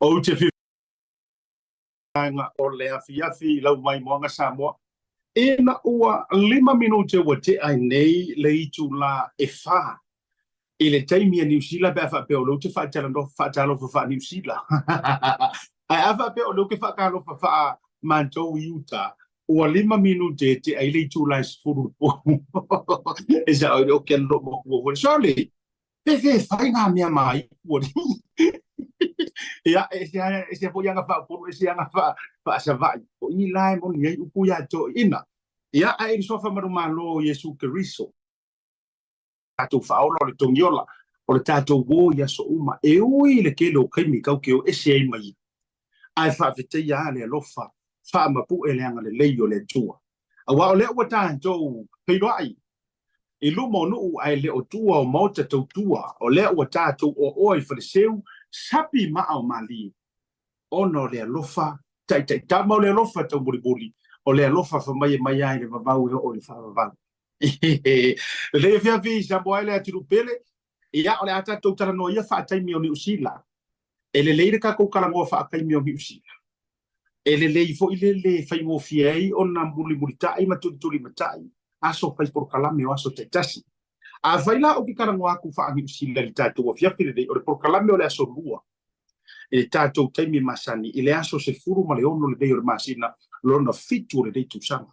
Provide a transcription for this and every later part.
Ou te vaega o le afiafi i lau maimoaga Samoa. Ina ua 5 minute ua tea ai nei le itulā e 4 i le taimi a Niu Sila pe a faapea o lea ou te faatalanoa faatalofa faa-Niu Sila. Ae a faapea o lea ou te faatalofa faa-matou i uta, ua 5 minute e tea ai le itulā e 10 i le po. E sao i le oke loo matua foi. Sorry! Pe fe fai ngā mea mai ua Ia, e se e se foi anga faaupolu, e se anga faasavaʻi. O i la e moni ai upu iā toeaiina. Ia, ae i le suafa manumalo o Iesu Keriso, tatou faaola o le togiola, o le tatou uō i aso uma, e ui i le tele o taimi tatou te o ese ai ma ia, ae faafetaia lava le alofa faamapue le agalelei o le Atua. Aua o lea ua tatou feiloai i luma o nuu ae le o tua o maota tautua, o lea ua tatou oaoa i faleseu, sapi maa o malie, ona o le alofa taitaitama, o le alofa taumolimoli, o le alofa fai mai e mai lava i le vavau e oo i le faavavau. Lelei afiafi Samoa e le atunuu pele, ia o le a tatou talanoa ia faataimi o Niu Sila. E lelei le tatou talanoa faataimi o Niu Sila. E lelei foi le le faigofie ai ona mulimulitai ma tulitulimatai aso fai polokalame o aso taitasi. Afai la ou te talanoa atu faa-Niu Sila i le tatou afiafi lenei, o le polokalame o le aso Lua i le tatou taimi masani i le aso 16 lenei o le masina lona 7 o lenei tausaga.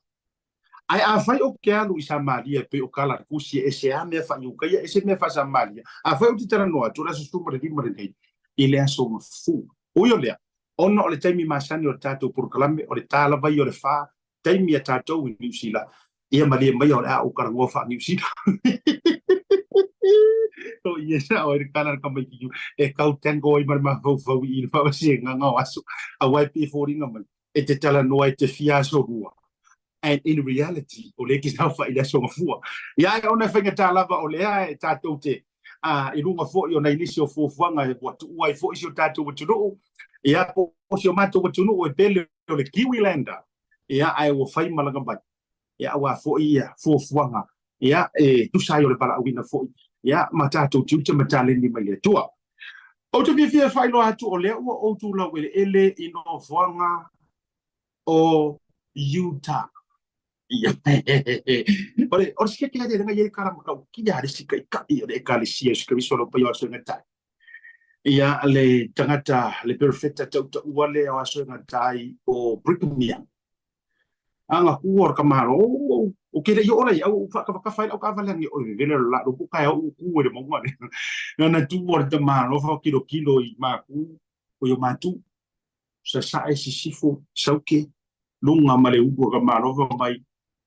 Ae afai ou te alu i Samaria e pei o tala a le Tusi, e ese lava mea faa-Iukaia, ese mea faa-Samaria. Afai ou te talanoa atu, o le aso 15 lenei, i le aso Gafua. Ui o lea, ona o le taimi masani o le tatou polokalame, o le ta lava ia o le fa, taimi a tatou i Niu Sila, ia malie maia o le a ou talanoa faa-Niu Sila. O ia sao ai le tala a le tamaitiiti, e tau tango ai ma le mafaufau i i le faavasegaga o aso, aua e pei e foliga mai e te talanoa e te fia aso lua. And in reality, o lea e te saofai i le aso Gafua. Ia ae ona e faigata lava o lea e tatou te i luga foi o nai nisi o fuafuaga e ua tuua ai foi si o tatou atunuu, ia po o si o matou atunuu e pele o le Kiwilander, ia ae ua fai malaga mai, ia aua foi ia fuafuaga ia e tusa ai o le valaauina foi ia ma tatou tiute ma taleni mai le Atua. Ou te fiafia e faailoa atu o lea ua ou tulaueleele i nofoaga o Utah. O le o le sikeke lea lenga i kala matautia le sikaikai o le ekalesia o Kristo lo paia o aso e gatai. Ia le tagata le perofeta tautaua lea o aso e gatai o Brigham Young. Aga ku o le kamalo o ke le i oo la i au ou faatafatafa ai lau taavale ane o le vevela o le laa lopo taeao ou ku i le mauga lea. Na tu o le tamalo faakilokilo i maku o i o matu sasae sisifo sauke luga ma le ulu o tamalo fai mai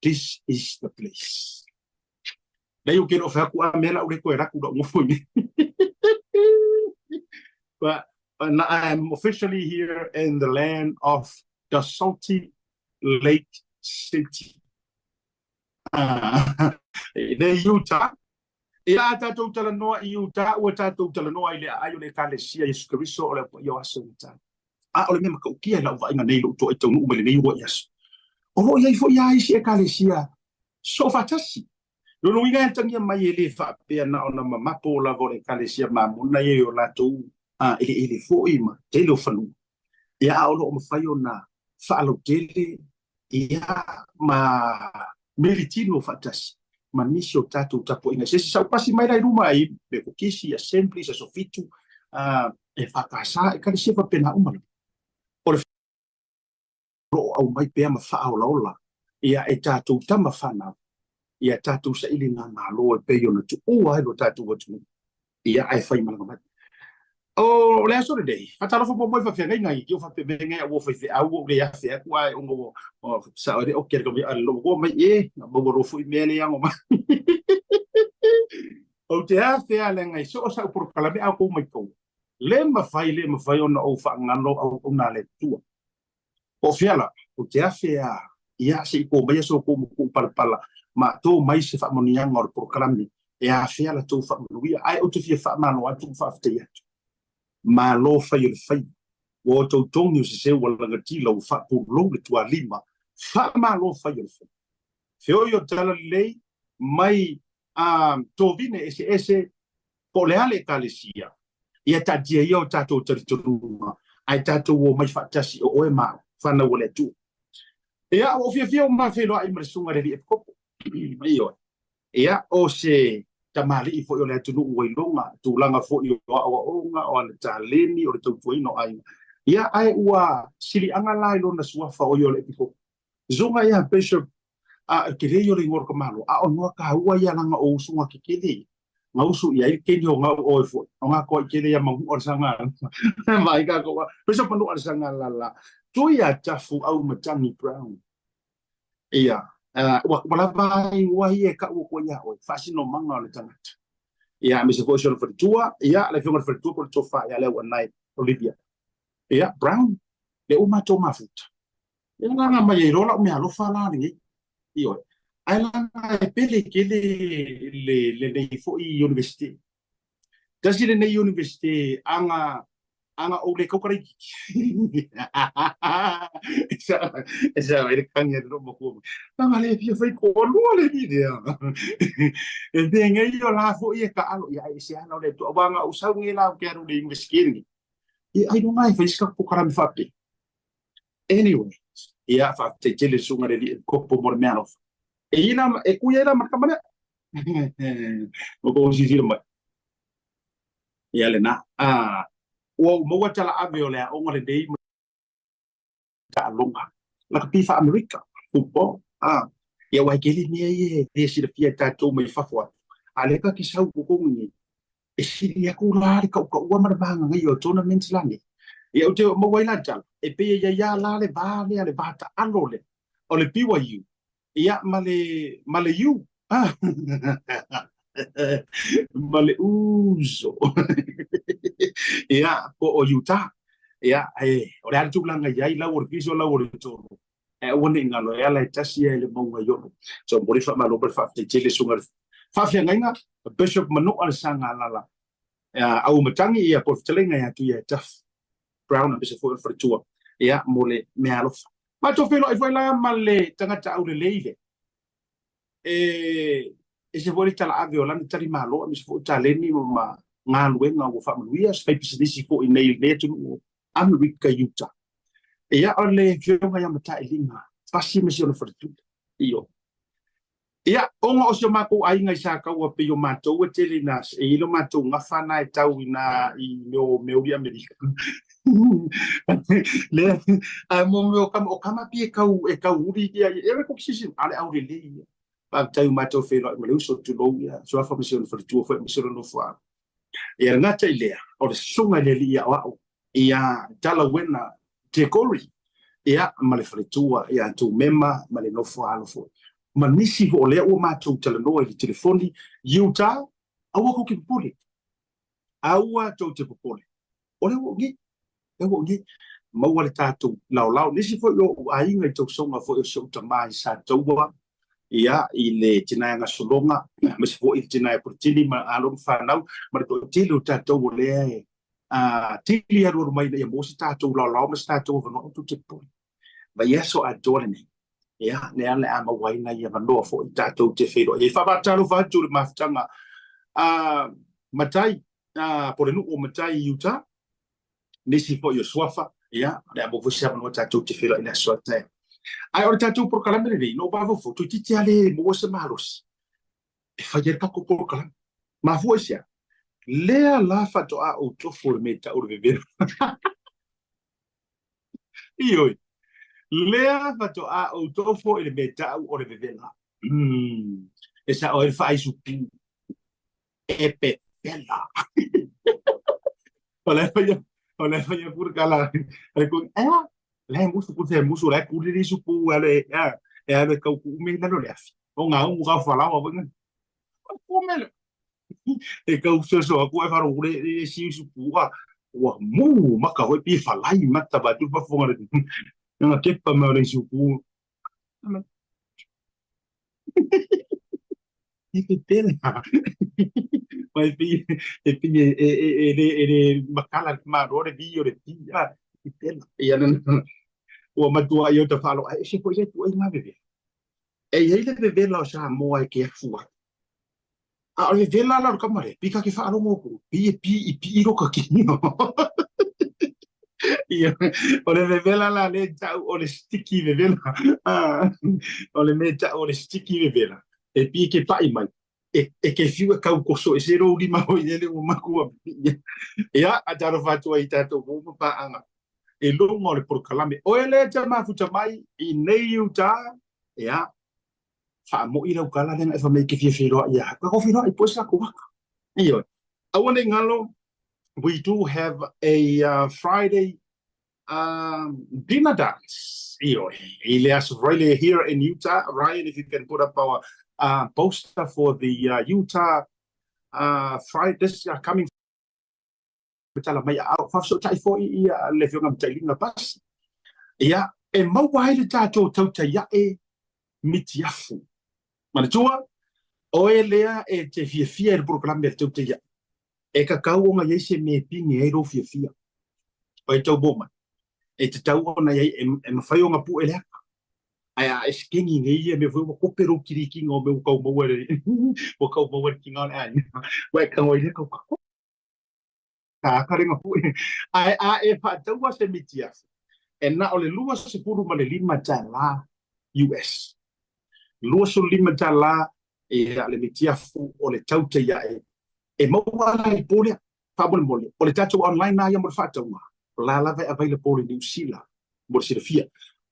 this is the place. Leai ou te le o fai atu a mea la ou le toe alu atu lau nofo i But I am officially here in the land of the Salty Lake City. I le Utah. Ia a tatou talanoa i Utah, ua tatou talanoa i le aai o le Ekalesia Iesu Keriso o le Au Paia o Aso e Gata. A o le mea matautia i lau vaaiga nei i lou toai taunuu mai lenei uluai aso, o lo o i ai foi lava isi Ekalesia soofaatasi. Lona uiga e atagia mai e le faapea na ona mamapo lava o le Ekalesia Mamona ia i o latou eleele foi ma tele o fanua, ia a o lo o mafai ona faalautele ia ma militino faatasi ma nisi o tatou tapuaiga. Se isi saupasi mai la i luma i Mekokisi, Assemblies, Aso Fitu, EFKS, Ekalesia faapena uma lava. O le lo o aumai pea ma faaolaola ia e tatou tama fanau ia tatou sailiga malo e pei ona tuua ai lo tatou atunuu ia ae fai malaga mai. O le aso lenei, faatalofa muamua i faafeagaiga i o faapemega ia ua faifeau ua ou le afe atu ae ona ua sao ai le oke le kamia ale ua mai e na maua loa foi mea le ano mai. Ou te afe a leaga i so o sau polokalame a outou matau le mafai le mafai ona ou faagalo auauna a le Atua. Po o fea la, ou te afe a ia se i to maia so outou matua palapala ma to mai se faamanuiaga o le polokalame e afea la tou faamanuia, ae ou te fia faamalo atu ma faafetai atu. Malo fai o le faiva, ua outou togi o se seu ua lagatila ua faapulou le tualima, faamalo fai o le faiva. Feoi o tala lelei mai a tovine eseese po o le a le Ekalesia, ia taatia ia o tatou talitonuga. Ae tatou omai faatasi o oe ma au, fanau a le Atua. Ia, ua ou fiafia ou ma feiloai ma le susuga i le Alii Epikopo. Ioe. Ia, o se tamalii foi o le atunuu ua iloga, tulaga foi o aoaoga, o ana taleni, o le tautuaina o aiga. Ia, ae ua siliaga la i lona suafa o ia o le Epikopo. Susuga ia Bishop, a tele ia o le igoa o le tamaloa, a o noa taua ia laga o usuga tetele ia. Gausu i ai le keni o gau oe foi, o ngā koa i kele ia mangu o le sanga. Vai ka koa. Bishop manu o le sanga la la. Tui a tafu au matangi Brown. Ia, ua lava ai ua ia e kau o koe ia oe, faasinomaga o le tagata. Ia, aemaise foi o si ona faletua, ia, le afioga i le faletua po o le tofa ia le auanai Olivia. Ia, Brown, le ua matou mafuta. Ia laga mai ai loa lau meaalofa la lenei. Ioe. Ae laga e pele tele le lenei foi Universite. Tasi lenei Universite aga aga ou le kauka laitiiti. E sa ai le kagi a le loo matua mai. Laga le fia fai toalua le alii lea. E penei o la foi e taalo ia ae ese ala o le Atua. Aua na ou sau nei la ou te alu i le Universite lenei. Ia ailoga e fai se tatou polokalame faapea. Anyway, ia faafetai tele le susuga i le Alii Epikopo mo le meaalofa. E i la, e kui ai la ma le tama lea. Ua tou silasila mai. Ia lena. Ah, ua ou maua tala ave o le aoga lenei ma taaloga. Lakapi faa-Amerika, football. Ah, ia aua e tele mea ia e le silafia e tatou mai fafo atu. A o lea ta te sau i totonu i inei, e sili atu la le tautaua ma le magagaia o tournaments la nei. Ia ou te maua ai la le tala, e pei e i ai lava la le va lea, le va taalo lea, o le BYU, ia ma le, ma le U, ah, ma le Uso, ia, po o Utah. Ia, e, o le a le tulaga i ai, lau o le fiso, lau o le tolo. Ae aua ne i galo, e ala e tasi ia i le mauga i Olo. So, momoli faamalo ma le faafetai tele susuga i le faafeagaiga, Bishop Manua le Sagalala, Auimatagi, ia, po o le fetalaiga ia Tuia Duff Brown, aemaise foi o le faletua, ia, mo le meaalofa. Matou feiloai foi la ma le tagata aulelei lea, e ese foi le talaave o lana talimalo, aemaise foi o taleni ma galuega ua faamanuia, se faipisinisi foi nei i lenei atunuu o Amerika i Utah. Ia, o le afioga ia Matailiga, Pasi ma si ona faletua. Ioe. Ia, ona o si o matou aiga i Sataua pei o matou e tele ina e i ai lo matou gafa na e tau i na i mea o mea uli Amerika. Lea, ae mo mea o kama, o kama pi e kau, e kau uli ia, e re koki sisi, a le aulelei ia. Faafetai ua matou feiloai ma le uso, tulou ia, suafa ma si ona faletua foi ma si ona nofoaga. Ia le gata i lea, o le susuga i le alii aoao ia Talauena Tekori, ia ma le faletua ia Tumema ma le nofoaalo foi. Ma nisi foi o lea ua matou talanoa i le telefoni, Utah, aua tou te popole. Aua tou te popole. O lea ua ou nei, lea ua ou nei. Maua le tatou laolao. Nisi foi o ou aiga i tausoga foi o si ou tama i Sataua, ia, i le tina ia Gasologa, aemaise foi i le tina ia Puletini ma alo ma fanau, ma le toatele o tatou o lea e tili alualu mai ina ia maua se tatou laolao ma se tatou avanoa, aua tou te popole. Vaiaso atoa lenei, ia, lea o le a maua ai nai avanoa foi tatou te feiloai ai. Faafaatalofa atu i le mafutaga a Matai, po o le nuu o Matai i Utah, nisi foi o suafa, ia, o le a maua foi se avanoa tatou te feiloai i le aso a taeao. Ae o le tatou polokalame lenei, na ou mafaufau, toeitiiti lava le maua se malosi e fai ai le tatou polokalame. Mafua i se a? Lea la faatoa ou tofo i le mea e tau o le vevela. Ioe, lea faatoa ou tofo i le mea e tau o le vevela. E sao ai le faaisupu e pepela. O le fai o le fai atu le tala a le kuni, ea, la e musu ku se musu la e kuli le isupu e alu e ea, e alu e kau kuʻu me i lalo le afi. O ngā umu kau falaoa foi ngā. Ku me le. E kau soso atu e faro le le si isupu a ua mu maka foi pi falai mata ba tu fafonga le. Nga kepa me o le isupu. E pepela. Mai pi e pi e e e e le e le makala le malo le vi o le pi a pepela. Ia na ua matua ai o ta whalo ai se foi le tu ai ngā vevela. E i ai le vevela o Samoa e ke afu ai. A o le vevela la o le kama le, pi ka ke whaalongo ku, pi e pi i pi i roka kino. Ia, o le vevela la le tau o le sticky vevela. Ah, o le mea tau o le sticky vevela. E pi ke paʻi mai. E ke fiu e kau koso e se rou lima hoi ele ua makua pipiʻi. Ia, a talofa atu ai i tatou uo ma paaga i luga o le polokalame. Oe lea e te mafuta mai i nei Utah, ia, faamoʻi lau kala lea na e fai mai e ke fia feiloai ia au. Ka feiloai po o se lakou aka. Ioe. Aua nei galo, we do have a Friday dinner dance. Ioe. I le aso Friday here in Utah. Ryan, if you can put up our poster for the Utah Friday, this coming tala mai a faafesootai foi ia le afioga Matailiga Pasi. Ia, e maua ai le tatou tautai ae mitiafu. Manatua, oe lea e te fiafia i le polokalame a le tautai ae, e kakau ona i ai se mea e pine ai lou fiafia. Oi tau mo mai, e tatau ona i ai e mafai ona pue le aka. Ae a e sikeni nei ia mea foi ua kope lou kilikiga o mea ua kau maua le ua kau maua le kiga o le aiga. Ua e tago ai lea kau kako. Ka lenga pue. Ae a e faataua se mitiafu, e na o le $25 US. $25 ia le mitiafu o le tautai ae e maua ala i le po lea. Faamolemole, o le tatou online lava ia mo le faatauga, o la lava e available i Niu Sila mo le silafia.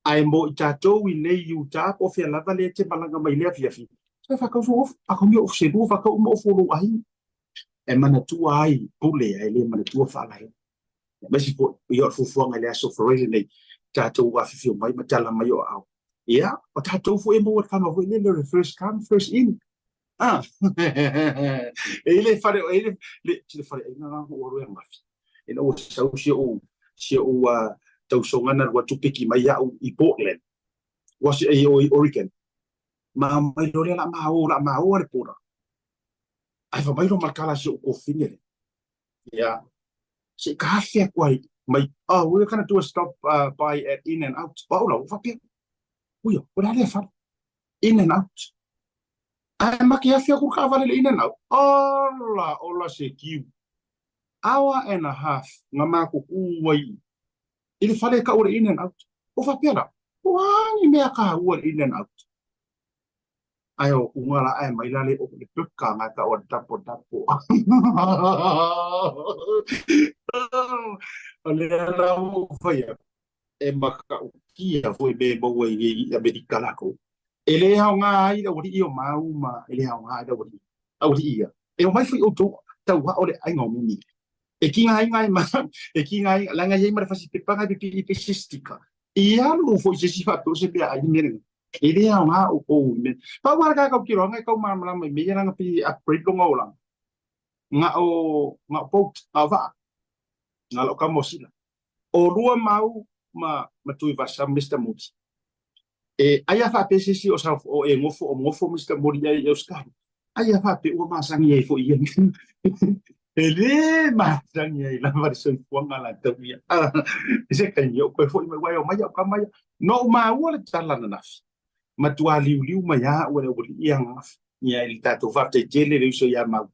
Ae mo i tatou i nei Utah po o fea lava lea e te malaga mai i le afiafi, toe faatau sou ofu, faatau ofu se lua, faatau uma ofu o lou aiga. E manatua ai pule ae le manatua faalaeo. Aemaise foi ia o le fuafuaga i le aso Faraile lenei, tatou afifio mai ma tala mai o aao. Ia, o tatou foi e maua le kama foi lele o le first come, first in. Ah, e i le fale, e i le, le, le fale aiga na ua alu e ananafi. Ina ua sau si o'u, si o'u tausoga na alu atu piki mai iaʻu i Portland, was, i, i Oregon. Ma mai loa lea la ma o, la ma o a le pora. Ae fai mai loa ma le kala si o'u kofine lea. Ia, se i ka afe aku ai mai, oh, we're gonna do a stop by at In and Out. O au la, ua faapea, uia, o le a lea fale? In and Out. Ae ma ke afe aku le kaavale i le In and Out. Ola, ola se kiu. Hour and a half nga makou ku ai i le fale e kau o le In and Out. O faapea la, o a ni mea kāua le In and Out? Ae o kuga la ae mai la le o le peka nga ka o tapo tapo. O le la o whaia e makaukia foi me maua i nei Amerika lākou. E le aoga ai le aualii o mau ma e le aoga ai le aualii. Aualii ia. E omai foi outou tauao le aiga o mimi. E kiga ai ngai ma e kiga ai leaga e i ai ma le fasipepa ngai pipii pe se sticker. I alu foi se isi faapea o se mea ai le mea lena. E le aoga outou i mea. Pau lava le tagata o kiloaga e tau malamalama i mea ia leaga pei e upgrade lona olaga. Na o na o boat, na o vaa. Na lau kama o sila. O lua mau ma ma Tuivasa Mister Modi. E ai a faapea se isi o sa o e gofo o gofo Mister Modi ai e Australia. Ai a faapea ua masani ai foi ia. E le masani ai lava le soifuaga latou ia. I se taimi ou toe foi mai ua e omai au kama ia. Na ou maua le tala ananafi. Matua liuliu mai lava au e le aualii ia ananafi. Ia i le tatou faafetai tele le uso ia Mau.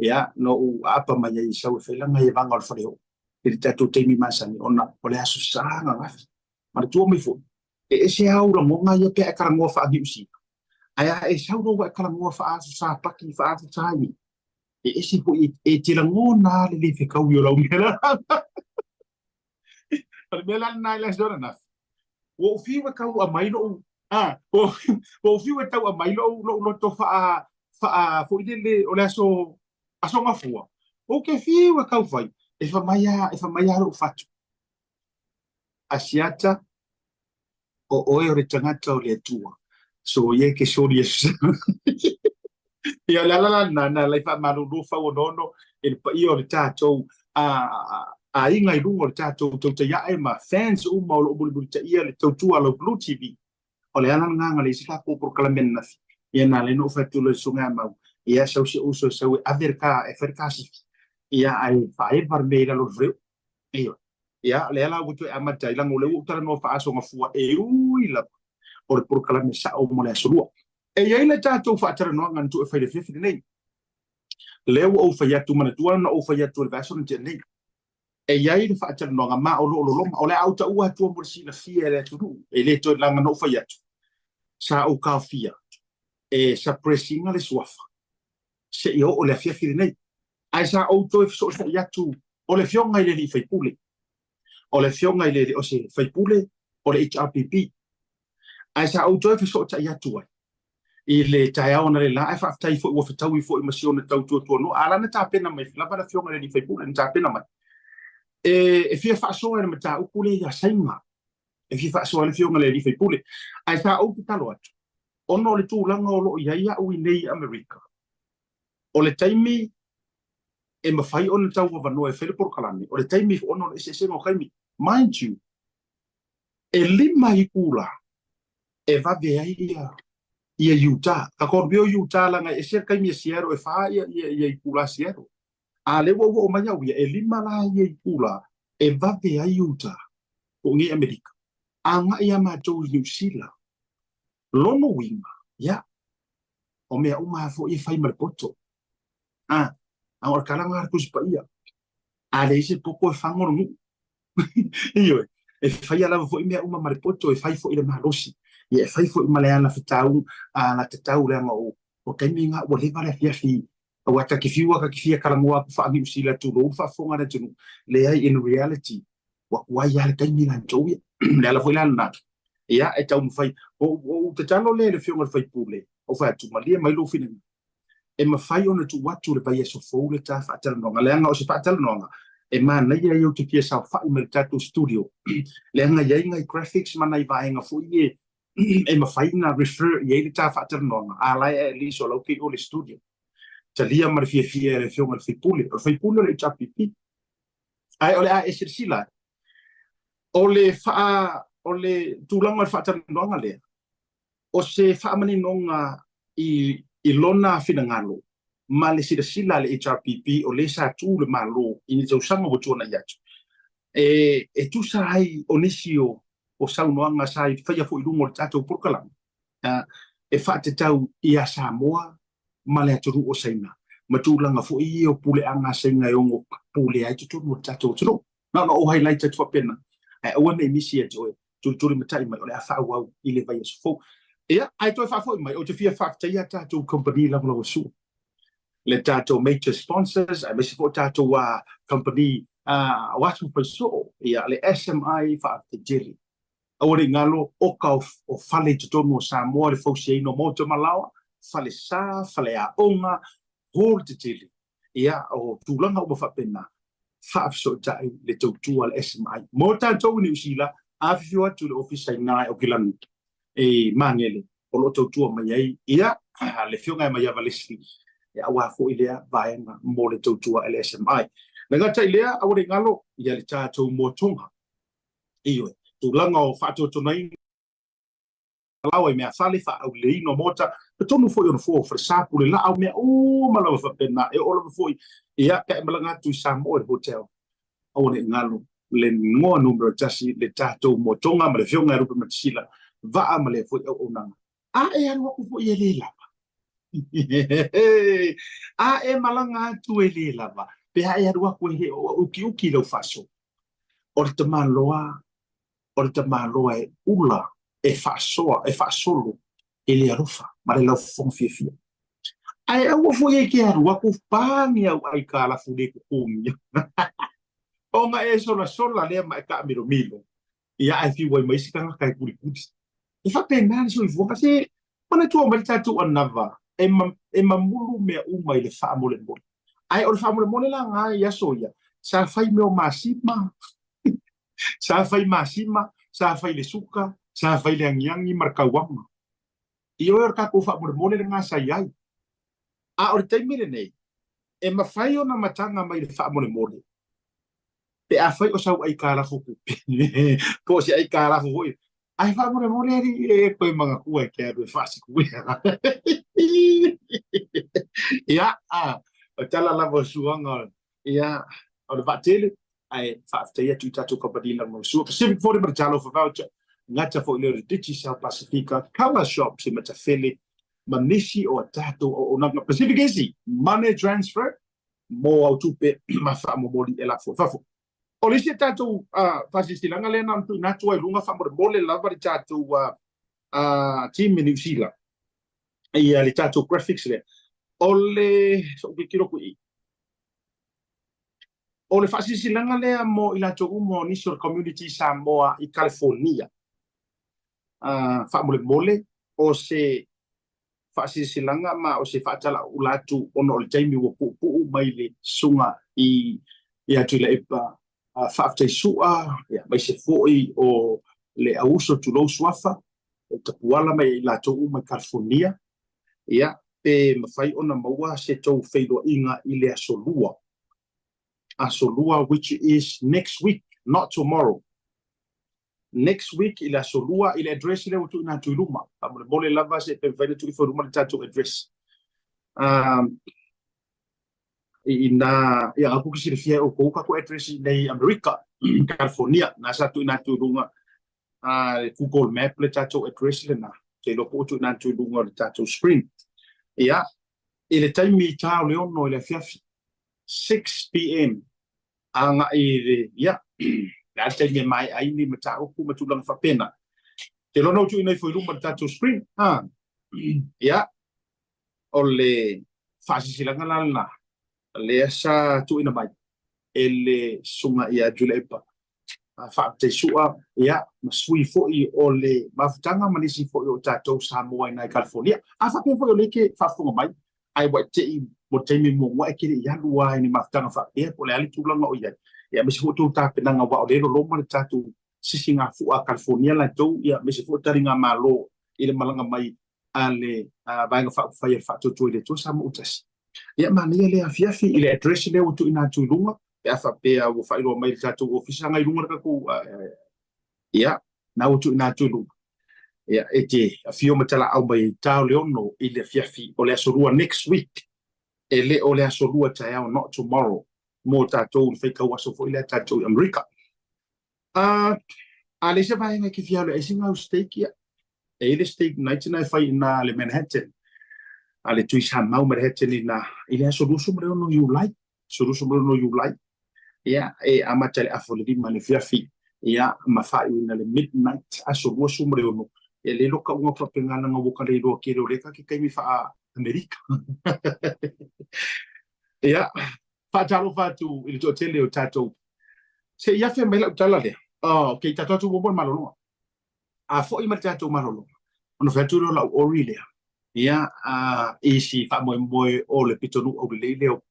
Ia na ou aapa mai ai i sau e fai laga e vaga o le faleoo i le tatou taimi masani ona o le Aso Sa ananafi. Manatua mai foi, e ese lava ou lagona ia pe a e talanoa faa-Niu Sila, ae a e sau loa ua e talanoa faa-Aso Sa Paki, faa-Aso Sa i e ese foi e te lagona lava le le fetaui o lau mea la. O le mea la lena i le aso ananafi, ua ou fiu e tau aumai lou, a, ua ou fiu e tau aumai lou, lou loto faa, faa foi lele o le aso, aso Gafua. Ou te fiu e tau fai, e fai mai lava, e fai mai lava lou fatu. Asiata, o oe o le tagata o le Atua. So ia ke soli e Ia o le ala la lena na ala ai faamalulu fauonono i le paia o le tatou aiga i luga o le tatou tautai ae ma fans uma o lo o mulimulitaia le tautua a lau Blue TV. O le ala lena na leai se tatou polokalame ananafi. Ia na ala ai ona ou fai atu loa i le susuga ia Mau, ia sau si ou uso e sau e ave le ka, e fai le kasifi. Ia ae faaeva le mea i lalo o le faleoo. Ioe. Ia, lea la ua toe amata ai, leaga o lea ua ou talanoa faa-Aso Gafua e ui lava o le polokalame sao mo le Aso Lua. E i ai le tatou faatalanoaga na tuu e fai i le afiafi lenei. Lea ua ou fai atu, manatua na ou fai atu i le vaiaso na tea nei. E i ai le faatalanoaga ma o lo o loloma. O le a ou taua atua mo le silafia e le atunuu, e le toe laga na ou fai atu, sa ou taofia e suppress ina le suafa seia oo i le afiafi lenei. Ae sa ou toe fesootai atu o le afioga i le alii faipule, o le afioga i le o se faipule o le HRPP. Ae sa ou toe fesootai atu ai i le taeao analeila, ae faafetai foi ua fetaui foi ma si ona tau tuatuanoa, a la na tapena mai lava le afioga i le alii faipule na tapena mai e fia faasoa i le mataupu lea ia Saina, e fia faasoa i le afioga i le alii faipule. Ae sa ou tatalo atu ona o le tulaga o lo o i ai au i nei i Amerika, o le taimi e mafai ona tauavanoa e fai le polokalame, o le taimi ona o le eseesega o taimi. Mind you, e 5 itula e vave ai ia Utah. Ka konbio Utah langa e ese le taimi e Seattle e 4 ia itula Seattle. A le ua ua oo mai au ia, e 5 la ia itula e vave ai Utah po o nei Amerika. Agai ia matou i Niu Sila. Lona uiga, ia, o mea uma lava foi e fai ma le poto. A, a o le tala lena a le Tusi Paia. A leai se poto e fago le nuu. Ioe, e faia lava foi mea uma ma le poto, e fai foi le malosi, ia e fai foi ma le alafetau, alatatau, leaga o taimi na ua leva le afiafi, aua ta te fiu lava ta te fia talanoa atu faa-Niu Sila tulou le faafofoga a le atunuu, leai, in reality, ua tuai lava le taimi latou ia. Le ala foi la lena, ia e taumafai, o ou tatalo lea i le afioga i le sui usufono, ou fai atu, malie mai lou finagalo, e mafai ona tuu atu le vaiaso fou le ta faatalanoaga, leaga o se faatalanoaga e manaia ia ou te fia saofai mai le tatou studio, leaga e i ai nai graphics ma nai vaega foi ia e mafai ona refer i ai le ta faatalanoaga, a la e at least o la e i o le studio. Talia ma le fiafia e le afioga i le sui usufono, o le sui usufono o le HRPP. Ae o le a e silasila ai, o le faa, o le tulaga o le faatalanoaga lea, o se faamaninoga i lona finagalo ma le silasila a le HRPP o lea sa tu le Malo i ni tausaga ua tuanai atu, e tusa ai o nisi o saunoaga sa faia foi i luga o le tatou polokalame e faatatau ia Samoa ma le atunuu o Saina ma tulaga foi ia o puleaga a Saina e ono pulea ai totonu o le tatou atunuu. Na ona ou highlight atu faapena, ae aua ne i misi ia te oe, tulitulimatai mai o le a faaauau i le vaiaso fou. Ia, ae toe faafoi mai, ou te fia faafetaia a tatou kamupani lagolagosua, le tatou major sponsors, aemaise foi o tatou kamupani o aso fai soo, ia, le SMI faafetai tele. Aua ne i galo, oka o fale i totonu o Samoa le fausiaina o maota ma laoa, falesa, faleaoga, hall tetele, ia, o tulaga uma faapena, faafesootai le tautua a le SMI. Mo tatou i Niu Sila, afifio atu i le ofisa i ina i Okilani i Magele, o lo o tautua mai ai, ia, le Afioga ia Maiava Leslie, aua foi lea vaega mo le tautua a le SMI. Le gata i lea, aua ne i galo, ia le tatou moatoga, ioe, tulaga o faatotogaina laoa i meafale, faaauleleina o maota, totonu foi o nofoa o falesa, pule laau, mea uma lava faapena. E oo lava foi ia pe a e malaga atu i Samoa i le hotel, aua ne i galo le igoa numera tasi, le tatou moatoga ma le Afioga ia Lupe Matasila, vaa ma lea foi auaunaga. A e alu atu foi e le lava. A e malaga atu e le lava, pe a e alu atu e le o ukiuki lau faasoa. O le tamaloa o le tamaloa e ula, e faasoa, e faasolo i le alofa ma le laufofoga fiafia. Ae aua foi e te alu atu pa ni au aitalafu le totogia, ona e solasola lea ma e taamilomilo, ia ae fiu ai ma isi tagata e kulikuli. E faapena le soifuaga, se manatua mai le tatou anava e mamulu mea uma i le faamolemole. Ae o le faamolemole la na i aso ia, sa fai mea o masima, Sa fai masima, sa fai le suka, sa fai le agiagi ma le tauaga. Ioe o le tatou faamolemole lena sa i ai. A o le taimi lenei, e mafai ona mataga mai le faamolemole pe afai o sau aitalafu tupe po o se aitalafu foi, ae faamolemole alii e toe manatua e te alu e faasikuea. Ia, o tala lava o suaga ia, o le vaatele, ae faafetai atu i tatou kamupani lagolagosua, Pacific 40 ma le Talofa Voucher, gata foi lea o le Digicel Pasifika, Colour Shops i Matafele, ma nisi o a tatou auaunaga Pacific Easy Money Transfer mo au tupe ma faamomoli e lafo i fafo. O le isi a tatou faasilasilaga lea na ona tuuina atu ai i luga faamolemole lava le tatou team i Niu Sila ia le tatou graphics lea. O le se i ou tilotilo atu i i. O le faasilasilaga lea mo i latou uma o nisi o le community Samoa i California. Faamolemole o se faasilasilaga ma o se faatalaula atu ona o le taimi ua puupuu mai le susuga i ia Tuilaepa Faafetai Sua, aemaise foi o le auuso tulou suafa o Tapuala ma i latou uma i California, ia, pe mafai ona maua se tou feiloaiga i le aso Lua, aso Lua which is next week, not tomorrow. Next week i le aso Lua i le address lea ua tuuina atu i luma. Faamolemole lava se pe mafai ona tuu ifo i luma le tatou address. Ina ia aku ke silafia e outou tatou address i nei Amerika, California, na sa tuuina atu i luga le Google Map le tatou address lena. Ou te iloa po ua tuuina atu i luga o le tatou screen. Ia, i le taimi ta o le 6 i le afiafi, 6 pm, agai i le, ia, le a le taimi e maea ai ni mataupu ma tulaga faapena. Ou te iloa na ou tuuina ifo i luma o le tatou screen. Ha. Ia, o le faasilasilaga la lena, lea sa tuuina mai e le susuga ia Tuilaepa Faafetai Sua, ia, ma sui foi o le mafutaga ma nisi foi o tatou Samoa i ina i California. A faapea foi o lea e te faafofoga mai, ae ua e te i mo le taimi muamua e te le i alu lava i ni mafutaga faapea po o le a le tulaga o i ai, ia, aemaise foi o tou tapenaga aua o lea e loloma le tatou sisigafua a California latou, ia, aemaise foi o taligamalo i le malaga mai a le Vaega Faaupufai a le Faatuatua i le Atua Samoa Tasi. Ia, manaia lea afiafi i le address lea ua tuuina atu i luga, pe a faapea ua faailoa mai i le tatou ofisa agai i luga le tatou, ia, na ua tuuina atu i luga. Ia, e te afio ma talaau mai ai ta o le 6 i le afiafi o le aso Lua next week, e le o le aso Lua taeao, not tomorrow, mo tatou le faitau aso foi lea tatou i Amerika. A le isi vaega e te fia alu e ai se gau steak, ia, e i ai le steak night na e fai i ina le Manhattan, a le Tui Samau Manhattan i ina i le aso 26 Iulai, aso 26 Iulai, ia, e amata i le afa o le 5 i le afiafi, ia, ma faaiuina i le midnight, aso 26, ia le iloa tauga faapena leaga ua ta le iloa tele o lea ta te taimi faa-Amerika. Ia, faatalofa atu i le toatele o tatou. Se i afe mai lau tala lea. Oh, okay, tatou atu muamua le malologa. A foi mai le tatou malologa, ona fai atu lea o lau ori lea, ia, i si faamoemoe o le pitonuu aulelei lea o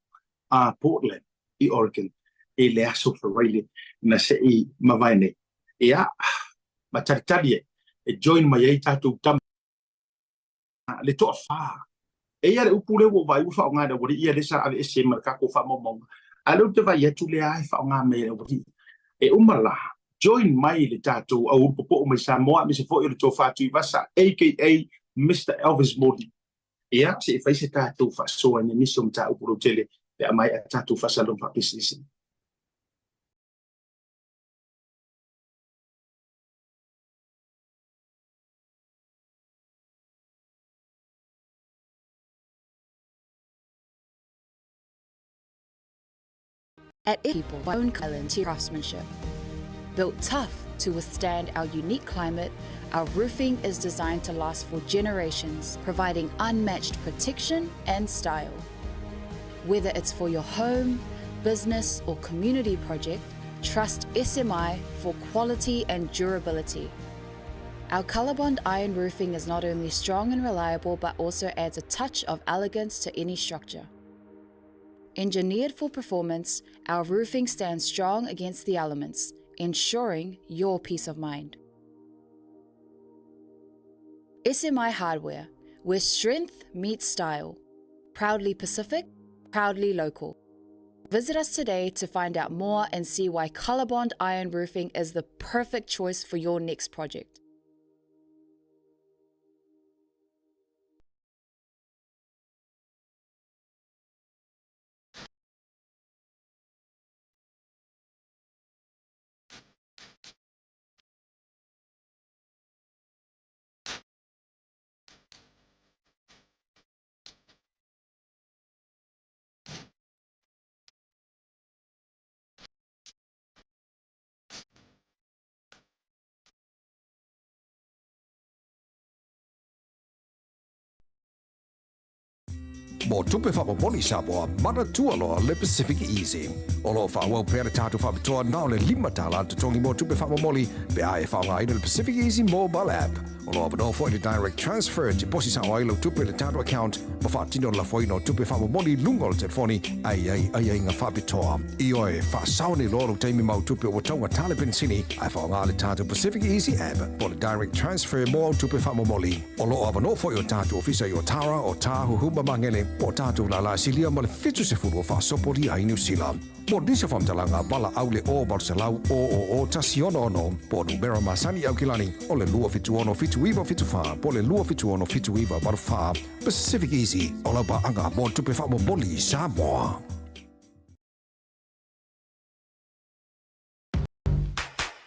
Portland i Oregon i le aso Faraile na se i mavae nei. Ia, ma talitali ai e join mai ai tatou tama le toafa. Eia le upu lea ua ou vaai ua faaaoga e le aualii ia lea sa aveese ma le tatou faamaumauga, a o lea ou te vaai atu lea e faaaoga mai e le aualii. E uma la, join mai le tatou aulu popoo mai Samoa aemaise foi o le Tofa Tuivasa aka Mister Elvis Moli. Ia, se i fai se tatou faasoa i nisi o mataupu lautele pe a maea tatou faasalalauga faapisinisi. At people own island craftsmanship. Built tough to withstand our unique climate, our roofing is designed to last for generations, providing unmatched protection and style. Whether it's for your home, business, or community project, trust SMI for quality and durability. Our Colorbond iron roofing is not only strong and reliable, but also adds a touch of elegance to any structure. Engineered for performance, our roofing stands strong against the elements, ensuring your peace of mind. SMI Hardware, where strength meets style. Proudly Pacific, proudly local. Visit us today to find out more and see why Colorbond Iron Roofing is the perfect choice for your next project. Mo tupe faamomoli Samoa, manatua loa le Pacific Easy. O lo o faaauau pea le tatou faapitoa na o le $5 le totogi mo tupe faamomoli pe a e faaaogaina le Pacific Easy mobile app. O lo o avanoa foi le direct transfer e tiposi sao ai lau tupe i le tatou account ma faatino le lafoina o tupe faamomoli i luga o le telefoni a i ai aiaiga faapitoa. Ioe, faasao nei loa lou taimi ma au tupe ua taugata le penisini ae faaaoga le tatou Pacific Easy app po o le direct transfer mo au tupe faamomoli. O lo o avanoa foi o tatou ofisa i Otara, Otāhuhu ma Magele, po o tatou lālā silia ma le 70 o faasopolia ai Niu Sila. Mo nisi o faamatalaga, valaau le 0 800 000 166 po o numera masani i Aukilani o le 276 7974 po o le 276 7984. Pacific Easy, o lau paaga mo tupe faamomoli i Samoa.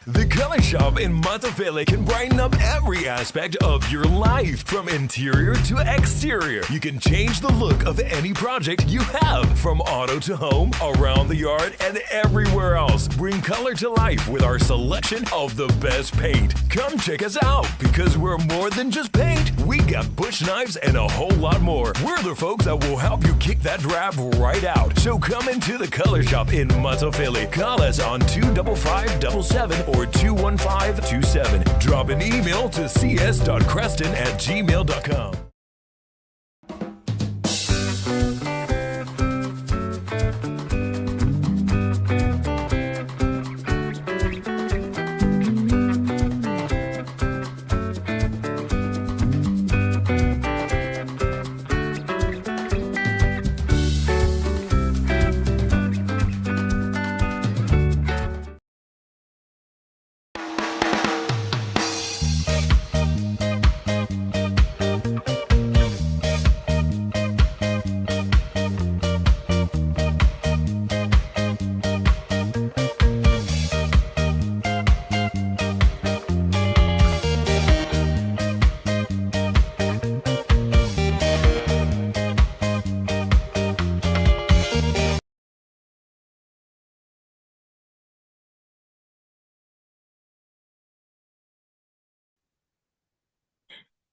The Color Shop in Matafele can brighten up every aspect of your life, from interior to exterior. You can change the look of any project you have, from auto to home, around the yard, and everywhere else. Bring color to life with our selection of the best paint. Come check us out because we're more than just paint. We got bush knives and a whole lot more. We're the folks that will help you kick that drab right out. So come into the Color Shop in Matafele. Call us on 25577 or 21527. Drop an email to cs.creston@gmail.com.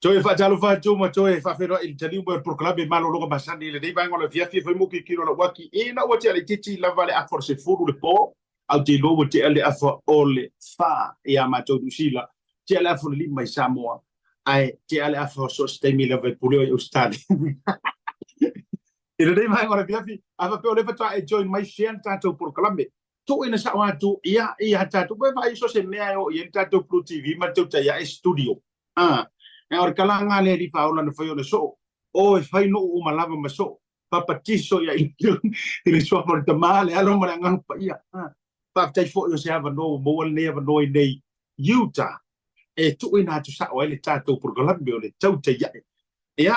Toe faatalofa atu ma toe faafeiloai i le taliu mai o le polokalame malologa masani i lenei vaega o le afiafi e fai mo kikilo lau aki ina ua tea laitiiti lava le afa o le 10 le po ae ou te iloa ua tea le afa o le 4 ia matou i Niu Sila, tea le afa o le 5 i Samoa ae tea le afa o so o se taimi lava e pule ai Ausitali. I lenei vaega o le afiafi, a faapea o lea faatoa e join mai, share le tatou polokalame. Tuuina sao atu ia ia tatou pe vaai so se mea e oo i ai le tatou Blue TV ma le tautai ae studio. A, e o le kalaga lea li faaola na fai ona soo. O e fai nuu uma lava ma soo. Papatiso ia i i le suafa o le Tama, le Alo ma le Agaga Paia. A, faafetai foi o se avanoa ua maua lenei avanoa i nei Utah e tuuina atu sao ai le tatou polokalame o le tautai ae. Ia,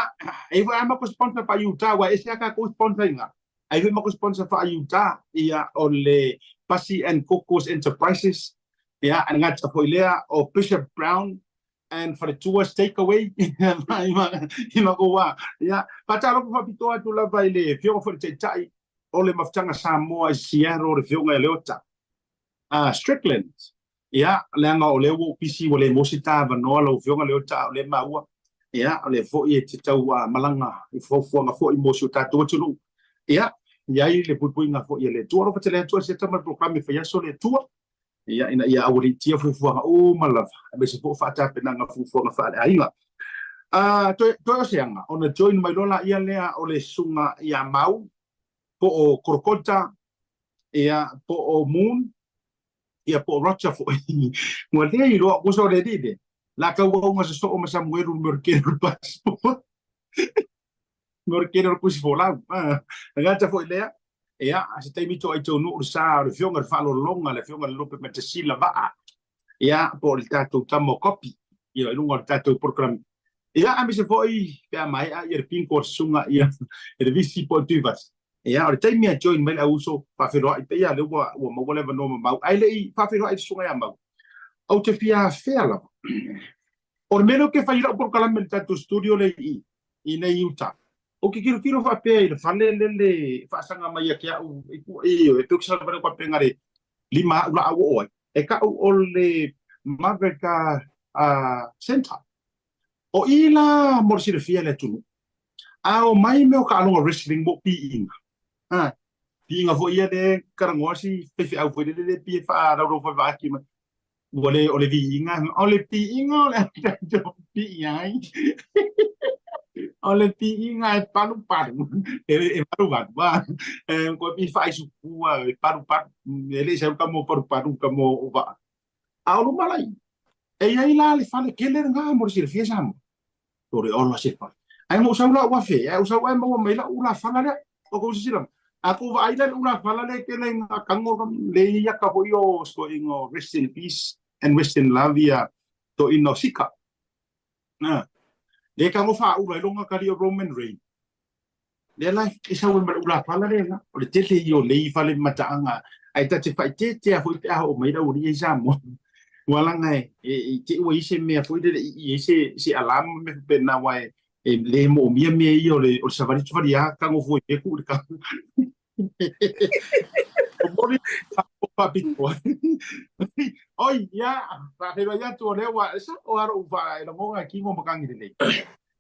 e i foi a matou sponsor pa Utah, ua ese a tatou sponsor inga. Ai foi matou sponsor fa Utah, ia o le Pasi and Cocos Enterprises, ia, e gata foi lea o Bishop Brown and Faletua's Takeaway, i matou wā. Ia, faatalofa faapitoa atu lava i le Afioga foi i le Taitai o le Mafutaga Samoa i Seattle, le Afioga ia Leota Strickland. Ia, leaga o lea ua ou pisi ua le maua se ta avanoa lau Afioga Leota, a o lea e maua, ia, o lea foi e te tau malaga i fuafuaga foi mo si o tatou atunuu. Ia, i ai le puipuiga foi a le Atua. Alofa tele atu ai se tama i le polokalame faiaso le Atua, ia, ina ia aualiitia fuafuaga uma lava, aemaise foi o faatapenaga fuafuaga faaleaiga. Toe, toe o se aga, ona join mai loa laia lea o le susuga ia Mau, po o Korokota, ia, po o Moon, ia po o Roger foi. Ua le iloa, ua so le alii lea. La tau auga sosoo ma Samuelu le mea o le kele o le passport. Mea o le kele o le tusi folau. E gata foi lea, ia, se taimi toa i taunuu le sa o le afioga i le faalolologa, le afioga i le Lope Matasila Vaa, ia, po o le tatou tama o Kopi, ia, i luga o le tatou polokalame. Ia, aemaise foi pe a maea ia le bingo a le susuga ia e le Visi po o le Tuivasa. Ia, o le taimi a join mai le auuso, faafeiloai pea ia lea ua, ua maua le avanoa mamau, ae le i faafeiloai i le susuga ia Mau. Ou te fia afea lava. O le mea lea ou te fai i lau polokalame i le tatou studio lea i i, i nei i Utah. Ou te tilotilo faapea i le fale lele faasaga mai ia te au, i, i, e pei ou te savalivali atu faapea na o le lima au laau oo ai. E tau o le Maverick Center. O i la mo le silafia e le atunuu. A omai mea o taaloga wrestling mo piiga. A, piiga foi ia lea e talanoa si faifeau foi lele lea pei e faalaulau foi vaaki mai. Ua le o le viiga, o le piiga o le a tatou pii ai. O le piiga e palupalu, e valuvalu, a. E koe pei faaisupu a, e palupalu. E le i sau le tama o palupalu, tama o vaa. A o luma lai, e i ai la le fale tele lena mo le silafia Samoa. O le ola se fale. Ae na ou sau la ua fe, ae ou sau ae maua mai lau ulafala lea. O kou silasila mai. A kou vaai la i le ulafala lea e tele ai ngā tango le i aka foi o se toeaiga o Rest in Peace and Rest in Love ia toeaina o Sika. Na. Le tago faaula ai lona kali o Roman Reign. Lea la e sau ai ma le ulafala lena. O le tele ia o nei fale mataaga ae ta te faaeteete lava foi pe a oo mai le aualii i Samoa. Ua laga e i te i ua i ai se mea foi lele i i ai se se alarm ma mea faapena aua e e le moomia mea ia o le o le savali savali lava tago fua i mea tuu i le tago. Momoli faapitoa. Oi, ia, faafeiloai atu o lea ua e sao lava lou faa e lagona e tino matagi lelei.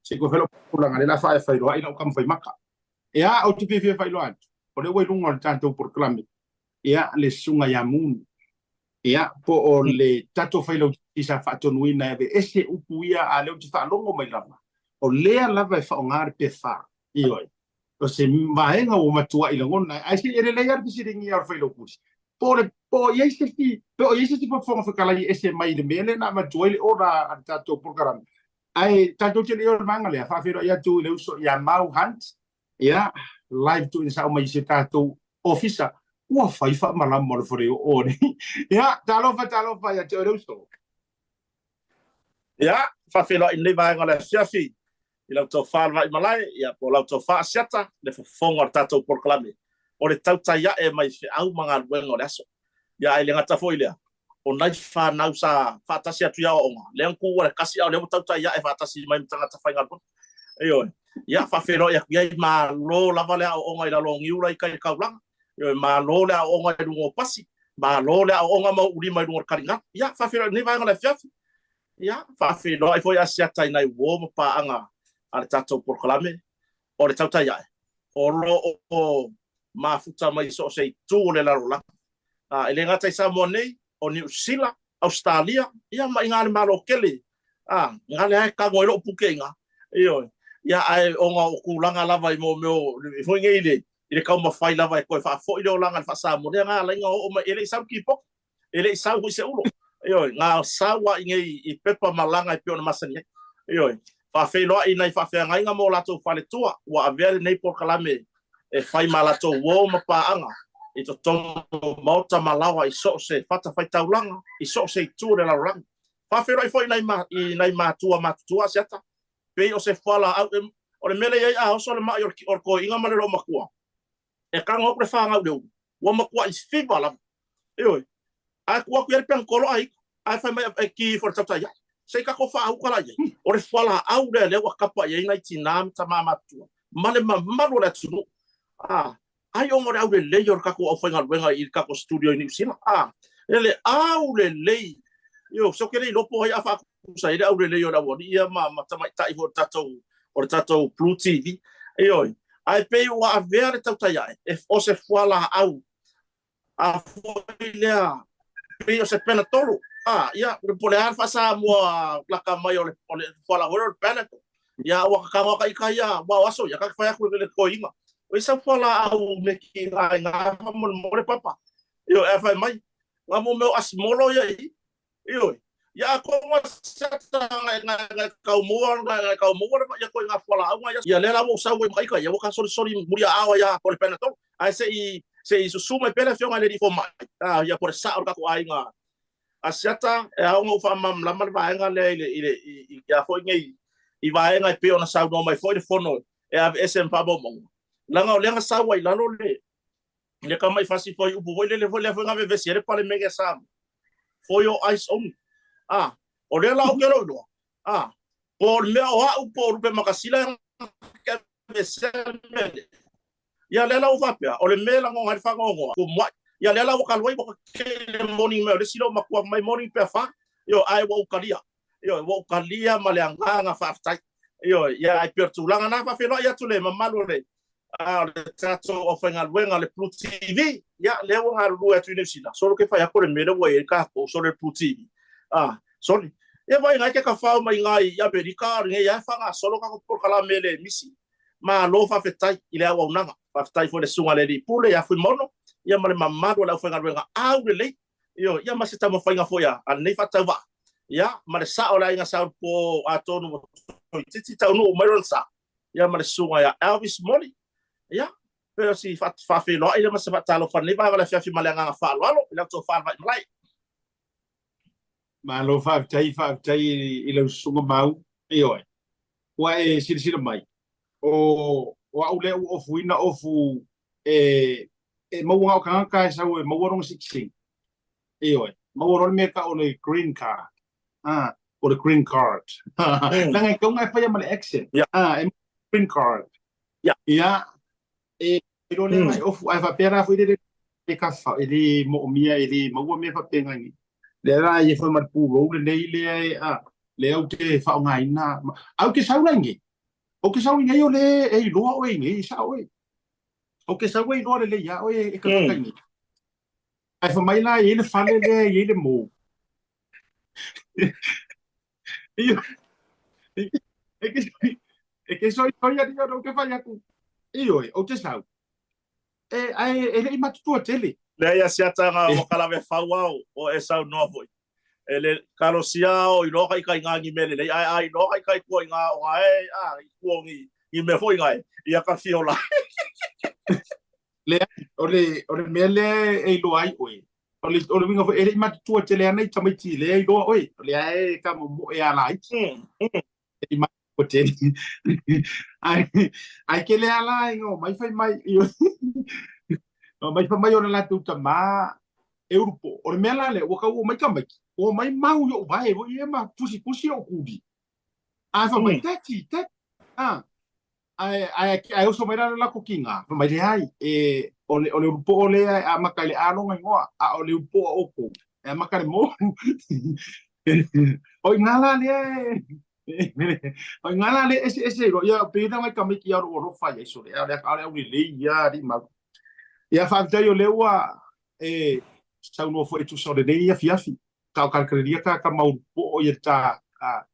Se i toe fai lau tulaga lea o le a faafeiloai lau tama faimaka. Ia, ou te fiafia e faailoa atu, o lea ua i luga o le tatou polokalame, ia, le Susuga ia Moon, ia, po o le tatou Failautusi sa faatonuina e aveese upu ia, a o lea ou te faalogo mai lava, o lea lava e faaaoga le PFA. Ioe. O se vaega ua matuai lagona ai, ae se i e lelei lava le fesiligia o le Failautusi, po o le, po o i ai se isi, pe o i ai se isi Fofoga Fetalai e ese mai i le mea lea na avatu ai le order a le tatou polokalame. Ae tatou te le i o i le vaega lea, faafeiloai atu i le uso ia Mau Hunt, ia, live tuuina sao mai i si tatou ofisa, ua fai faamalama o le faleoo nei. Ia, talofa, talofa ia te oe le uso. Ia, faafeiloai i lenei vaega o le afiafi i lau tofa le Vaimalae, ia, po o lau tofa Asiata, le fofoga o le tatou polokalame o le tautai ae mai feau ma galuega o le aso. Ia, ae le gata foi i lea, o nai fanau sa faatasi atu i aoaoga, lea na tuua le kasi a o lea ua tautai ae faatasi mai ma tagata faigaluega. Ioe. Ia, faafeiloai atu i ai, malo lava le aoaoga i lalo o Niula i tai i le taulaga. Ioe, malo le aoaoga i luga o pasi, malo le aoaoga ma ou lima i luga o le taligalu. Ia, faafeiloai i lenei vaega o le afiafi. Ia, faafeiloai foi Asiata i nai uo ma paaga a le tatou polokalame o le tautai ae, o lo o mafuta mai i so o se itu o le lalolagi. E le gata i Samoa nei, o Niu Sila, Ausetalia, ia ma i gale Malo tele, a, gale lava e tago ai lou puke i ina. Ioe. Ia, ae ona o tulaga lava i mea o, foi nei i le, i le taumafai lava e toe faafoi le olaga i le faa-Samoa, lea na ala ai ona oo mai, e le i sau le kipoti, e le i sau foi se ulo. Ioe, na sau lava i inei i pepa malaga e pei ona masani ai. Ioe, faafeiloai i nai faafeagaiga ma o latou faletua ua avea lenei polokalame e fai ma latou uo ma paaga i totonu o maota ma laoa i so o se fatafaitaulaga, i so o se itu o le lalolagi. Faafeiloai foi i nai matua matutua Asiata, pei o se fualaau, o le mea lea e i ai a oso le mai o le toeaina ma le loomatua, e tago atu le fanau i le ulu, ua matuai fiva lava. Ioe. Ae tuu atu i ai le penetolo a ita, ae fai mai e ki ifo i le tautai ae. Se i tatou faauta la i ai. O le fualaau lea lea ua tapa i ai nai tina ma tama matutua ma le mamalu o le atunuu. A, ai ona o le aulelei o le tatou aufaigaluega i le tatou studio i Niu Sila. A, e le aulelei. Ioe, se ou te le iloa po o ai a faatusa i ai le aulelei o le aualii ia ma, ma tamaitai foi o le tatou, o le tatou Blue TV. Ioe. Ae pei ua avea le tautai ae, e, o se fualaau a foi lea pei o se penatolo. A, ia, po o le a le faa-Samoa laka mai o le, o le fualaau foi lea o le Panadol. Ia, ua tatalo ata ita ia, aua o aso ia, ta te fai atu i le toeaina, oi sau fualaau meki i ina faamolemole papa. Ioe, ae fai mai, na mo mea o asimolo ia i i. Ioe. Ia atonu a seta ngai kau maua ngai kau maua le ia koe ngā fualaau ia. Ia lea la ua ou sau ai ma ita ia ua ka solisoli muri a ao ia po le Panadol. Ae se i se i susu mai pea le afioga i le alii fomai. A ia po le sao o le tatou aiga Asiata e ao ona ou faamalamalama le vaega lea i le i le i i a foi nei i vaega e pei ona saunoa mai foi le fono e aveese ma faamaumauga. Leaga o lea na sau ai i lalo le le tamai fasi fuaiupu foi lele foi lea foi na vevesi ai le Palemene a Samoa, for your eyes only. A, o lea la ou te lou iloa, a, po o le mea o a'u po o Lupe Makasila e ke aveesea le mea lea. Ia lea la ua faapea, o le mea e lagona ai le faanoanoa, kumua'i. Ia lea la ua talu ai ua kei le morning mai o le isi lou matua mai morning pe a fa, ioe, ae ua ou talia. Ioe, ua ou talia ma le agaga faafetai. Ioe, ia ai pei o le tulaga na faafeiloai atu le mamalu o le a o le tatou aufaigaluega le Blue TV. Ia lea ua galulue atu i Niu Sila. Solo ke fai atu le mea lea ua i ai tatou solo le Blue TV. A, sole. Ia vai ngai ke kafao mai ngai i Amerika o lenei ae faagasolo tatou polokalame le misi. Malo faafetai i le auaunaga. Faafetai foi i le susuga i le Alii Pule ia Fuimaono, ia ma le mamalu o le aufaigaluega aulelei. Ioe, ia ma se taumafaiga foi a lenei faatauvaa, ia ma le sao o le aiga Saulupo, atonu ua toeitiiti taunuu mai lona sa, ia ma le susuga ia Elvis Moli. Ia, pei o si faafeiloai lea ma se faatalofa i lenei vaega o le afiafi ma le agaga faaaloalo i lau tofa le Vaimalae. Malo faafetai, faafetai i lau susuga Mau. Ioe, ua e silasila mai, o au lea ua ofuina ofu e e maua na o tagata e sau e maua lona sitiseni. Ioe, maua loa le mea e tau o le green card. Ah, o le green card. Leaga e tatau ona e faia ma le accent. Ah, e green card. Ia, e iloa lea na e ofu, ae faapea la foi lele e kafa, e le moomia, e le maua mea faapena i lea la e fai ma le pulou lenei lea e, a, lea ou te faaaogaina. Ae ou te sau la i nei. Ou te sau i nei o le e iloa oe i nei, e sao oe. Ou te sau e iloa lelei iā oe e tagata i nei. Ae fai mai la e i ai le fale lea e i ai le mou. E ke soisoi alii ona ou te fai atu, Ioe, ou te sau. E, ae e le i matutua tele. Leai a siata nga ua kalave fau ao o e saunoa foi. E le kalosia o iloa ka ika inga ngi mea lelei ae a iloa ka ika i kua inga o nga e a i kua ngi ngi mea foi inga e ia ka fiola. Leai, o le, o le mea lea e iloa ai oe, o le, o le uiga foi, e le i matutua tele ana i tamaiti lea e iloa oe, o lea e tamomoe a laiti. E i matutua tele. Ae, ae tele a la ina omai fai mai, omai fai mai o le latou tamā e ulupo. O le mea la lea, ua tau omai tamaiti, ua omai mau i ou vae foi ia ma fusifusi ou kuli. Ae fai mai, Daddy, Daddy, a, ae, ae, ae oso mai la le latou tiga, fai mai, leai, e, o le, o le ulupoo lea e amata i le A lona igoa, a o le ulupoo a outou, e amata i le M. O i ina la lea e, o i ina la lea e eseese ai loa, ia, pei ona nai tamaiti ia o lou alofa i ai sole, a o le, a o le aulelei ia alii mau. Ia, faafetai o lea ua e saunoa foi e tusa o lenei afiafi, ta o Kalikalelia ta tama ulupoo ia ta, a,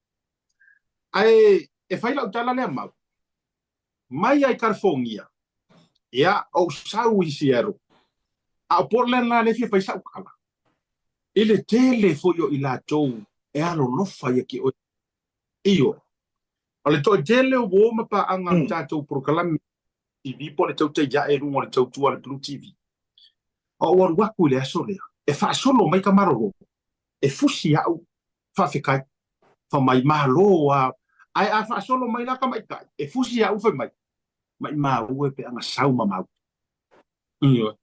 ae e fai lau tala lea mau, mai ai California, ia, ou sau i Seattle, a o Portland la lea e fia fai sau tala, i le tele foi o i latou e alolofa ia te oe. Ioe. O le toatele o uo ma paaga o le tatou polokalame TV po o le tautai ae i luga o le tautua a le Blue TV. Ou alu atu i le aso lea, e faasolo mai ka malolo, e fusi au faafetai, fai mai, malo a, ae a faasolo mai la tamaitai, e fusi au fai mai, maimau e pe ana sau mamau. Ioe.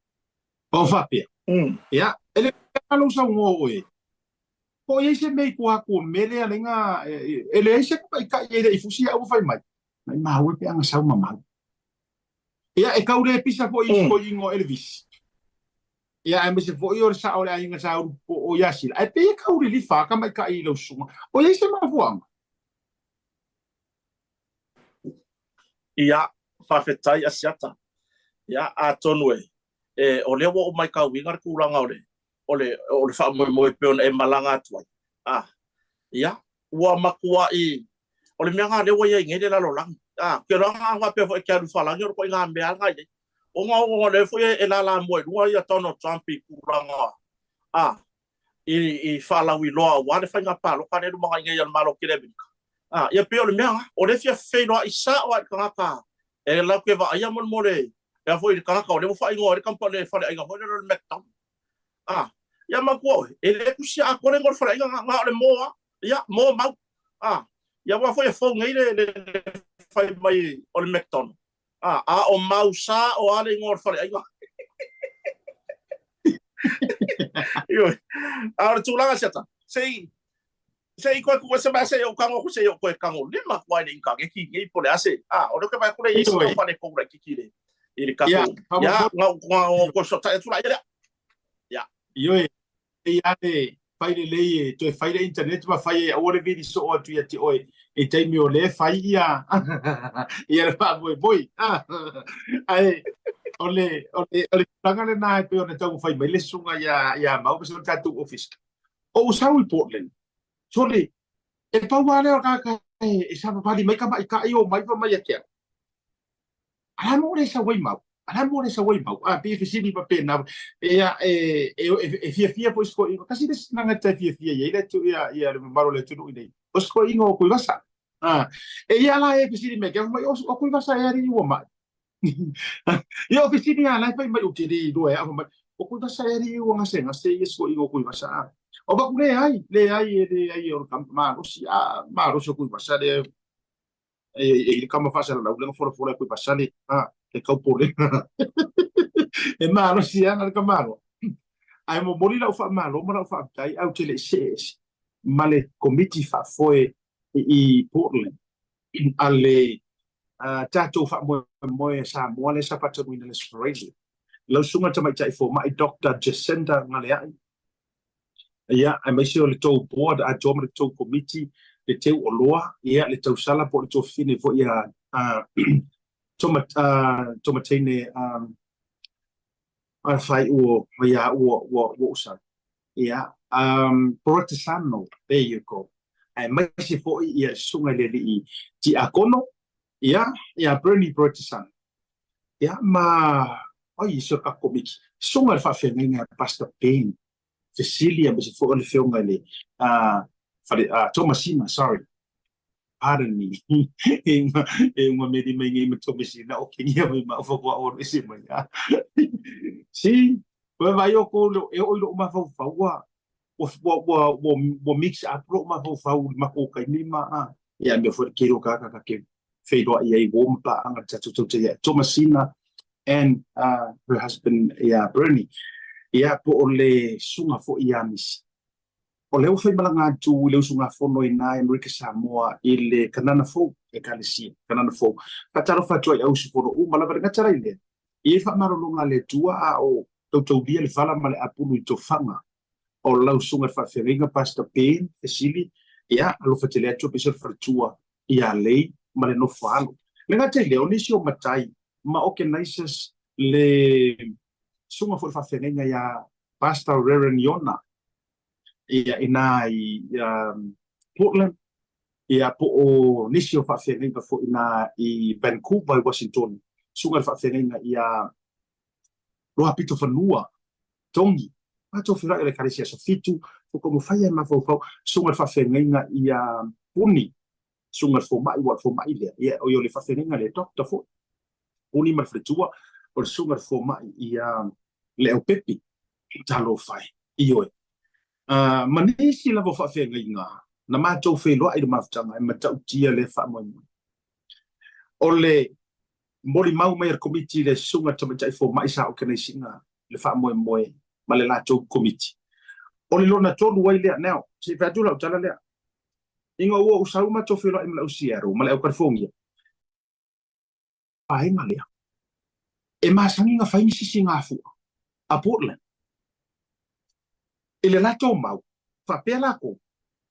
O faapea, ia, e le pea lou saunoa oe, po o i ai se mea i tua atu o le mea lea leaga, e leai se tamaitai e le i fusi au fai mai, maimau e pe ana sau mamau. Ia, e tau le pisa foi i isi toeaiina o Elvis. Ia, aemaise foi o le sao o le aiga sa ulu po o Iasila. Ae pei e tau lilifa a tamaitai i lau susuga. O i ai se mafuaaga? Ia, faafetai Asiata. Ia, atonu e, e, o lea ua ou maitauina le tulaga o le, o le, o le faamoemoe pei ona e malaga atu ai. A, ia, ua matuai, o le mea lena lea ua i ai nei le lalolagi. A, ou te iloa a faapea foi e te alu i Falagi, o le ituaiga mea lava lena e i ai. Ona o lea foi e lalamua i luga ia Donald Trump i tulaga, a, i, i faalauiloa aua le faiga palota lea e lumanai nei a le Malo tele Amerika. A, ia pei o le mea lena, o lea e fia feiloai sao lava i le tagata e latou te vaaia molemole, e a foi i le tagata o lea ua faaigoa ai le kamupani, le faleaiga foi lea o le McDonald. A, ia manatua oe, e le tusia atoa le igoa o le faleaiga na, na o le mo lava, ia, mo mau. A, ia aua foi e fou nei le, le, le fai mai o le McDonald. A, a o mau sao lava le igoa o le faleaiga. Ioe. A o le tulaga siata, se i, se i koe ku SMS e ou tago atu se i ou toe tago lima atu ai i le initaneti nei po o le a se, a, o lea ou te vaai atu lea i ai si tau faaletonu laitiiti i le, i le tatou, ia, na ou, na ou toe fesootai atu laia lea. Ia. Ioe, e i ai le, Fai lelei e toe fai le internet ma fai e aua le vili soo atu ia te oe i taimi o lea fai ia ia le faamoemoe. Ae o le o le o le tulaga lena e pei ona taumafai mai le susuga ia ia Mau ma se tatou ofisa. O ou sau i Portland, sole, e pau lava lea o le tagata e savavali mai tamaitai o mai fai mai ia te au. A la mo le sau ai Mau? A la mo le sau ai Mau? A pei e fesili faapena. Ia, e, e, e fiafia foi si toeaina. Tasi le tagata e fiafia i ai le atu, ia, ia le mamalu o le atunuu i nei. O si toeaina o Tuivasa. A, e ia la e fesili mai, fai mai, o Tuivasa e alii ua mai. Ia o fesili lava la e fai mai ou te le iloa e au, fai mai, o Tuivasa e alii ua gasegase ia si toeaina o Tuivasa. A, o fai atu, leai, leai, e leai, o le tama malosi, a, malosi o Tuivasa lea. E i le kama faasalalau lea na folafola e Tuivasa le, a, le taupolega. E malosi lava le tamaloa. Ae momoli lau faamalo ma lau faafetai ae ou te le i see ese ma le Komiti Faafoe i Portland a le tatou faamoemoe a Samoa lea sa faataunuuina i le Aso Faraile. Lau Susuga i le Tamaitai Fomai Doctor Jacinda Galeai, ia, aemaise o le tou board atoa ma le tou komiti, le teu oloa, ia, le tausala po o le tuafafine foi a Tomateine faaiu ia ua ua ua usa. Ia, Borotesano, there you go. Aemaise foi ia le susuga i le alii tiakono, ia, ia Bernie Borotesano. Ia, ma oi isi o le tatou komiti. Susuga i le faafeagaiga ia Pastor Ben Fesili aemaise foi o le afioga i le fale Tomasina, sorry, pardon me, e uma meli mai nei ma Tomasina o Kenia mai ma faatoa ou alu ese mai. See, ua vaai outou e oo i lou mafaufau ua ua ua ua ua mix up lou mafaufau i le matou taimi ma ia mea foi le tele o tagata ta te feiloai ai uo ma paaga le tatou tautai ai Tomasina and her husband ia Bernie ia po o le susuga foi ia Misi. O lea ua faimalaga atu i le usugafono i ina i Amerika Samoa i le Kanana Fou, Ekalesia Kanana Fou. Faatalofa atu ai i au usufono uma lava le gata la i lea, e i ai faamalologa a le Atua a o tautaulia le vala ma le apulu i tofaga o lau susuga i le faafeagaiga Pastor Ben Fesili, ia, alofa tele atu aemaise o le faletua ia Lei ma le nofo alo. Le gata i lea, o nisi o matai ma organizers le susuga foi i le faafeagaiga ia Pastor Reverend Iona, ia ina i Portland, ia po o nisi o faafeagaiga foi ina i Vancouver i Washington, susuga i le faafeagaiga ia Loapitofanua, Tongi, matou feiloai o le Ekalesia Aso Fitu, faatoa ai mafaufau, susuga i le faafeagaiga ia Puni, susuga i le fomai, ua o le fomai lea, ia o le faafeagaiga lea, doctor foi, Puni ma le faletua, o le susuga i le fomai ia Leaupepe, talofa e, ioe. Ma nisi lava o faafeagaiga na matou feiloai i le mafutaga e matautia lea faamoemoe. O le molimau mai a le Komiti i le Susuga i le Tamaitai Fomai sa organise ina le faamoemoe ma le latou Komiti. O le lona tolu ai lea, now, se i fai atu lau tala lea. Ina ua ou sau matou feiloai ma le au Seattle ma le au California, vaega lea. E masani ona fai ni sisigafua a Portland i le latou mau, faapea latou,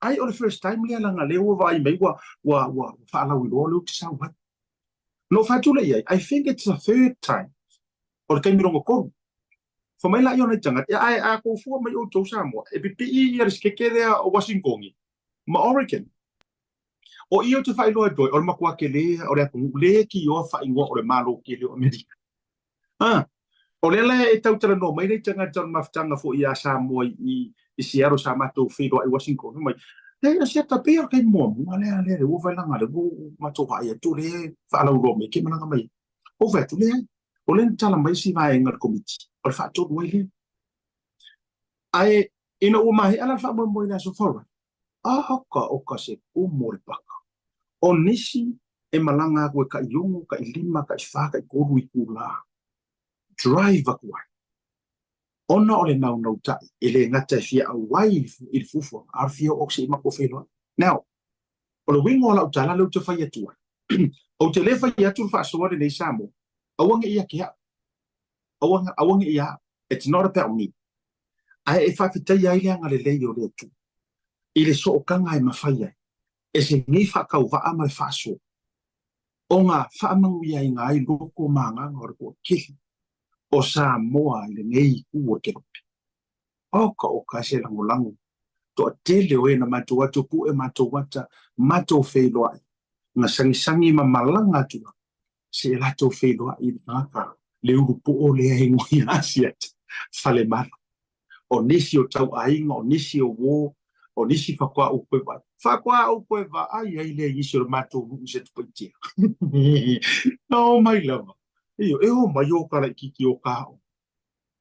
ai o le first time lea leaga lea ua vaai mai ua ua ua faalauiloa lea ou te sau ai. Na ou fai atu lea i ai, I think it's the third time, o le taimi lona tolu. Fai mai laia o nai tagata, ae a tou fua mai outou Samoa, e pipii ia le sikeke lea o Wasingoni ma Oregon. O i ou te faailoa atu ai, o le matua tele o le atunuu le kioa faaigoa o le Malo tele o Amerika. A, o lea la e tau talanoa mai nei tagata o le mafutaga foi iā Samoa i i Seattle sa matou feiloai i Washington, fai mai, e a siata pei o le taimi muamua lea lea ua fai laga lea ua matou vaai atu lea e faalauiloa mai ke malaga mai. Ou fai atu, leai, o lea na tala mai si vaega o le komiti, o le faatonu ai lea. Ae ina ua maea la le faamoemoe i le Aso Faraile, Oka oka se kumu o le paka. O nisi e malaga aku e kai ono, kai lima, kai fa, kai tolu itulā. Drive aku ai. Ona o le naunautai, e le gata e fia auai i le fuafuaga, a o le fia oo se i matou feiloai. Now, o le uiga o lau tala lea ou te fai atu ai, ou te le fai atu le faasoa lenei Samoa, aua ne i ia te au, aua, aua ne i ia au. It's not about me. Ae e faafetaia ai le agalelei o le Atua i le sootaga e mafai ai e se nei faatauvaa ma le faasoa ona faamanuiaina ai loko ma agaga o le toatele o Samoa i lenei itu o le Kelope. Oka oka se lagolago toatele o e na matou atu pue matou ata matou feiloai na sagisagi ma malaga atu lava se e latou feiloai i le tagata le ulu poo lea e igoa ia Asiata Falemala. O nisi o tauaiga, o nisi o uo, o nisi faatoa ou toe vaai. Faatoa ou toe vaai ai lea i nisi o le matou nuu i Satupaitea. Na omai lava. Ioe, e omai o kalaititi o kao.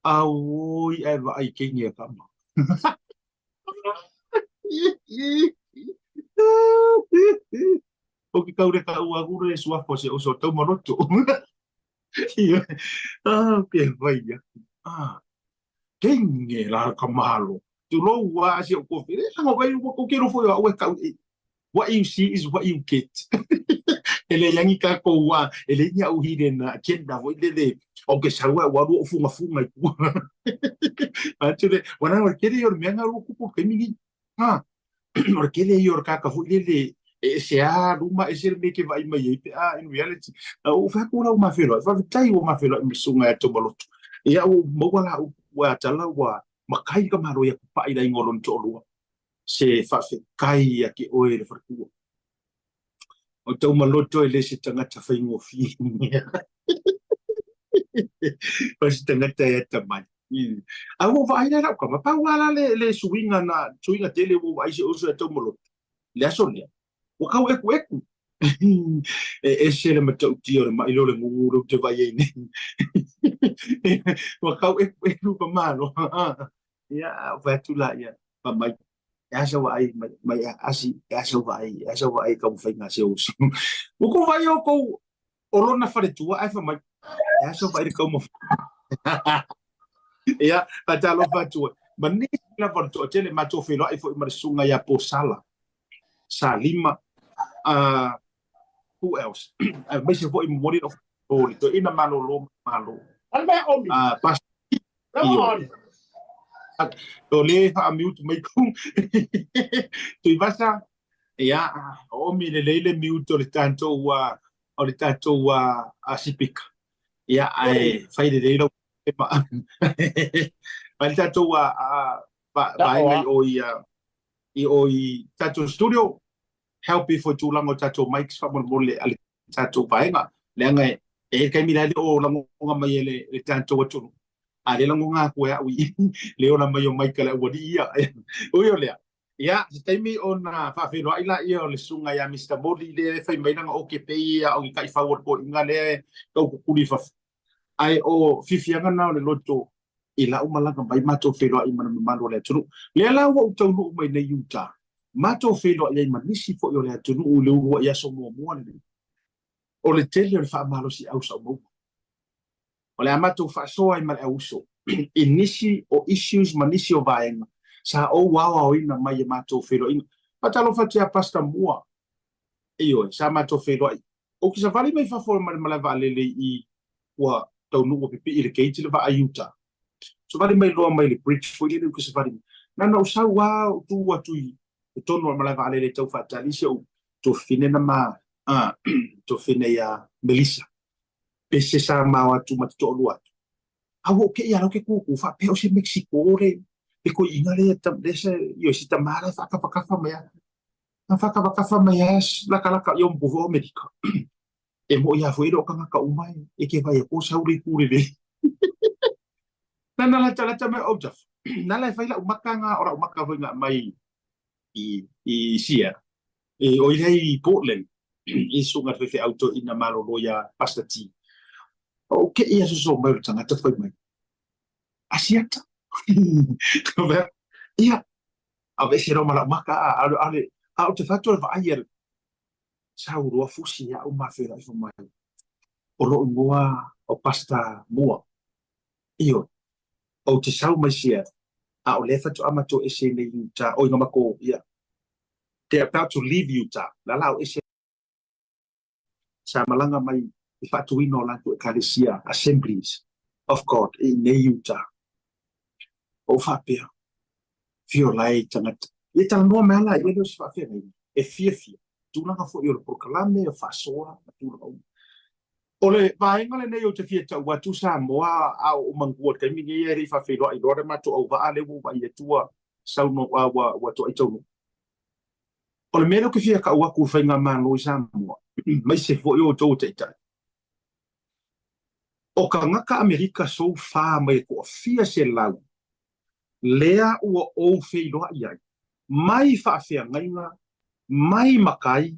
Auoi ae vaai teine a tama. O ke kauleka ua aku le suafa o se oso taumaloto. Ah, ke vai aku. Ah, teine la ka malo. Tulou a si o kofi. Le sanga vai ua ko kero foi au e kau. What you see is what you get. E le yangi ka ko wa, e le nya u hire na agenda foi le le o ke saua wa ru funga funga i ku. Atu le, wana o kere o mea ngaru kupu ke mingi. Ha, o kere i o kaka foi le le e se a luma e se me ke vai mai e pe a in reality. O fa ku la u mafelo, fa tai o mafelo i sunga e to maloto. Ia o maua la u wa tala wa makai ka malo ia ku pa ila ingolon to lua. Se faafetai ia te oe e le faletua. O Taumaloto e le se tagata faigofie. O se tagata e atamai. A ua vaai la lau kama, pau lava la le, le suiga na, suiga tele ua vaai si ou uso ia Taumaloto. Le aso lea, ua kau ekueku. E ese le matautia o le mai lea o le gugu lea ou te vaai ai nei. Ua kau ekueku ka malo. Ia, ou fai atu la ia, fai mai, e a sau vaai mai, mai asi, e a sau vaai, e a sau vaai i taumafaiga a si ou uso. Ua kou vaai outou o lona faletua ae fai mai, e a sau vaai i le taumafaiga. Ia, faatalofa atu ai. Ma nisi lava o le toatele, matou feiloai foi ma le susuga ia Posala, Salima, who else? Aemaise foi momoli lau faamalo i le toeaina malolo ma le Malo. Pastor Ioe. O le faa-mute mai kou. Tuivasa, ia, oomi lelei le mute o le tatou o le tatou sipika. Ia, ae fai lelei lau ma. Fai le tatou vaega i o i i o i tatou studio, help ifo i tulaga o tatou mics faamolemole a le tatou vaega, leaga e i ai le taimi la e le o lagoga mai e le tatou atunuu, a lea lagoga atu e au i le ola mai o mic a le aualii ia. Ui o lea, ia, se taimi ona faafeiloai laia o le susuga ia Mister Moli lea e fai mai lana OKP ia o ni taifau o le toeaina lea e taukukuli i fafo. Ae o fiafiaga na o le loto i lau malaga mai matou feiloai ma le mamalu o le atunuu. Lea la ua ou taunuu mai nei i Utah, matou feiloai ai ma nisi foi o le atunuu i le uluai aso muamua lenei. O le tele o le faamalosiau sa ou maua. O le a matou faasoa ai ma le auuso i nisi o issues ma nisi o vaega sa ou aoaoina mai i matou feiloaiga. Faatalofa atu ia Pastor Mua, ioe, sa matou feiloai. Ou te savali mai fafo ma le malae vaalele i ua taunuu ua pipii i le gate le vaa i uta. Savali mai loa mai le bridge foi lele ou te savali mai. Na ona ou sau lava ou tu atu i totonu o le malae vaalele e tau faatali si ou tuafafine na ma tuafafine ia Melissa. Pese sa ma o atu ma te toalua atu. A ua ou te i a la ou te kūkū faapea o se Mexico le le toeaina lea le se ioe si tama la e faatafatafa mai a. Na faatafatafa mai a latalata i o matou foi o Amerika. E moʻi lava foi e le o tagata uma e ke vaai atu o sau le itu lelei. Na latalata mai o Jaff. Na la e fai lau maka nga o lau maka foi nga mai i i Sierra. E o i i Portland i susuga i le faifeau toeaina malolo ia Pastor T. O ke ia soso mai o le tagata fai mai. Asiata. Ia, aveese loa ma lau maka a ale a ou te fai atu o le vaai a le sau loa fusi ia au ma feiloai fai mai o lou igoa o Pastor Mua. Ioe, ou te sau mai Seattle, a o lea faatoa matou ese nei i Utah, oi na matou, ia, they're about to leave Utah, la la o ese sa malaga mai i faatuina o latou ekalesia, Assemblies of God, i inei i Utah. Ou faapea, Fio lai tagata. Ia talanoa mai ala ia leo se faafeagaiga e fiafia tulaga foi o le polokalame o faasoa ma tulaga uma. O le vaega lenei ou te fia tau atu Samoa a o mangua i le taimi nei e le i faafeiloai loa le matou auvaa lea ua ou vaai atu ua saunoa ua toai taunuu. O le mea lea ou te fia tau atu i le faigamalo i Samoa aemaise foi o outou o taitai, o tagata Amerika so far mai le toafia selau lea ua ou feiloai ai, mai faafeagaiga, mai matai,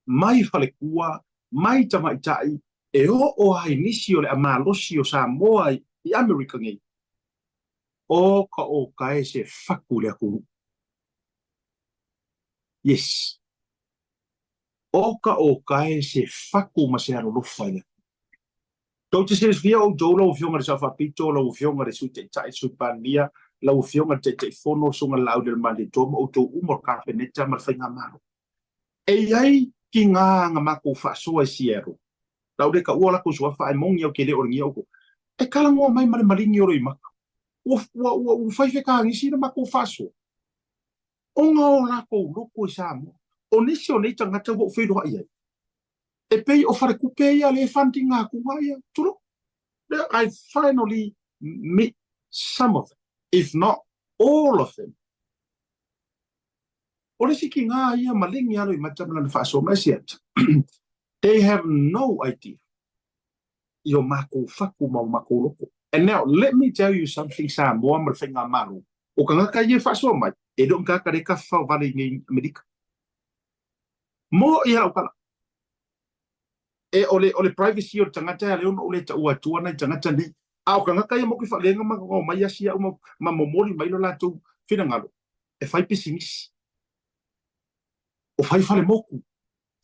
mai faletua, mai tamaitai, e oo lava i nisi o le malosi o Samoa i Amerika nei, o ka okae se fatu i le atunuu. Yes. O ka okae se fatu ma se alolofa i le atunuu. Tou te silafia outou lau Afioga i le Sao Faapito, lau Afioga i le Sui Taitai, Sui Palemia, lau Afioga i le Taitaifono, Susuga i le Laaulialemalietoa ma outou uma o le Kapeneta ma le Faigamalo. E i ai tiga na matou faasoa i Seattle, lau le taua o latou suafa ae moni au te le olegia outou. E talanoa mai ma le maligi o Loimata. Ua, ua, ua, ua fai fekagisi le matou faasoa ona o latou loto i Samoa. O nisi o nei tagata ua ou feiloai ai, e pei o faletupe ia le fund ina atu ia, tulou. I finally meet some of them, if not all of them. O le isi tiga ia maligi alo i mata ma lana faasoa mai se ata. They have no idea i o makou fatu ma o makou loko. And now, let me tell you something Samoa ma le faigamalo, o tagata ia e faasoa mai, e le o ni tagata le kafafaovale i nei Amerika. Mo ia lau tala. E o le, o le privacy o le tagata e ala ai ona ou le taua atua nai tagata nei. A o tagata ia motu i faalega ma omai asi au ma, ma momoli mai lo latou finagalo e fai pisinisi, o fai falemoku,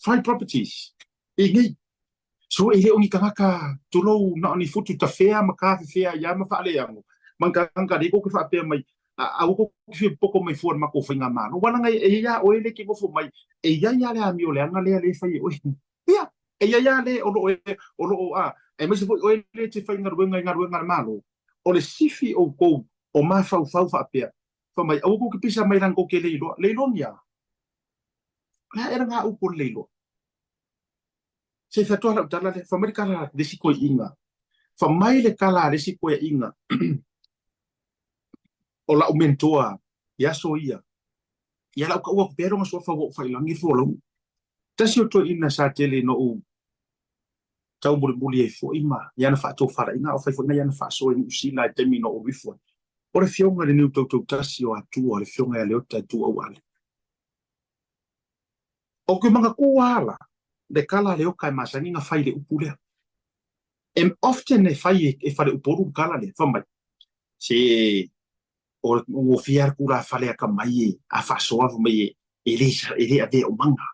fai properties i nei. So e le o ni tagata tulou na o ni futu tafea ma tafefea ai lava ma faaleago ma ni tagata lea tou te faapea mai aua tou te fia poko mai fua i le matou faigamalo. Aua leaga e i ai lava oe lea e te nofo mai, e i ai lava le amio leaga lea e fai e oe. Ia, e i ai lava le o lo o o lo o a, aemaise foi oe lea e te faigaluega i galuega a le Malo, o le sifi outou o mafaufau faapea, fai mai, aua tou te pisa mai leaga tou te le iloa. Le iloa ni a? O le a ea lena upu o le le iloa? Se i fai atu lava lau tala lea, fai mai le tala a le isi toeaiina, fai mai le tala a le isi toeaiina o lau mentor i aso ia, ia lau taua atu pea lona suafa ua ou faiilagi le folauga. Tasi o toeaiina sa tele ina ou taumolimoli ai foi ma i ana faatofalaiga a o fai foi nai ana faasoa i Niu Sila i le taimi na ou alu ifo ai. O le Afioga i le Niu Tautautasi o Atua, le Afioga ia Leota e Tuuau Ale. Ou te manatua lava la le tala a Leota e masani ona fai i le upu lea. E often e fai e Faleupolu le tala lea, fai mai, se o gofie lava le tulafale atamai e a faasoa fai mai e le e le avea o maga.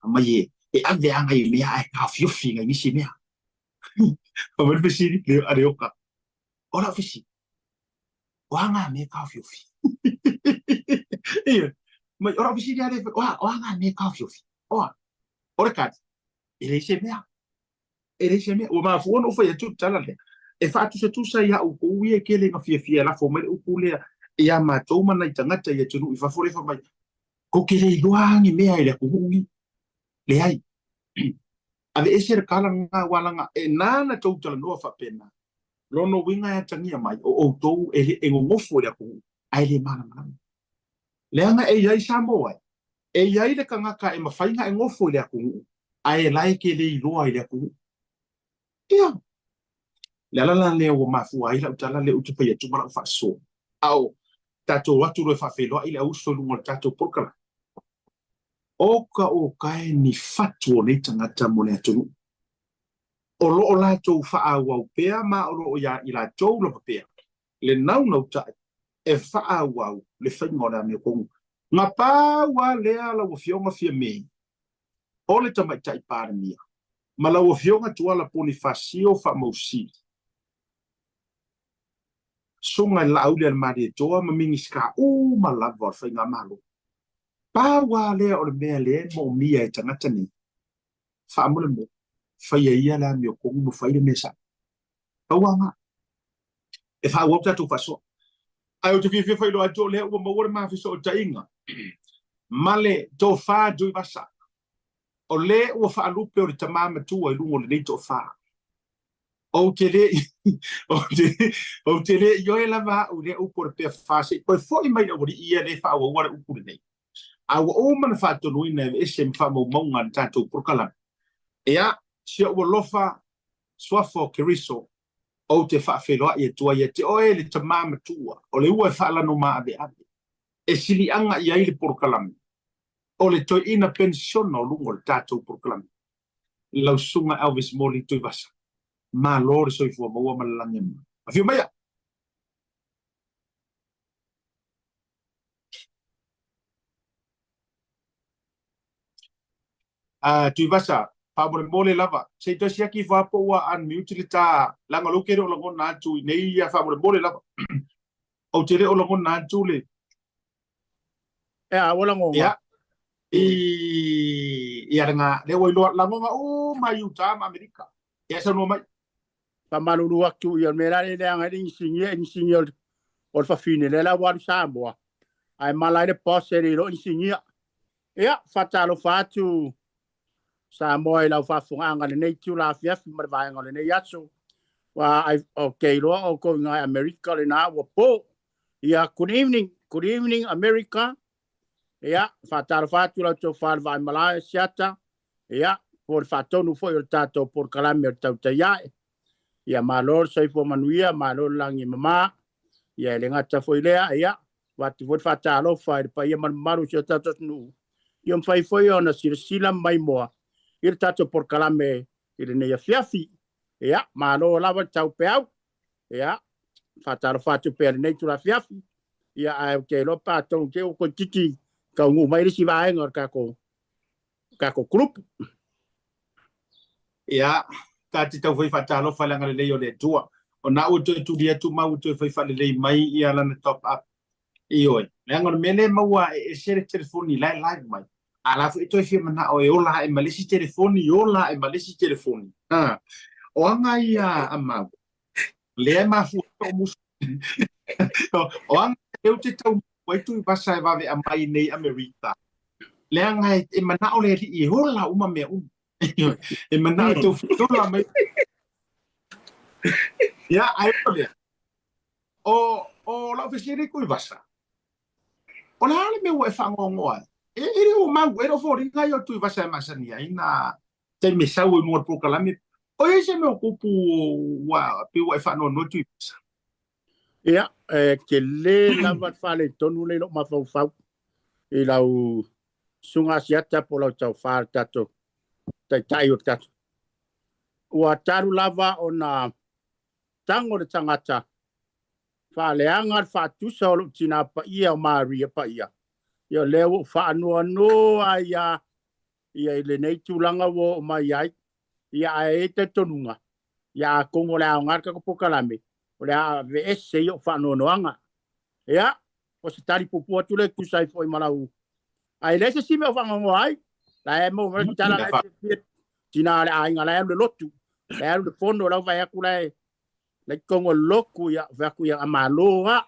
Fai mai e ave lava nai mea ae taofiofi i nai nisi mea. Fai mai le fesili a Leota, o lau fesili, o a ngā mea taofiofi? Ia, mai o lau fesili lava lea, o a ngā mea taofiofi? O a? O le tali, e leai se mea. E leai se mea. Ua mafua ona ou fai atu le tala lea, e faatusatusa iā outou ia e tele ina fiafia e lafo mai le upu lea iā matou ma nai tagata i atunuu i fafo lea fai mai, tou te le iloa lava ni mea i le atunuu lenei. Leai. Aveese le tala lena aua leaga e na ona tou talanoa faapena, lona uiga e atagia mai o outou e le e nonofo i le atunuu ae le malamalama. Leaga e i ai Samoa e, e i ai le tagata e mafai ona e nofo i le atunuu ae la e te le iloa i le atunuu. Ia, le ala la lea ua mafua ai lau tala lea ou te fai atu ma lau faasoa, a o tatou o atu loa e faafeiloai le auuso i luga o le tatou polokalame. O ka okae ni fatu o nei tagata mo le atunuu. O lo o latou faaauau pea ma o lo o iā i latou lava pea le naunautai e faaauau le faiga o le amiotonu. Na pau lava lea lau Afioga Fiame o le Tamaitai Palemia ma lau Afioga Tuala Ponifasio Faamausili, Susuga i le Laaulialemalietoa ma Minisita uma lava o le Faigamalo. Pau lava lea o le mea lea e moomia e tagata nei, faamolemole, faia ia le amiotonu ma fai le mea sao. Pau lava lena. E faaauau tatou faasoa. Ae ou te fiafia faailoa atu o lea ua maua le ma fesootaiga ma le tofa Tuivasa, o le ua faalupe o le tama matua i luga o lenei toafa. Ou te le ou te le ioe lava au i lea upu o le peafa se i toe foi mai le aualii ia lea e faaauaua le upu lenei. A ua uma ona faatonuina e aveese ma faamaumauga a le tatou polokalame. Ia, si ou alofa suafa o Keriso, ou te faafeiloai atu ai ia te oe le tama matua o le ua e faalano maaveave e siliaga i ai le polokalame o le toeaina penisiona o luga o le tatou polokalame. Lau Susuga Elvis Moli Tuivasa, malo le soifua maua ma le lagi e mama. Afio maia! Tuivasa, faamolemole lava, se i toe siaki ifo lava po ua unmute le ta, leaga o lea ou te le o lagona atu i nei ia, faamolemole lava. Ou te le o lagona atu le... Ea, ua lagona. Ia, i, ia lena, lea ua iloa, lagona uma i Utah ma Amerika. Ia, saunoa mai. Faamalulu atu, ia o le mea la lea e leaga ai le inisinia, inisinia o le fafine, lea la ua alu i Samoa, ae mala ai le boss e le iloa inisinia. Ia, faatalofa atu Samoa i lau faafofogaaga i lenei itula afiafi ma le vaega o lenei aso. Ua ou te iloa outou i ina i Amerika lena ua po. Ia, good evening, good evening America. Ia, faatalofa atu lau tofa i le Vaaimalae Asiata. Ia, po o le faatonu foi o le tatou polokalame o le Tautai Ae. Ia, malo le soifua manuia, malo le lagi e mama. Ia, e le gata foi i lea, ia, avatu foi le faatalofa i le paia ma le mamalu o si o tatou atunuu, ia mafai foi ona silasila ma maimoa i le tatou polokalame i lenei afiafi. Ia, malo lava le taupeau. Ia, faatalofa atu pea i lenei itula afiafi. Ia, ae ou te iloa pe atonu te i ua toeitiiti taunuu mai le isi vaega o le tatou tatou group. Ia, ta te tau fai faatalofa i le agalelei o le Atua. O na ua toe tuli atu ma ua toe fai faalelei mai ia lana top up. Ioe, leaga o le mea lea e maua e ese le telefoni la e live mai, a la foi e toe fia manao e ola ae ma le isi telefoni, ola ae ma le isi telefoni. Ha. O aga ia a mau, lea e mafua ai lou musu. O aga lea ou te tau ai Tuivasa e vave aumai nei Amerika. Leaga e manao le alii e ola uma mea uma. E manao e tau ola mai. Ia, ae o lea. O, o lau fesili Tuivasa, o le a le mea ua e faanoanoa ai? E, e le o mau, e le o foliga ia o Tuivasa e masani ai na taimi e sau ai i luga o le polokalame. O i ai se mea o tupu ua pei ua e faanoanoa Tuivasa? Ia, e tele lava le faaletonu lea i lou mafaufau i lau susuga Asiata po o lau taufa le tatou taitai o le tatou. Ua talu lava ona tago le tagata faaleaga le faatusa o lou tina paia o Maria paia. Ia o lea ua ou faanoanoa ai lava ia i lenei tulaga ua oo mai ai. Ia ae i ai talitonuga, ia atonu o le a aoga le tatou polokalame, o le a aveese i ou faanoanoaga. Ia, o se tali puupuu atu lea e tusa ai foi ma lau... Ae leai se isi mea o faanoanoa ai. La e maua mai le tala la e fiafia tina o le aiga la e alu le lotu, la e alu le fono, la e vaai atu la e la i totonu o le lotu, ia fai atu ia a malo lava.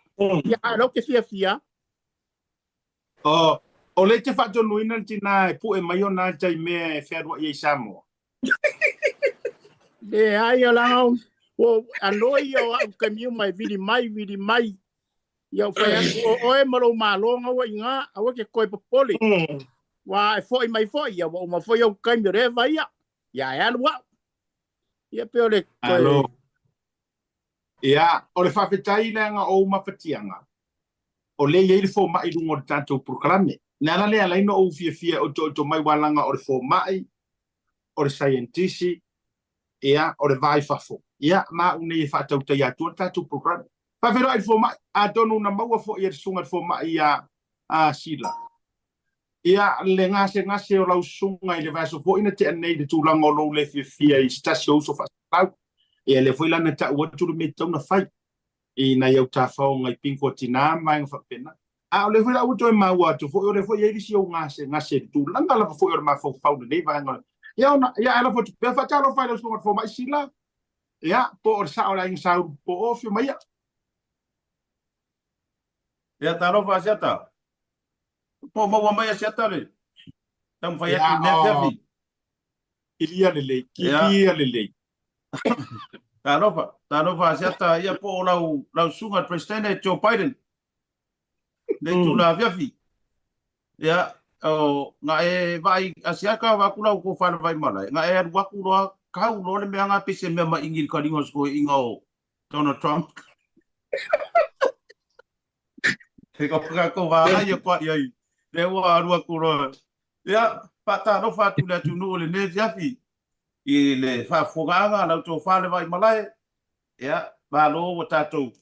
Ia ae o lea ou te fiafia. O, o lea e te faatonuina le tina e pue mai ona ata i mea e fealuai ai i Samoa. Leai, o leaga ua anoi ia o au taimi uma e vili mai, vili mai. Ia ou fai atu, o oe ma lou malo na ua i ina, aua e te toe popole. Ua e foi mai foi, ia ua uma foi ou taimi o lea e vaia. Ia e alu au. Ia pei o le toe... Malo. Ia, o le faafetai leaga o ou mafatiaga, o lea e i ai le fomai i luga o le tatou polokalame. O le ala lea e ala ai ona ou fiafia e otooto mai aua leaga o le fomai, o le saienitisi, ia, o le va i fafo, ia, ma au nei e faatautaia atua le tatou polokalame. Faafeiloai i le fomai, atonu na maua foi e le susuga i le fomai ia a Sila. Ia, le gasegase o lau susuga i le vaiaso foi na tea nei i le tulaga o lou le fiafia i se tasi o uso faasalau. Ia, lea foi la na tau atu le mea e tatau ona fai i nai au tafaoga i pingo a tina ma vaega faapena. A o lea foi la ua toe maua atu foi, o lea foi e i ai le isi ou gasegase i le tulaga lava foi o le mafaufau i lenei vaega. Ia ona, ia ae lafo atu pea faatalofa i lau susuga i le fomai Sila, ia, po o le sao o le Aiga Saulu po o afio mai ia. Ia, talofa Asiata. Po o maua mai Asiata le taumafai atu i lenei afiafi. Kilia lelei, kilia lelei. Talofa, talofa Asiata, ia po o lau, lau susuga le Peresetene Joe Biden. Lenei itula afiafi. Ia, o, na e vaai Asiata vaai atu lau tofa i le Vaimalae, na e alu atu loa, kau loa le mea na pei se mea maʻiʻi i le kaliga o se toeaina o Donald Trump. He ka whakaako wāngai a koa iai. Lea ua alu atu loa. Ia, faatalofa atu le atunuu o lenei afiafi i le faafofogaaga a la outou fale Vaimalae. Ia, malo ua tatou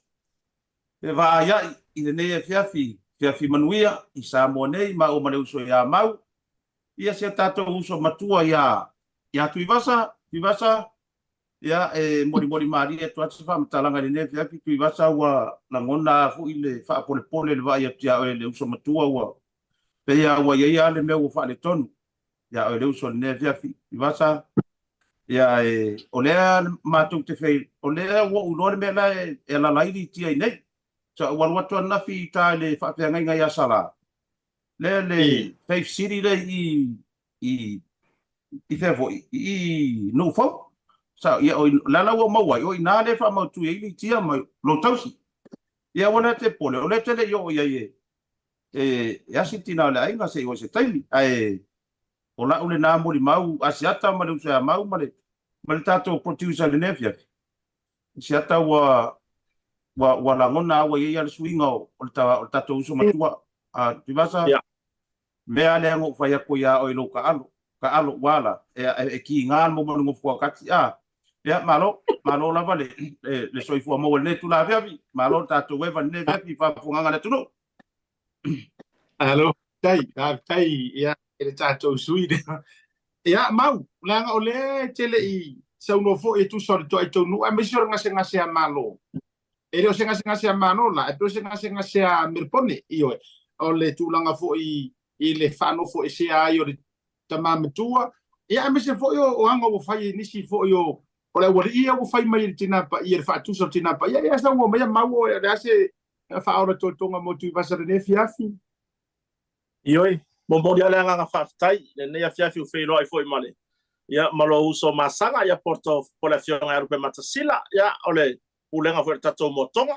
fevaaiai i lenei afiafi, afiafi manuia i Samoa nei maua ma le uso ia Mau. Ia si a tatou uso matua ia ia Tuivasa, Tuivasa, Ia, e molimoli malie atu lava se faamatalaga i lenei afiafi, Tuivasa, ua lagona lava foi le faapolepole i le vaai atu ia oe le uso matua, ua pei lava ua i ai lava le mea ua faaletonu ia oe le uso i lenei afiafi. Tuivasa, ia, e, o lea matou te fei, o lea ua ou iloa le mea la e alaala ai Litia i nei. Sa ou alu atu ananafi i uta i le faafeagaiga ia Sala, lea le Faith City lea i i i fea foi i Nuufou. Sa ia o le ala ua maua ai o i ina lea e faamautui ai Litia ma lou tausi. Ia aua lea te popole, o lea e te le i oo i ai e e asi le tina o le aiga se i oo i se taimi. Ae o la'u lena molimau Asiata ma le uso ia Mau ma le ma le tatou producer i lenei afiafi. Asiata ua ua ua lagona lava ua i ai lava le suiga o le o le tatou uso matua a Tuivasa. Ia. Mea lea na ou fai atu ai ia oe i lou taalo, taalo ua ala, e, e kiga le momo nofo fuakati, a. Ia, malo, malo lava le, le, le soifua maua i lenei itula afiafi, malo le tatou eva i lenei afiafi i faafofogaaga a le atunuu. Alo, faafetai, faafetai ia i le tatou sui lea. Ia, Mau, leaga o lea e te le i saunoa foi e tusa o le toai taunuu, aemaise o le gasegase a Malo. E le o se gasegase a Malo la, e pei o se gasegase a Melpone, ioe, o le tulaga foi i le faanofoesea ai o le tama matua, ia aemaise foi o aga ua fai e nisi foi o o le aualii ia ua fai mai e le Tina Paia, le faatusa o le Tina Paia, ia saunoa mai Mau, o le a se faaola totoga mo Tuivasa i lenei afiafi? Ioe, momoli lava le agaga faafetai i lenei afiafi ua feiloai foi ma le ia ma lou uso masaga ia Porto po le afioga ia Lupematasila, ia o le pulega foi o le tatou moatoga.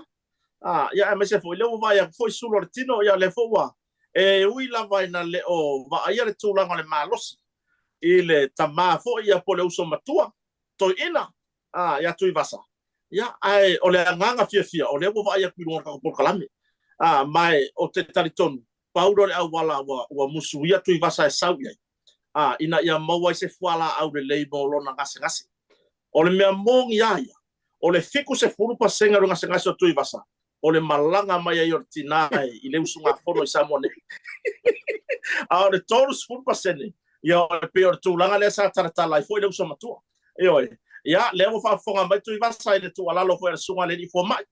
A, ia aemaise foi lea ua vaai atu foi sulu o le tino, ia lea foi ua e ui lava ina le o vaaia le tulaga o le malosi i le tama foi ia po o le uso matua toeaina a ia Tuivasa. Ia, ae o le agaga fiafia, o lea ua vaai atu i luga o le tatou polokalame. A, ma e, ou te talitonu, pau lea o le auala ua, ua musuia Tuivasa e sau i ai, a, ina ia maua ai se fualaau lelei mo lona gasegase. O le mea moni lava ia, o le 70% o le gasegase o Tuivasa, o le malaga mai ai o le tina i le usugafono i Samoa nei. A o le 30%, ia e pei o le tulaga lea sa talatala ai foi le uso matua. Ioe. Ia, lea ua faafofoga mai Tuivasa i le tuualalo foi a le susuga i le alii fomai.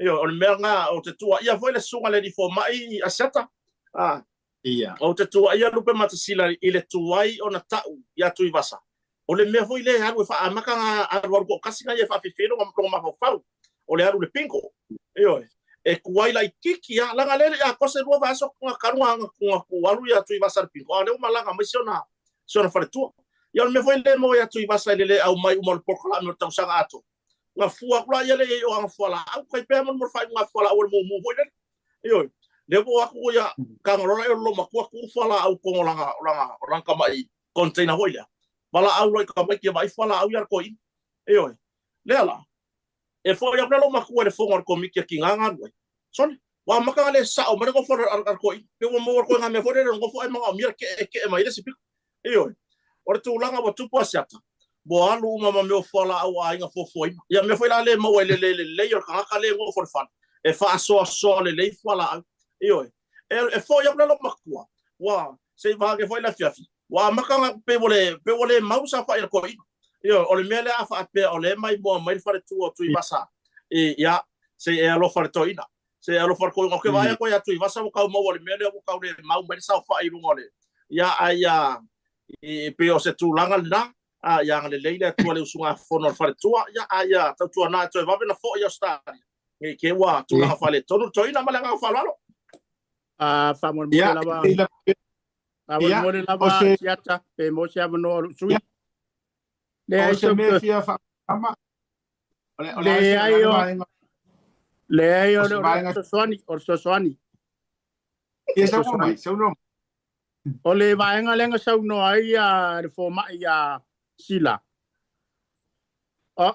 Ioe, o le mea lena, ou te tuuaia foi le susuga i le alii fomai Asiata. A, Ia. Ou te tuuaia Lupematasila i le tuai ona tau ia Tuivasa, o le mea foi lea e alu e faaamata na alualu toatasi na ia e faafiafia ai lona mafaufau, o le alu i le bingo. Ioe. E tuai laitiiti lava, leaga lea e le i atoa se lua vaiaso na talu na tuu alu ia Tuivasa i le bingo, a o lea ua malaga mai si ona faletua. Ia o le mea foi lea e maua ia Tuivasa i le le aumai uma o le polokalame o le tausaga atoa, na fua atu la ia lea i ai o ana fualaau, tai pea mo le faaiuga fualaau o le mumu foi lele. Ioe, lea ua o atu ia taga loa lea o le loomatua tuu fualaau i totonu o lana, o lana, o lana tamai container foi lea. Valaau loa i tamaiti e vaai fualaau ia a le toeaina. Ioe, lea la, e foi atu le loomatua i le fono a le Komiti a Tina galue. Sole, ua amata ona le sao mai le nofo a le toeaina. Pei ua maua le ituaiga mea foi lele o le nofo ae manaomia le kee e kee mai ai le isi pito. Ioe, o le tulaga ua tupu Asiata, ua alu uma ma mea o fualaau a aiga fuafuaina. Ia mea foi la lea e maua i le le lelei o le tagata lea e nofo i le fale, e faasoasoa lelei fualaau. Ioe, e, e foi atu la lou matua, ua, se i vaeane foi le afiafi, ua amata ona pei ua le, pei ua le mau le saofai a le toeaina. Ioe, o le mea lea a faapea o lea e maimoa mai le faletua o Tuivasa, i, ia, se i e alofa i le toeaina. Se i e alofa i le toeaina. Ou te vaai atu ia Tuivasa ua tau maua i le mea lea ua tau le mau mai le saofai i luga o le, ia, ae ia, e pei o se tulaga lena, a, ia agalelei le Atua i le usugafono a le faletua, ia, a ia tautuana e toe vave ona foi i Ausetalia, ne i te i ua tulaga faaletonu le toeaina. Ma le agaga faaaloalo. A faamolemole lava, faamolemole lava Asiata pe maua se avanoa o lou sui. Leai se mea fia faamalamalama. Leai o leai o le fesoasoani, o le fesoasoani. Ia saunoa mai, saunoa mai. O le vaega lea na saunoa ai le fomai ia Sila.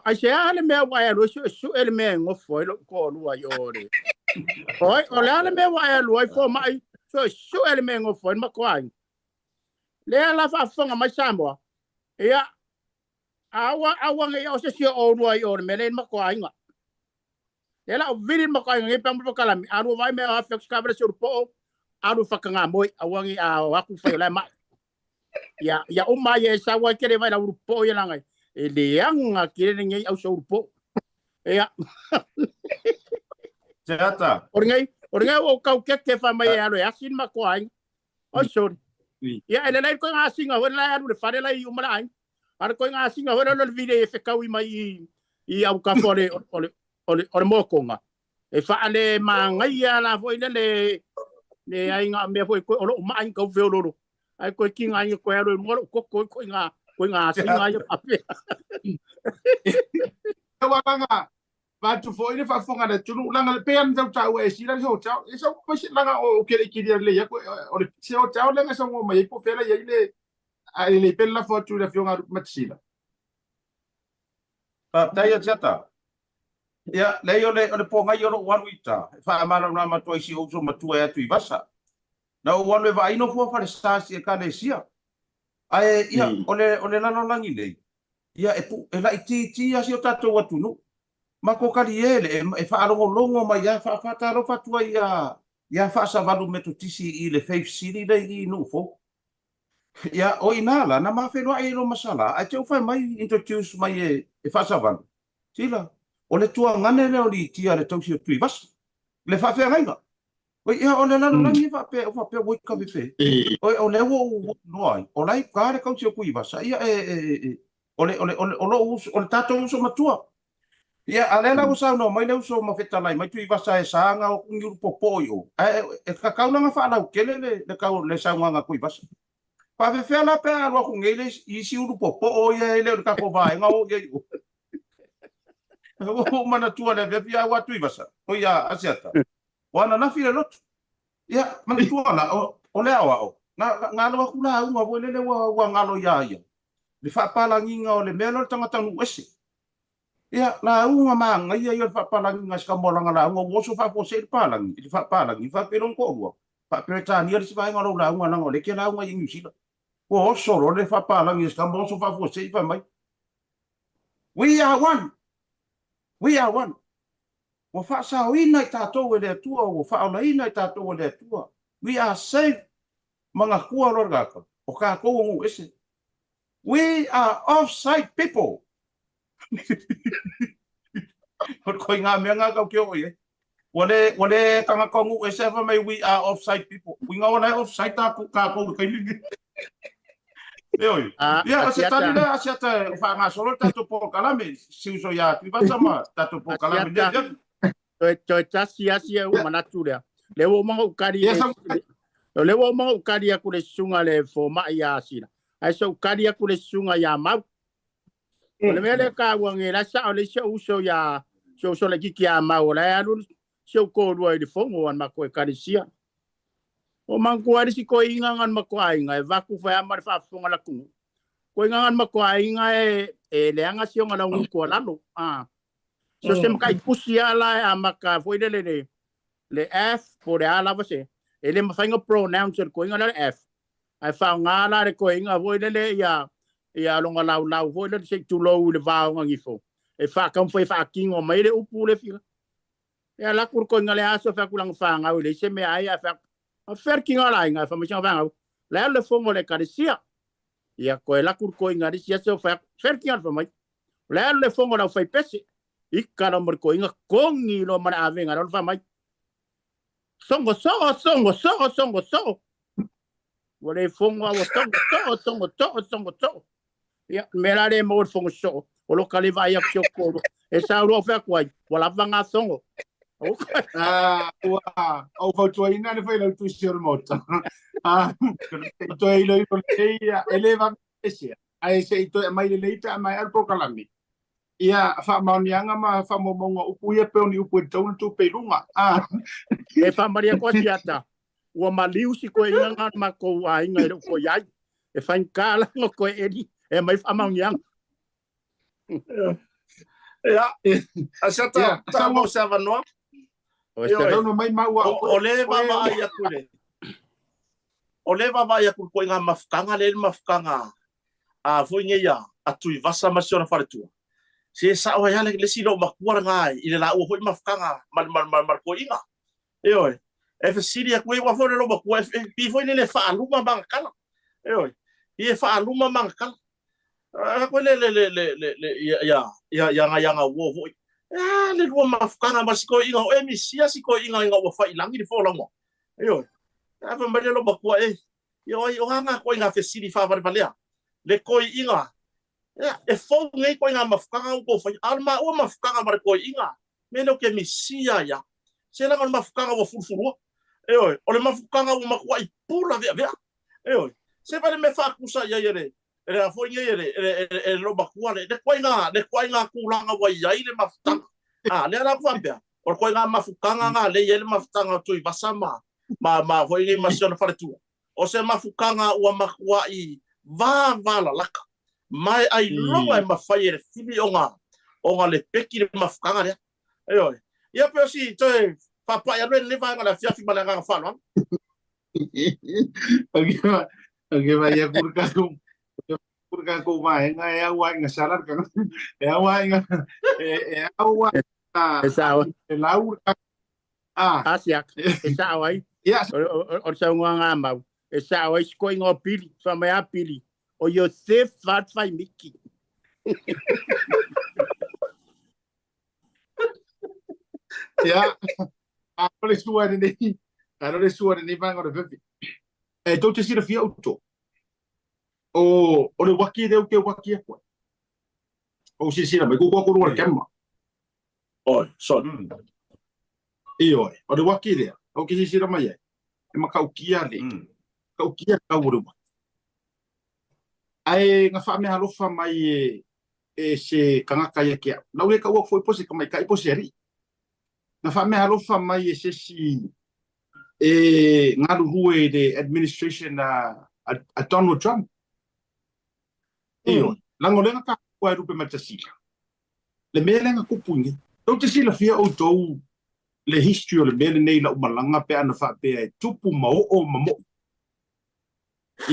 Aisea le mea ua e alu ai suesue le mea e gofo ai lou toalua i o le. Oi, o le a le mea ua e alu ai fomai suesue le mea e gofo ai le matou aiga. Lea la faafofoga mai Samoa. Ia, aua aua ne i oo se isi o oulua i o le mea lea i le matou aiga. Lea la o vili le matou aiga nei pe a kalami, a lua vaai mai o afe atu se kavale se ulu alu whakangā moe, aua ne i a o atu whai o lae mai. Ia, ia uma ia e sau ai kele vai la ulu po'o ia langai. E leaga kele lenei au sa ulu po'o. Ia. Seata. O lenei, o lenei o kau keke wha mai e alo e asi ni matou aiga. Oi sorry. Ia e lelei koe ngā asinga hoi la e alu le fale la i uma le aiga. A le koe ngā asinga hoi la le vile e whekau i mai i i au kafo o le o le o le o le mokonga. E whaale māngaia la foi le le le ai ngā mea foi koe o lou maai kau feololo. Ai koe ki ngā inga koe alo i mua lou koko koe ngā koe ngā asinga ia whapea. Taualaga, Vatu foi le faafofoga a le atunuu leaga le pei lava ona tau taua e Sila le hotel e sau mai se leaga o ke le i kilia lelei atu o le se hotel lea na saunoa mai ai po o fea la i ai le a e lelei pea le lafo atu i le afioga a Matasila. Faafetai Asiata. Ia, leai o le, o le pōgai o lou alu i uta, e faamalamalama atu ai i si ou uso matua e atu i Vasa. Na ou alu e vaai nofo a falesa si Ekalesia. Ae, ia, o le, o le lalolagi nei, ia, e pu, e laitiiti lava si o tatou atunuu. Ma ko Kaliele e, e faalogologo mai lava, fa, faatalofa atu ai iā, iā Faasavalu Metotisi i le Faith City lea i Nuufou. Ia, o inā la, na ma feiloai ai loa ma Sala, ae te u fai mai, introduce mai e, e Faasavalu, Sila, o le tuagane lea o Litia le tausi o Tuivasa, le faafeagaiga. Oi, ia, o le lalolagi e faapea, o faapea ua i ka fefe. Oi, o lea ua ou iloa ai, o la e i uka le tausi o Tuivasa, ia, e, e, e, o le, o le, o le, o lou uso, o le tatou uso matua. Ia, a lea la ua saunoa mai le uso ma fetalai mai Tuivasa e sa na o atu ni ulu popo i o. Ae, e tatau la ona faalautele le, le tau, le saunoaga a Tuivasa. Faafefea la pe a alu atu nei le isi, isi ulu popo ia e le o le tatou vaega o i ai i o. Ua ou manatua i le afiafi a ua Tuivasa, oi a Asiata. O ananafi le lotu. Ia, manatua la, o, o le aoao, na, na alo atu lauga foi lele ua, ua galo iā ia, le faapalagiga o le mea lea o le tagata nuu ese. Ia, lauga manaia ia o le faapalagiga a si tama o lana lauga, ua oso faafuasei le palagi, le faapalagi, faapea lona toalua, faa-Peretania le isi vaega o lau lauga leaga o lea e te lauga i Niu Sila. Ua oso loa le faapalagi a si tama, oso faafuasei fai mai, We are one! We are one! Ua faasaoina i tatou e le Atua, ua faaolaina i tatou e le Atua. We are saved. Manatua loa le tagata, o tatou o nuu ese. We are off-site people. O le koiga mea na tau ke oo i ai. Ua le, ua le tagata o nuu ese ae fai mai we are off-site people. Uiga o la e off-site tatou, tatou i le taimi lenei. Ioe. Ia, o se tali lea Asiata e faagasolo le tatou polokalame, si uso ia Tuivasa ma tatou polokalame nei afiafi. Toe, toe tasi asi e ua manatu lea. Le ua uma ona ou kali i le, o le ua uma ona ou kali atu le susuga le fomai ia Sila. Ae se ou kali atu le susuga ia Mau. O le mea lea taua nei, la e sao lelei si ou uso ia, si ou uso laitiiti ia Mau, o la e alu si ou toalua i le fono a le matou ekalesia. O manatua ai le isi toeaina na le matou aiga e avatu fai lava ma le faafofoga a le atunuu. Toeaina na le matou aiga e e leaga si ona laugutu a lalo. A. So se matai pusi lava la e amata foi lele le le F po o le a lava se, e le mafai ona pronounce e le toeaina lea le F. Ae faaaoga la le toeaina foi lele ia ia lona laulau foi lele se i tulou i le va o gagifo e faataumafai e faatino mai le upu le fia. E ala atu le toeaina lea aso fai atu lana fanau e leai se mea ai ae fai atu, a fea le tino a le aiga e fai mai si ana fanau, la e alu le fono a le ekalesia. Ia toe alu atu le toeaina i le isi aso fai atu, fea le tino a le fai mai, la e alu le fono a le aufaipese. Ika loa ma le toeaina togi loa ma le avega loa le fai mai, sogo soo sogo soo sogo soo. Ua le fono a ua sogo soo sogo soo sogo soo. Ia, le mea la lea e maua i le fono soo, o lo ka le vaai atu si ou toalua. E sau loa ou fai atu ai, ua lava ngā sogo. Ah, ua ou fautuaina le Failautusi o le Maota. Ah, se i toe iloilo lelei ia, e le vave esea, ae se i toe aumai lelei pe a maea le polokalame. Ia faamaoniaga ma faamaumauga o upu ia pei o ni upu e tatau ona tupe i luga. Ah. E faamalie atu a Siata, ua maliu si koeina na o le matou aiga e le o toe i ai. E faigata la ona toe eli e aumai faamaoniaga. Ia, Asiata, ta mo se avanoa. Saunoa mai mau a O le vaavaai atu le O le vaavaai atu i le ituaiga mafutaga lea le mafutaga a foi nei a Tuivasa ma si ona faletua. Se sao ai lava le isi loomatua lena i le laua foi mafutaga ma le ma le toeaina. Ioe, e fesili atu ai, aua foi o le loomatua e pei foi lele e faaluma magatala. Ioe, pei e faaluma magatala. A koe le le le le le le ia ia ia ia nga ia nga uo foi. A le lua mafutaga ma si toeaina o e misia si toeaina ina ua faiilagi le folauga. Ioe, a fai mai le loomatua e, ia o ai o a nga ituaiga fesili faavalevalea. Le toeaina, ia, e fou nei ituaiga mafutaga ua tou faia, a o le maua mafutaga ma le toeaina, mea lea ou te misia ai lava. Se leaga o le mafutaga ua fulufulua. Ioe, o le mafutaga ua matuai pula veavea. Ioe, se vaai le mea e faatusa i ai e le e le a foi nei e le e le e le loomatua le le ituaiga le ituaiga tulaga ua i ai le mafutaga. A, lea la ou faapea, o le ituaiga mafutaga lena lea e i ai le mafutaga o Tuivasa ma ma ma foi nei ma si ona faletua. O se mafutaga ua matuai vavalalata ma e ailoga e mafai e le fili ona ona lepeti le mafutaga lea. Ioe. Ia pei o si toe faapai atu lenei vaega o le afiafi ma le agaga faaaloalo. Ok, vai ia kura kākou, kura kākou vaega e au ai ngā sala e au ai ngā, e au ai E sao. E lau Ah. Asiak, e sao ai. Ia. O le saunoaga a Mau, e sao ai si koiga o Pili, fai mai a Pili, o Iosefa le faimiki. Ia, a o le sua lenei, a o le sua lenei vaega o le fefe. E tou te silafia outou, o le uaki lea ou te uaki atu ai. Ou silasila mai, kuku atu i luga o le camera. Oi, sorry. Ioe, o le uaki lea, ou te silasila mai ai, e matautia le, matautia le tau o le uaki. Ae na faameaalofa mai e, e se tagata ia te au. Na ou le taua atu foi po o se tamaitai po o se alii. Na faameaalofa mai e se isi e galulue i le administration a, a, a Donald Trump. Ioe, leaga o lea na taua e lupe matasila. Le mea lea na tupu i nei. Tou te silafia outou le history o le mea lenei i lau malaga pe ana faapea e tupu ma oo ma mo'i.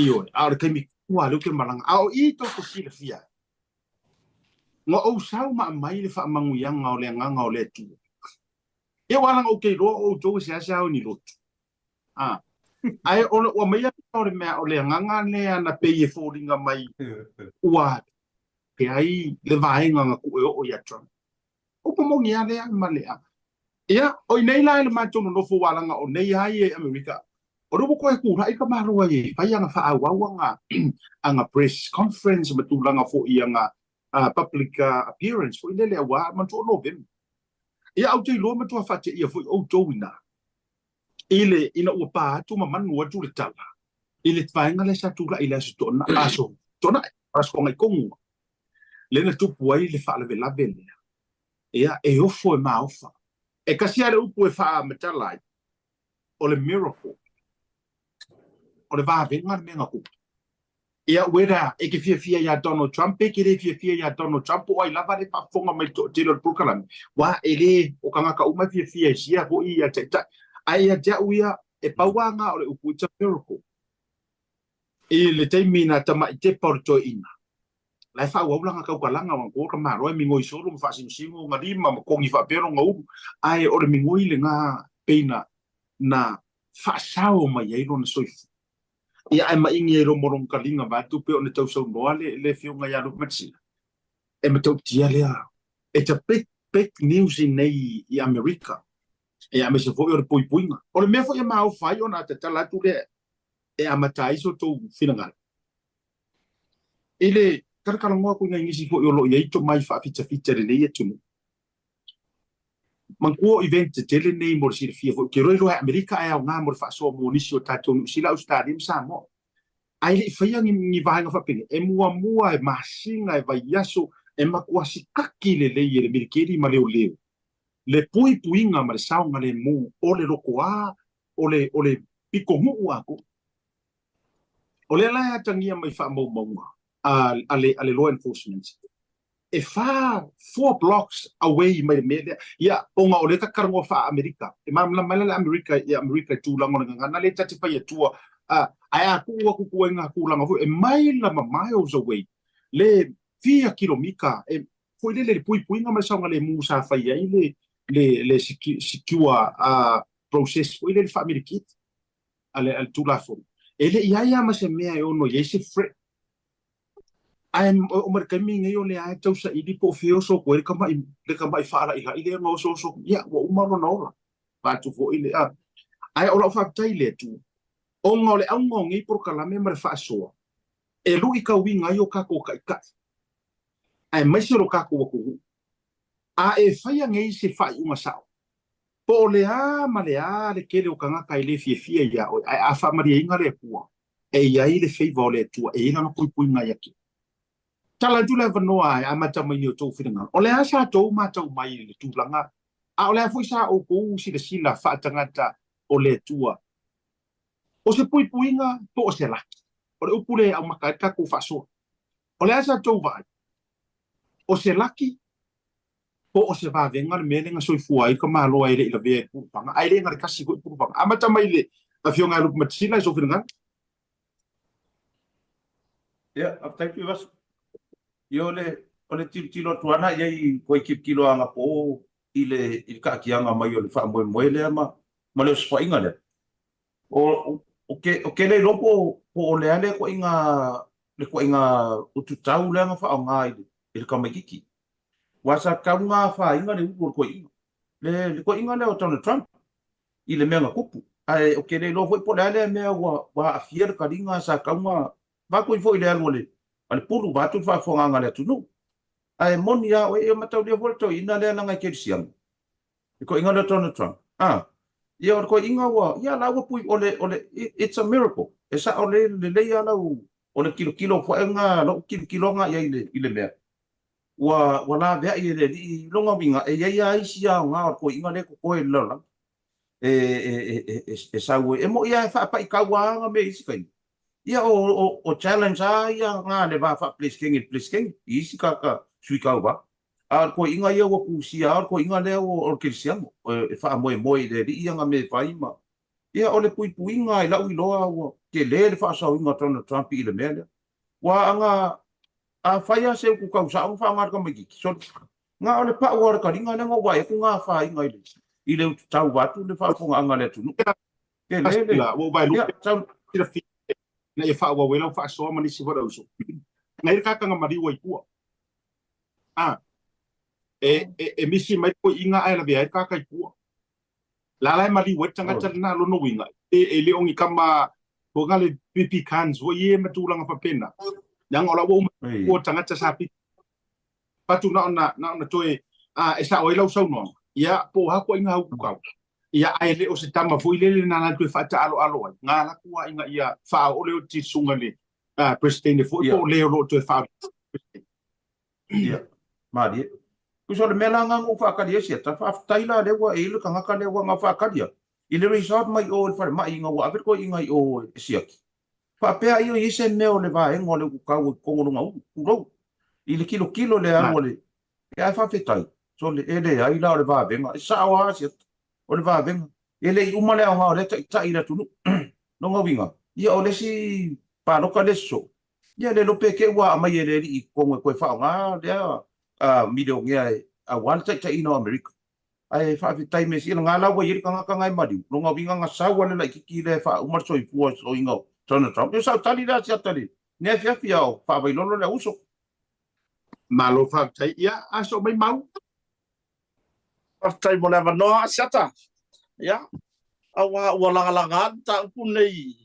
Ioe, a o le taimi tonu lava lea ou te malaga. A o i tou te silafia ai, na ou sau ma aumai le faamanuiaga o le Agaga o le Atua. Ia aua leaga ou te iloa o outou e seasea o ni lotu. A, ae o le, ua aumaia o le mea o le Agaga lea na pei e foliga mai ua ke ai le vaega na tuu e oo ia Trump. Upu moni a lea ma le a. Ia, o i nei la i le matou nonofo ua laga o nei a ia i Amerika, o lea ua toe tulai ka Malo ai e fai ana faaauau ana ana press conference ma tulaga foi ana public appearance foi lele aua manatua o Novema. Ia, ou te iloa matua faateia foi outou ina i le ina ua pa atu ma manu atu le tala i le vaega lea sa tulai i le Aso Toonai, Aso Toonai, Aso Toonai tonu lea na tupu ai le faalavelave lea, ia, e ofo e maofa. E tasi lava le upu e faamatala ai, o le miracle, o le vavega le mea na tupu. Ia, whether e te fiafia iā Donald Trump pe te le fiafia iā Donald Trump, po o ai lava le faafofoga mai i le toatele o le polokalame, aua e le o tagata uma e fiafia i sia foi ia taitai. Ae ia te au ia, e pau lava na o le upu, it's a miracle. I le taimi na tama'i tepa o le toeaina, la e faaauau lana tautalaga ua ka Malo e migoi solo ma faasinosino ona lima ma kogi faapea lona ulu, ae o le migoi lena pei na na faasao mai ai lona soifua. Ia ae maigi ai loma o lona taliga vaeatu pei ona tausaunoa le le afioga ia Luke Matsila. E matautia lea. It's a big, big news i nei i Amerika. Ia aemaise foi o le puipuiga. O le mea foi e maofa ai ona tatala atu lea e amata ai so outou finagalo. I le talatalanoa atu i nai nisi foi o lo o i ai tomai faafitafita i lenei atunuu. Manatua o event tetele nei mo le silafia foi, ou te iloa iloa e Amerika ae aoga mo le faasoa mo nisi o tatou Niu Sila, Ausetalia ma Samoa. Ae le i faia ni, ni vaega faapenei, e muamua, e masina, e vaiaso, e matua sikaki lelei e le militeli ma leoleo le puipuiga ma le saogalemu o le lotoā o le, o le pitonuu atoa. O lea la e atagia mai faamaumauga a, a le, a le law enforcement, e fa, four blocks away mai le mea lea. Ia, ona o lea ta te talanoa faa-Amerika, e malamalama ai la le Amerika i Amerika i tulaga o le gagana lea ta te fai atua, a, ae a tuu atu ituaiga tulaga foi, e maila ma miles away le fia kilomita, e, foi lele i le puipuiga ma le saogalemu sa fai ai le, le, le secure process foi lele faa-milikiti a le, a le Tulafono. E le i i ai lava ma se mea e ono i ai se threat. Ae oo mai le taimi lenei o lea lava e tau saili po o fea e oso atu ai le tama'i, le tama'i faala'ilai lea na osooso atu, ia ua uma lona ola. Vaeatu foi le, a. Ae o lau faafetai i le Atua, ona o le auga o nei polokalame ma le faasoa, e luitauina ai o tatou taitai, aemaise o lo tatou atunuu. A e faia nei se faaiuga sao, po o le a ma le a le tele o tagata e le fiafia iā oe, ae a faamalieina le Atua, e i ai le favour o le Atua, e i ai lana puipuiga ia te oe. Tala atu le avanoa e amata mai nei outou finagalo, o le a sa tou matau mai i le tulaga, a o le a foi sa outou silasila faatagata o le Atua, o se puipuiga po o se laki? O le upu lea e aumaka ai le tatou faasoa. O le a sa tou vaai? O se laki po o se vavega le mea lea na soifua ai ka Malo ae le i lavea i le pulufaga, ae le na le tasi foi pulufaga. Amata mai le Afioga ia Lupumatisila i sou finagalo. Ia, faafetai Tuivasa. Ia o le, o le tilotilo atu lava i ai i koe tilotilo anapō i le, i le taatiaga mai o le faamoemoe lea ma, ma le osofaiga lea. O, ou te, ou te le iloa po o, po o le a le ituaiga, le ituaiga ututau lea na faaaoga i le, i le tamaitiiti. Aua sa tatau ona afaina le ulu o le toeaina, le, le toeaina lea o Donald Trump i le mea na tupu. Ae ou te le iloa foi po o le a lea mea ua, ua aafia le taliga sa tatau ona vaeatu ai foi i le alu a le, a le pulu, vaeatu le faafofogaaga a le atunuu. Ae moni lava oe, e mataulia foi le toeaina lea leaga e kerisiano, le toeaina lea o Donald Trump. A, ia o le toeaina ua, ia la ua pui, o le, o le, it's a miracle. E sao le, lelei lava lau, o le tilotilo foi lena, lou tilotilo lena i ai i le, i le mea. Ua, ua laveai e le Alii i lona uiga, e i ai lava isi aoga o le toeaina lea e totoe i le lalolagi e, e, e, e, e sau ai. E moni lava e faapaitau lava ana mea i isi taimi. Ia, o, o, o challenge lava ia na le va faa-Peresetene i le Peresetene, i isi tagata sui tauva. A o le toeaina ia ua tusia lava, o le toeaina lea ua, o le kerisiano, e faamoemoe i le Alii ana mea e fai ma, ia, o le puipuiga i lau iloa ua tele le faasaoina o Donald Trump i le mea lea. Ua ana, Afai lava se utu tau sao na faaaoga e le tamaitiiti, sole, na o le pau lava o le taliga lea na ou vaai atu na afaina i le, i le utu tau vaeatu le faafofogaaga a le atunuu. Tele le, Ua ou vaai ia, sau. Silafia ina ia faaauau ai lau faasoa ma nisi foi o le auso. Na i ai le tagata na maliu ai i tua. A, e, e, e misi mai le toeaina ae lavea ai le tagata i tua. La la e maliu ai le tagata lena, lona uiga, e, e le o ni tama foi na le pipi cans foi ia ma tulaga faapena. Leaga o la ua uma ua tagata sa pipi fatu na ona, na ona toe, a, e sao ai lau saunoaga, ia, po o a ituaiga utu ia, ae le o se tama foi lele na latou e faataaloalo ai, na alu atu lava ina ia faaoo le oti i le susuga i le Peresetene foi, po o le o lo o toe faa. Ia, malie. Tusa o le mea la na ou faatali ai siata, faafetai la lea ua e i le tagata lea ua na faatali atu i le result mai o i le falemai ina ua ave le toeaina i o e siaki. Faapea ai o i ai se mea o le vaega o le ututau i totonu o lona ulu, tulou, i le tilotilo i le alu a le, ae faafetai, sole, e leai la o le vavega, e sao lava siata, o le vavega. E le i uma le aoga o lea taitai i le atunuu. Lona uiga, ia o le isi palota le isi soo, Ia le iloa pe te i ua aumai e le Alii i totonu e toe faaaoga lea milionea aua le taitaiina o Amerika. Ae faafetai mea sili, na la ua i ai le tagata na e maliu, lona uiga na sau lava le laitiiti lea e faauma le soifua i soiga o Donald Trump. Ia sa ou tali lea siata i lenei afiafi a o faavailolo le auuso. Malo faafetai. Ia, a soo mai Mau. Faafetai mo le avanoa, Asiata. Ia, aua ua lagalaga le mataupu lenei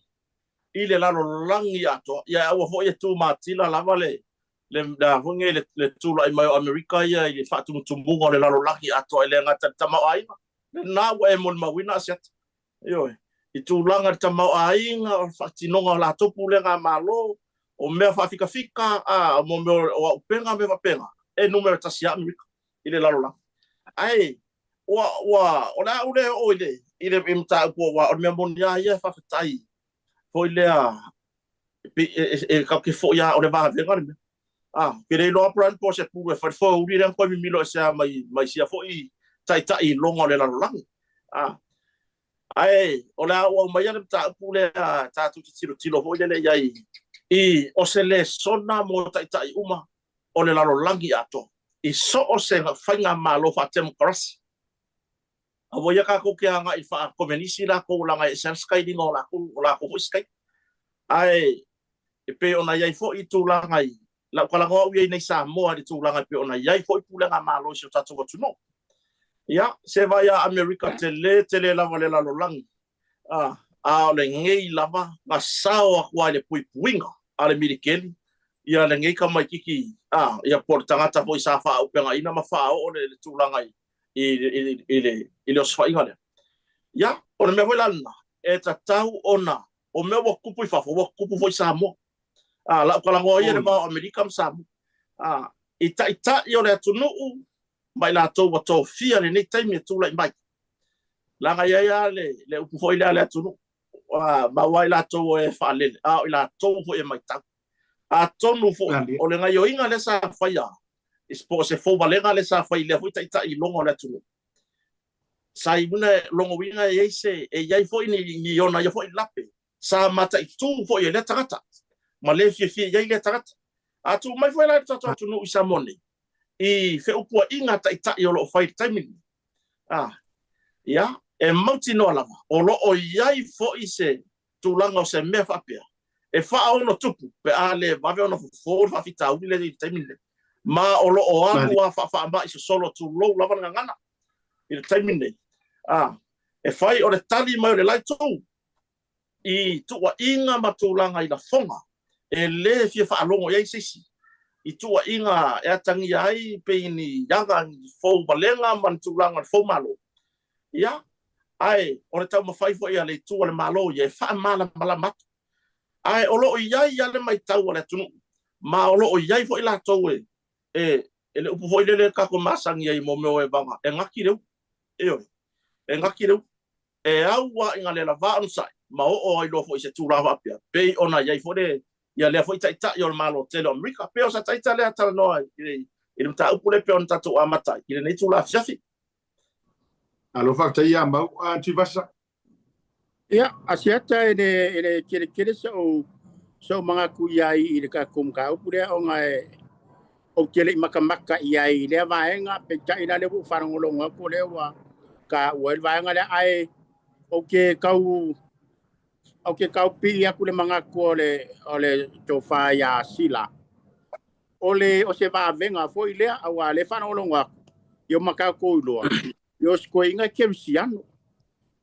i le lalolagi atoa. Ia, aua foi e tumatila lava le. Le le foi nei le tulai mai o Amerika ia i le faatumutumuga o le lalolagi atoa e le gata i le tamaoaiga, lena ua e molimauina Asiata. Ioe, i tulaga i le tamaoaiga o le faatinoga o latou pulega a Malo, o mea faafikafika, a, mo mea o auupega ma mea faapena, e numera tasi lava Amerika i le lalolagi. Ae ua, ua, o le a ou le oo i le, i le mataupu aua o le mea moni lava ia e faafetai foi lea e tatou te foi lava o le vavega le mea. A, ou te le iloa Brian po o se pulu e fai le foeuli lea na toe mimilo ese lava mai, mai sia foi taitai iloga o le lalolagi. A, ae o le a ou aumaia le mataupu lea tatou te tilotilo foi lele i ai i o se lesona mo taitai uma o le lalolagi atoa i so o se faigamalo faatemokarasi. Aua ia tatou te agai faa-komenisi latou leaga e ese lava le sikailiga o latou, o latou foi sikaili. Ae e pei ona i ai foi tulaga i lau talanoa au ia i nei Samoa i le tulaga e pei ona i ai foi pulega Malo i si o tatou atunuu. Ia, se vaai a Amerika tele tele lava le lalolagi, a, a o lenei lava na sao atu lava i le puipuiga a le milikeli ia lenei tamaititi, a, ia po o le tagata foi sa faaaupegaina ma faaoo le tulaga i i le osofaiga lea. Ia, o le mea foi la lena, e tatau ona, o mea ua tutupu i fafo, ua tutupu foi i Samoa. A, lau talanoa ia i le va o Amerika ma Samoa. A, i taitai o le atunuu ma i latou ua tofia i lenei taimi e tulai mai. Leaga e i ai lava le, le upu foi lea a le atunuu, a, maua ai latou o e faalele, a o i latou foi e matau. Atonu foi o le gaioiga lea sa faia po o se fouvalega lea sa fai i lea foi taitai iloga o le atunuu, sa iuina logouina e i ai se e i ai foi ni ni ona ia foi lape sa mataitu foi e lea tagata ma le fiafia i ai lea tagata. A tuu mai foi la i le tatou atunuu i Samoa nei i feupuaiga a taitai o lo o fai i le taimi lenei, a ia e mautinoa lava o lo o i ai foi se tulaga o se mea faapea e faaono tupu pe a le vave ona fofo le faafitauli lea i le taimi lenei. Ma o lo o alu lava faafaamai sosolo tulou lava le gagana i le taimi lenei. A, e fai o le tali mai o le la itu i tuuaiga ma tulaga i lafoga e le fia faalogo i ai se isi i tuuaiga e atagia ai pei ni aga, ni fou valega ma ni tulaga o le fou malo. Ia, ae o le taumafai foi a le itu a le Malo ia e faamalamalama atu. Ae o lo o i ai lava le matau a le atunuu, ma o lo o i ai foi latou e, e, e le upu foi lele tatou masani ai mo mea o evaga, e gati le ulu. Ioe, e gati le ulu. E au lava ina le lava onosai ma oo ai loa foi i se tulaga faapea, pei ona i ai foi le, ia lea foi Taitai o le Malo tele o Amerika. Pei o sa ita lea talanoa i le mataupu lea pei ona tatou amata ai i lenei itula afiafi. Alo faafetai ia Mau. A Tuivasa. Ia, Asiata e le, e le keletele so'u, so'u manatu i ai i le tatou mataupu lea ona e, ou te le i matamata i ai i lea vaega, peitai la lea ua ou faalogologo atu o lea ua taua ai le vaega lea, ae ou te tau, ou te tau pii atu le manatu o le, o le tofa ia Sila. O le, o se vavega foi lea, aua o lea e faalogologo atu, ia ma tatou iloa, ia o si toeaina e kerisiano.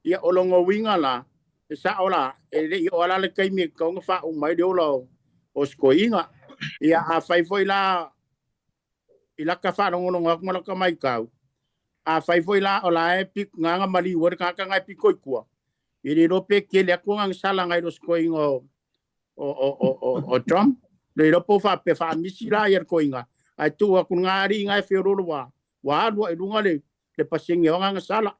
Ia, o lona uiga la, e sao la, e le i oo lava la le taimi e tatau ona faauma ai le ola o, o si toeaina. Ia, afai foi la, i lata faalogologo atu ma lata maitau, afai foi la o la e gaga maliu ai le tagata na e pito i tua, e le iloa pe tele atu ana sala nai lo si toeaina o, o, o, o, o, o Trump. Le iloa po o faapea faamisi la ia le toeaina, ae tuu atu lena alii na e feoloolo ua, ua alu i luga le, le pasene o ana sala.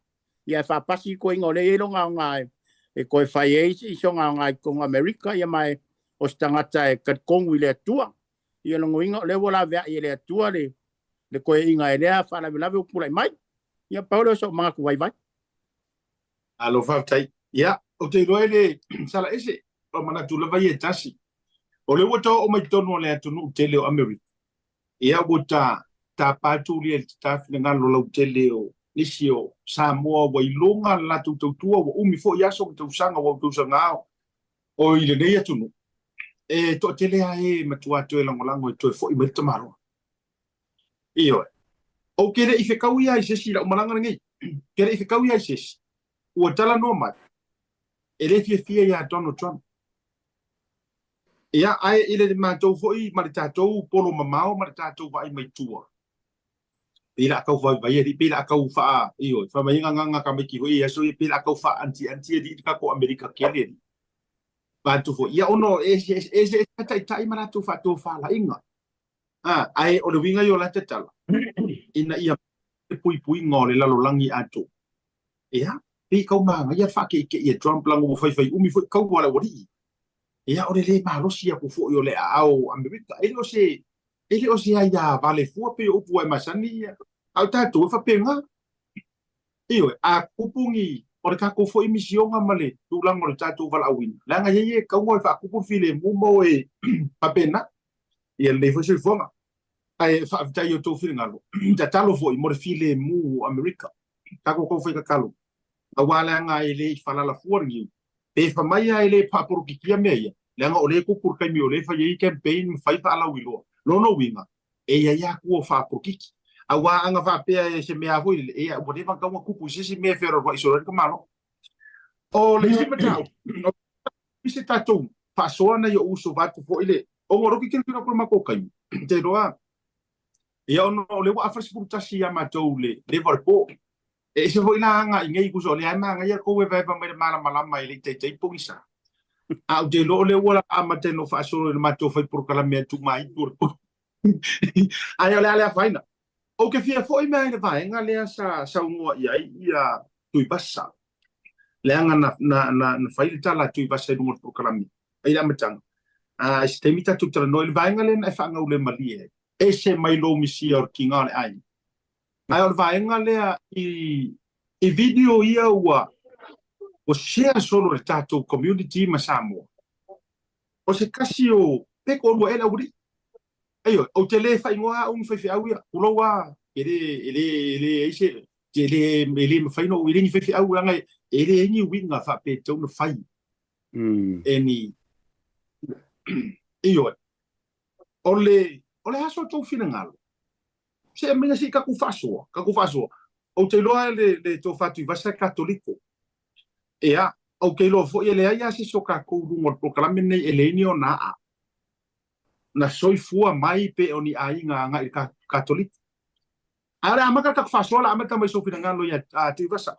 Ia e faapasi i toeaina o lea e i ai lona aoga e, e toe fai ai si ona aoga i totonu o Amerika, ia ma e, o se tagata e talitonu i le Atua. Ia lona uiga o lea ua laveai e le Atua le, le toeaina e lea faalavelave ua tulai mai. Ia pau lea o so'u manatu vaivai. Malo faafetai. Ia, ou te iloa e le sala ese, o manatu lava ia e tasi. O lea ua ta oo mai totonu o le atunuu tele o Amerika, ia ua ta tapa atu lia i le tata finagalo lautele o nisi o Samoa ua iloga le latou tautua, ua umi foi aso ma tausaga ua tausaga ao o i lenei atunuu, e toatele lava e matua toe lagolago e toe foi mai le tamaloa. Ioe. Ou te le i fekau ia i se isi i lau malaga lenei. Te le i fekau ia i se isi. Ua talanoa mai, e le fiafia iā Donald Trump. Ia, ae i le matou foi ma le tatou polo mamao ma le tatou vaai mai tua, pei la tau vaivai alii, pei la tau faa, ioe, fai mai gagaga tamaiti foi i aso ia, pei la tau faa-antianti alii le tatou Amerika tele alii. Vaeatu foi, ia ona e eseese lava taitai ma latou faatofalaiga. A, ae o le uiga ia o la tatala, ina ia le puipuiga o le lalolagi atoa. Ia, pei tau manaia le faakeikei e Trump leaga ua faifai umi foi kaua a le aualii. Ia, o le le malosi atu foi o le aao o Amerika, e le o se, e le o se aia vale fua pei o upu ua e masani ia, a o tatou e faapena. Ioe, a tupu ni, o le tatou foi misioga ma le tulaga o le tatou valaauina, leaga e i ai e kaua e faatupu le filemu ma o e faapena, ia lelei foi soifuaga. Ae faafetai i outou finagalo, tatalo foi mo le filemu o Amerika. Tatou tau fai tatalo, aua leaga e le i falala fua le niu. Pe fai mai lava e le faapolokikia mea ia, leaga o lea e tupu le taimi o lea e fai ai campaign ma fai faalauiloa. Lona uiga, e i ai lava tua o faapolokiki. Aua ana faapea e se mea foi lele, ia ua leva ona tatau ona tupu i se isi mea e fealualuai solo ai le tamaloa. O le isi mataupu, o se tatou faasoa nai ou uso vaeatu foi le, ona o lea ou te tilotilo atu i le matou taimi, ou te iloa, ia ona o lea ua afa le 11 ia matou le leva o le po. E ese foi la aga i nei uso, o lea lava e manaia le tou evaeva mai le malamalama e le i taitai pogisa. A ou te iloa o lea ua amata ona faasolo i le matou fai polokalame atu ma itu o le po. Ae o le a le afaina. Ou te fia foi mai i le vaega lea sa saunoa i ai ia Tuivasa. Leaga na, na, na, na fai le tala a Tuivasa i luga o le polokalame i le amataga. A, i se taimi tatou talanoa i le vaega lea na e faagaulemalie ai. Ese mai lou misia o le tiga o le aiga. Ae o le vaega lea i, i video ia ua, ua share solo e le tatou community ma Samoa. O se tasi o, pe toalua ea le aualii. Ioe, ou te le faaigoa au ni faifeau ia, tulou lava, e le, e le, e leai se, e le, e le mafai ona ou, e le ni faifeau leaga e leai ni uiga faapea e tatau ona fai e ni, ioe. O le, o le a so outou finagalo? Se aumai se i tatou faasoa, tatou faasoa. Ou te iloa le, le Tofa Tuivasa e Katoliko. Ia, ou te iloa foi e leai lava se isi o tatou i luga o le polokalame lenei e leai ni ona aa na soifua mai pe o ni aiga agai i le Katoliko. Ae o le a amata le tatou faasoa, o le a amata mai i sou finagalo ia Tuivasa.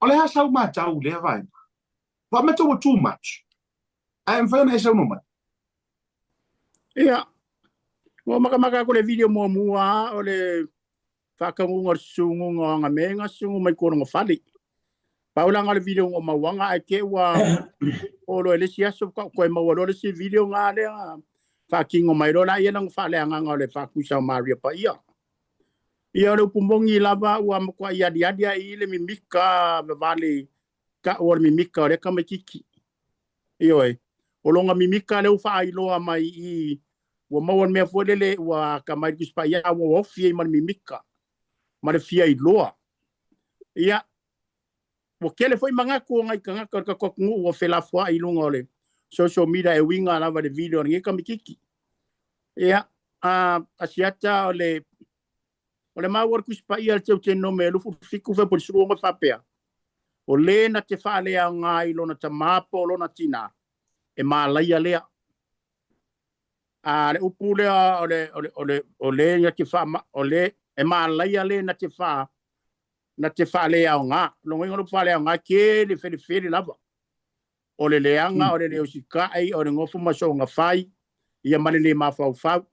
O le a sau matau i lea vaega? Ua amata ua too much. Ae mafai ona e saunoa mai? Ia, ua makamaka atu le video muamua o le faataunuuga o le susunuga o Agamega susunuga mai Kualoga Fale. Pau la o le video o mauaga ae te ua olo e le isi aso ka koe maua loa le isi video nga lea faatino mai loa la ia lana faaleagaga o le faatusa o Maria Paia. Ia o le upu moni lava ua matuai aliali ai i le mimika vavale tau o le mimika o lea tamaititi. Ioe, o lona mimika lea ua faailoa mai i ua maua le mea foi lele ua atamai le Tusi Paia a ua ofi ai ma le mimika ma le fia iloa. Ia, ua tele foi manatu o nai tagata o le tatou atunuu ua felafoai i luga o le social media e uiga lava i le video a lenei tamaititi. Ia, a Asiata o le O le mau o le Tusi Paia le Teutenome 27 Fepuari 16 e faapea, O le na te faaleaoga i lona tamā po o lona tinā, e malaia lea. A le upu lea o le, o le, o le, o le na te faa, o le, e malaia le na te faa, na te faaleaoga. Lona uiga o le upu faaleaoga e tele felefele lava. O le leaga, o le le usita'i, o le nofo ma soona fai, ia ma le le mafaufau.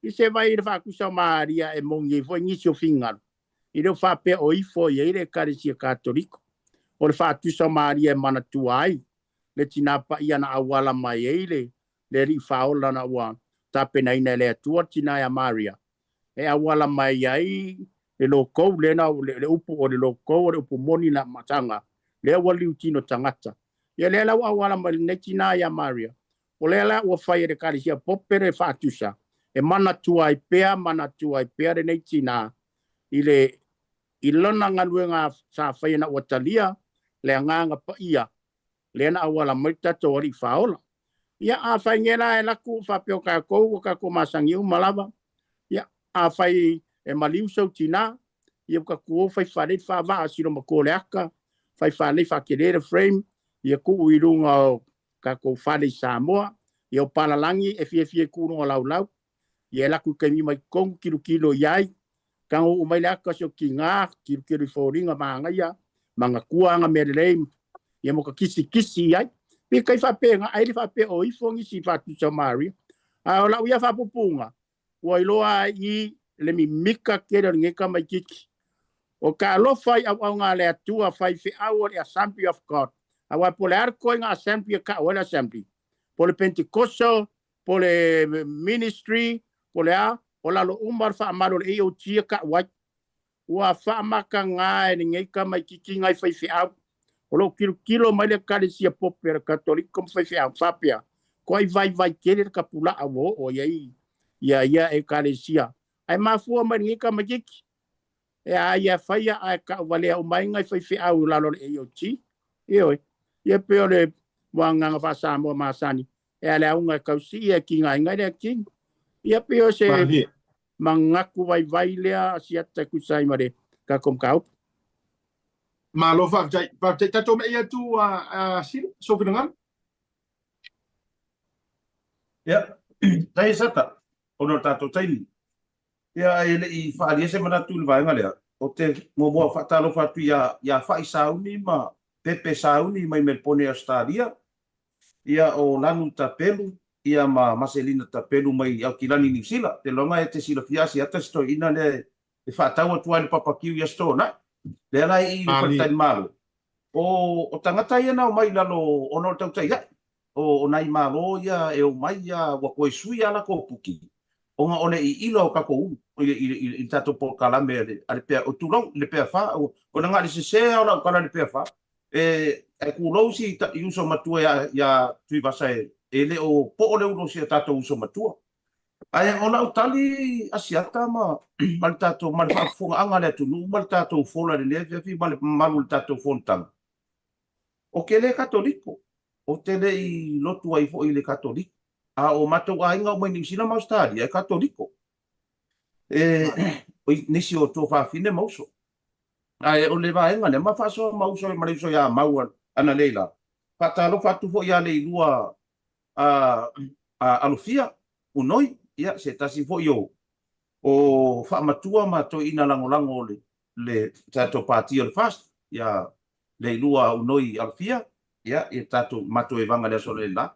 I se vai i le faatusa o Maria e moni ai foi nisi o finagalo, e le o faapea o ifo i ai le Ekalesia Katoliko. O le faatusa o Maria e manatua ai le tinā paia na auala mai ai le le Alii Faaola na ua tapenaina e le Atua le tinā ia Maria, e auala mai ai le lokou, lea na le upu o le lokou o le upu moni na mataga, lea ua liutino tagata. Ia lea la ua auala mai lenei tinā ia Maria, O lea la ua fai e le Ekalesia Pope le faatusa e manatua ai pea, manatua ai pea lenei tinā i le i lona galuega sa faia ina ua talia le Agaga Paia lea na auala mai le tatou Alii Faaola. Ia, afai nei la e laku faapea o tatou ua tatou masani uma lava, ia, afai e maliu sou tinā, ia ua tatou o fai faalei le faavaa silomatua o le ata, fai faalei faatele le frame, ia tuu i luga o tatou fale i Samoa, Ia o palalagi e fiafia i kuluga laulau, ia e laku i kaimi mai totonu tilotilo i ai, tago oo mai le ata si o tiga, tilotilo i foliga manaia, manatua ana mea lelei, ia mo ka kisikisi i ai. Pe kai faapena, ai le faapea o ifo nisi faatusa o Maria. A o lau ia faapupuga, ua iloa ai i le mimika tele o lenei tamaititi. O ka alofa i auauna a le Atua, faifeau o le Assembly of God. Aua po o le a le toaiga Assembly e tau ai le Assembly? Po o le Pentecostal, po o le Ministry, po o le a, o lalo uma o le faamalu o le AOG e tau ai. Ua faamataga e lenei tamaititi nai faifeau. O lo o tilotilo mai le Ekalesia Pope a le Katoliko ma faifeau faapea, Toai vaivai tele le tapulaa ua oo i ai ia ia Ekalesia. Ae mafua mai lenei tamaititi. E a ia faia ae tauvalea uma ai nai faifeau i lalo o le AOG. Ioe. Ia pei o le muagaga faa-Samoa masani, e a le auga e tausii ae tigaina ai le atini. Ia pei o se manatu vaivai lea a Siata e tusa ai ma le tatou mataupu. Malo faafetai. Faafetai. Tatou me'i atu a Sila, sou finagalo. Ia, tai Sata, ona o le tatou taimi. Ia, ae le i faaalia se manatu i le vaega lea, ou te muamua faatalofa atu ia ia Fa'i Sauni ma Pepe Sauni mai Melpone Ausetalia, ia o Lanu Tapelu ia ma Maselina Tapelu mai Aukilani Niu Sila. Ou te iloa e te silafia Asiata si toeaina lea e faatau atu ai le papakiu i Aso Toonai. Lea la e i i le faletalimalo. O tagata ia na omai i lalo ona o le tautaia'i, o nai Malo ia e omai ia ua toe sui a latou puki ona o le iila o tatou ulu i le tatou polokalame a le pea, tulou, le PFA. O le na o le sese lava o lau tala i le PFA. Ae tulou si uso matua ia Tuivasa e le o po'o le ulu o si a tatou uso matua. Ae o lau tali Asiata ma le tatou ma le faafofogaaga a le atunuu ma le tatou fola i lenei afiafi ma le mamalu o le tatou fonotaga, ou te le Katoliko, ou te le i lotu ai foi i le Katoliko, a o matou aiga uma i Niu Sila ma Ausetalia e Katoliko, e nisi o tuafafine ma uso. Ae o le vaega lea ma faasoa ma uso ma le uso ia Mau analeila, faatalofa atu foi ia Leilua Alofia Unoi, ia, se tasi foi o o faamatua ma toeaina lagolago o le le tatou pati o le FAST, ia Leilua Unoi Alofia, ia, ia tatou matou evaga i le aso analeila.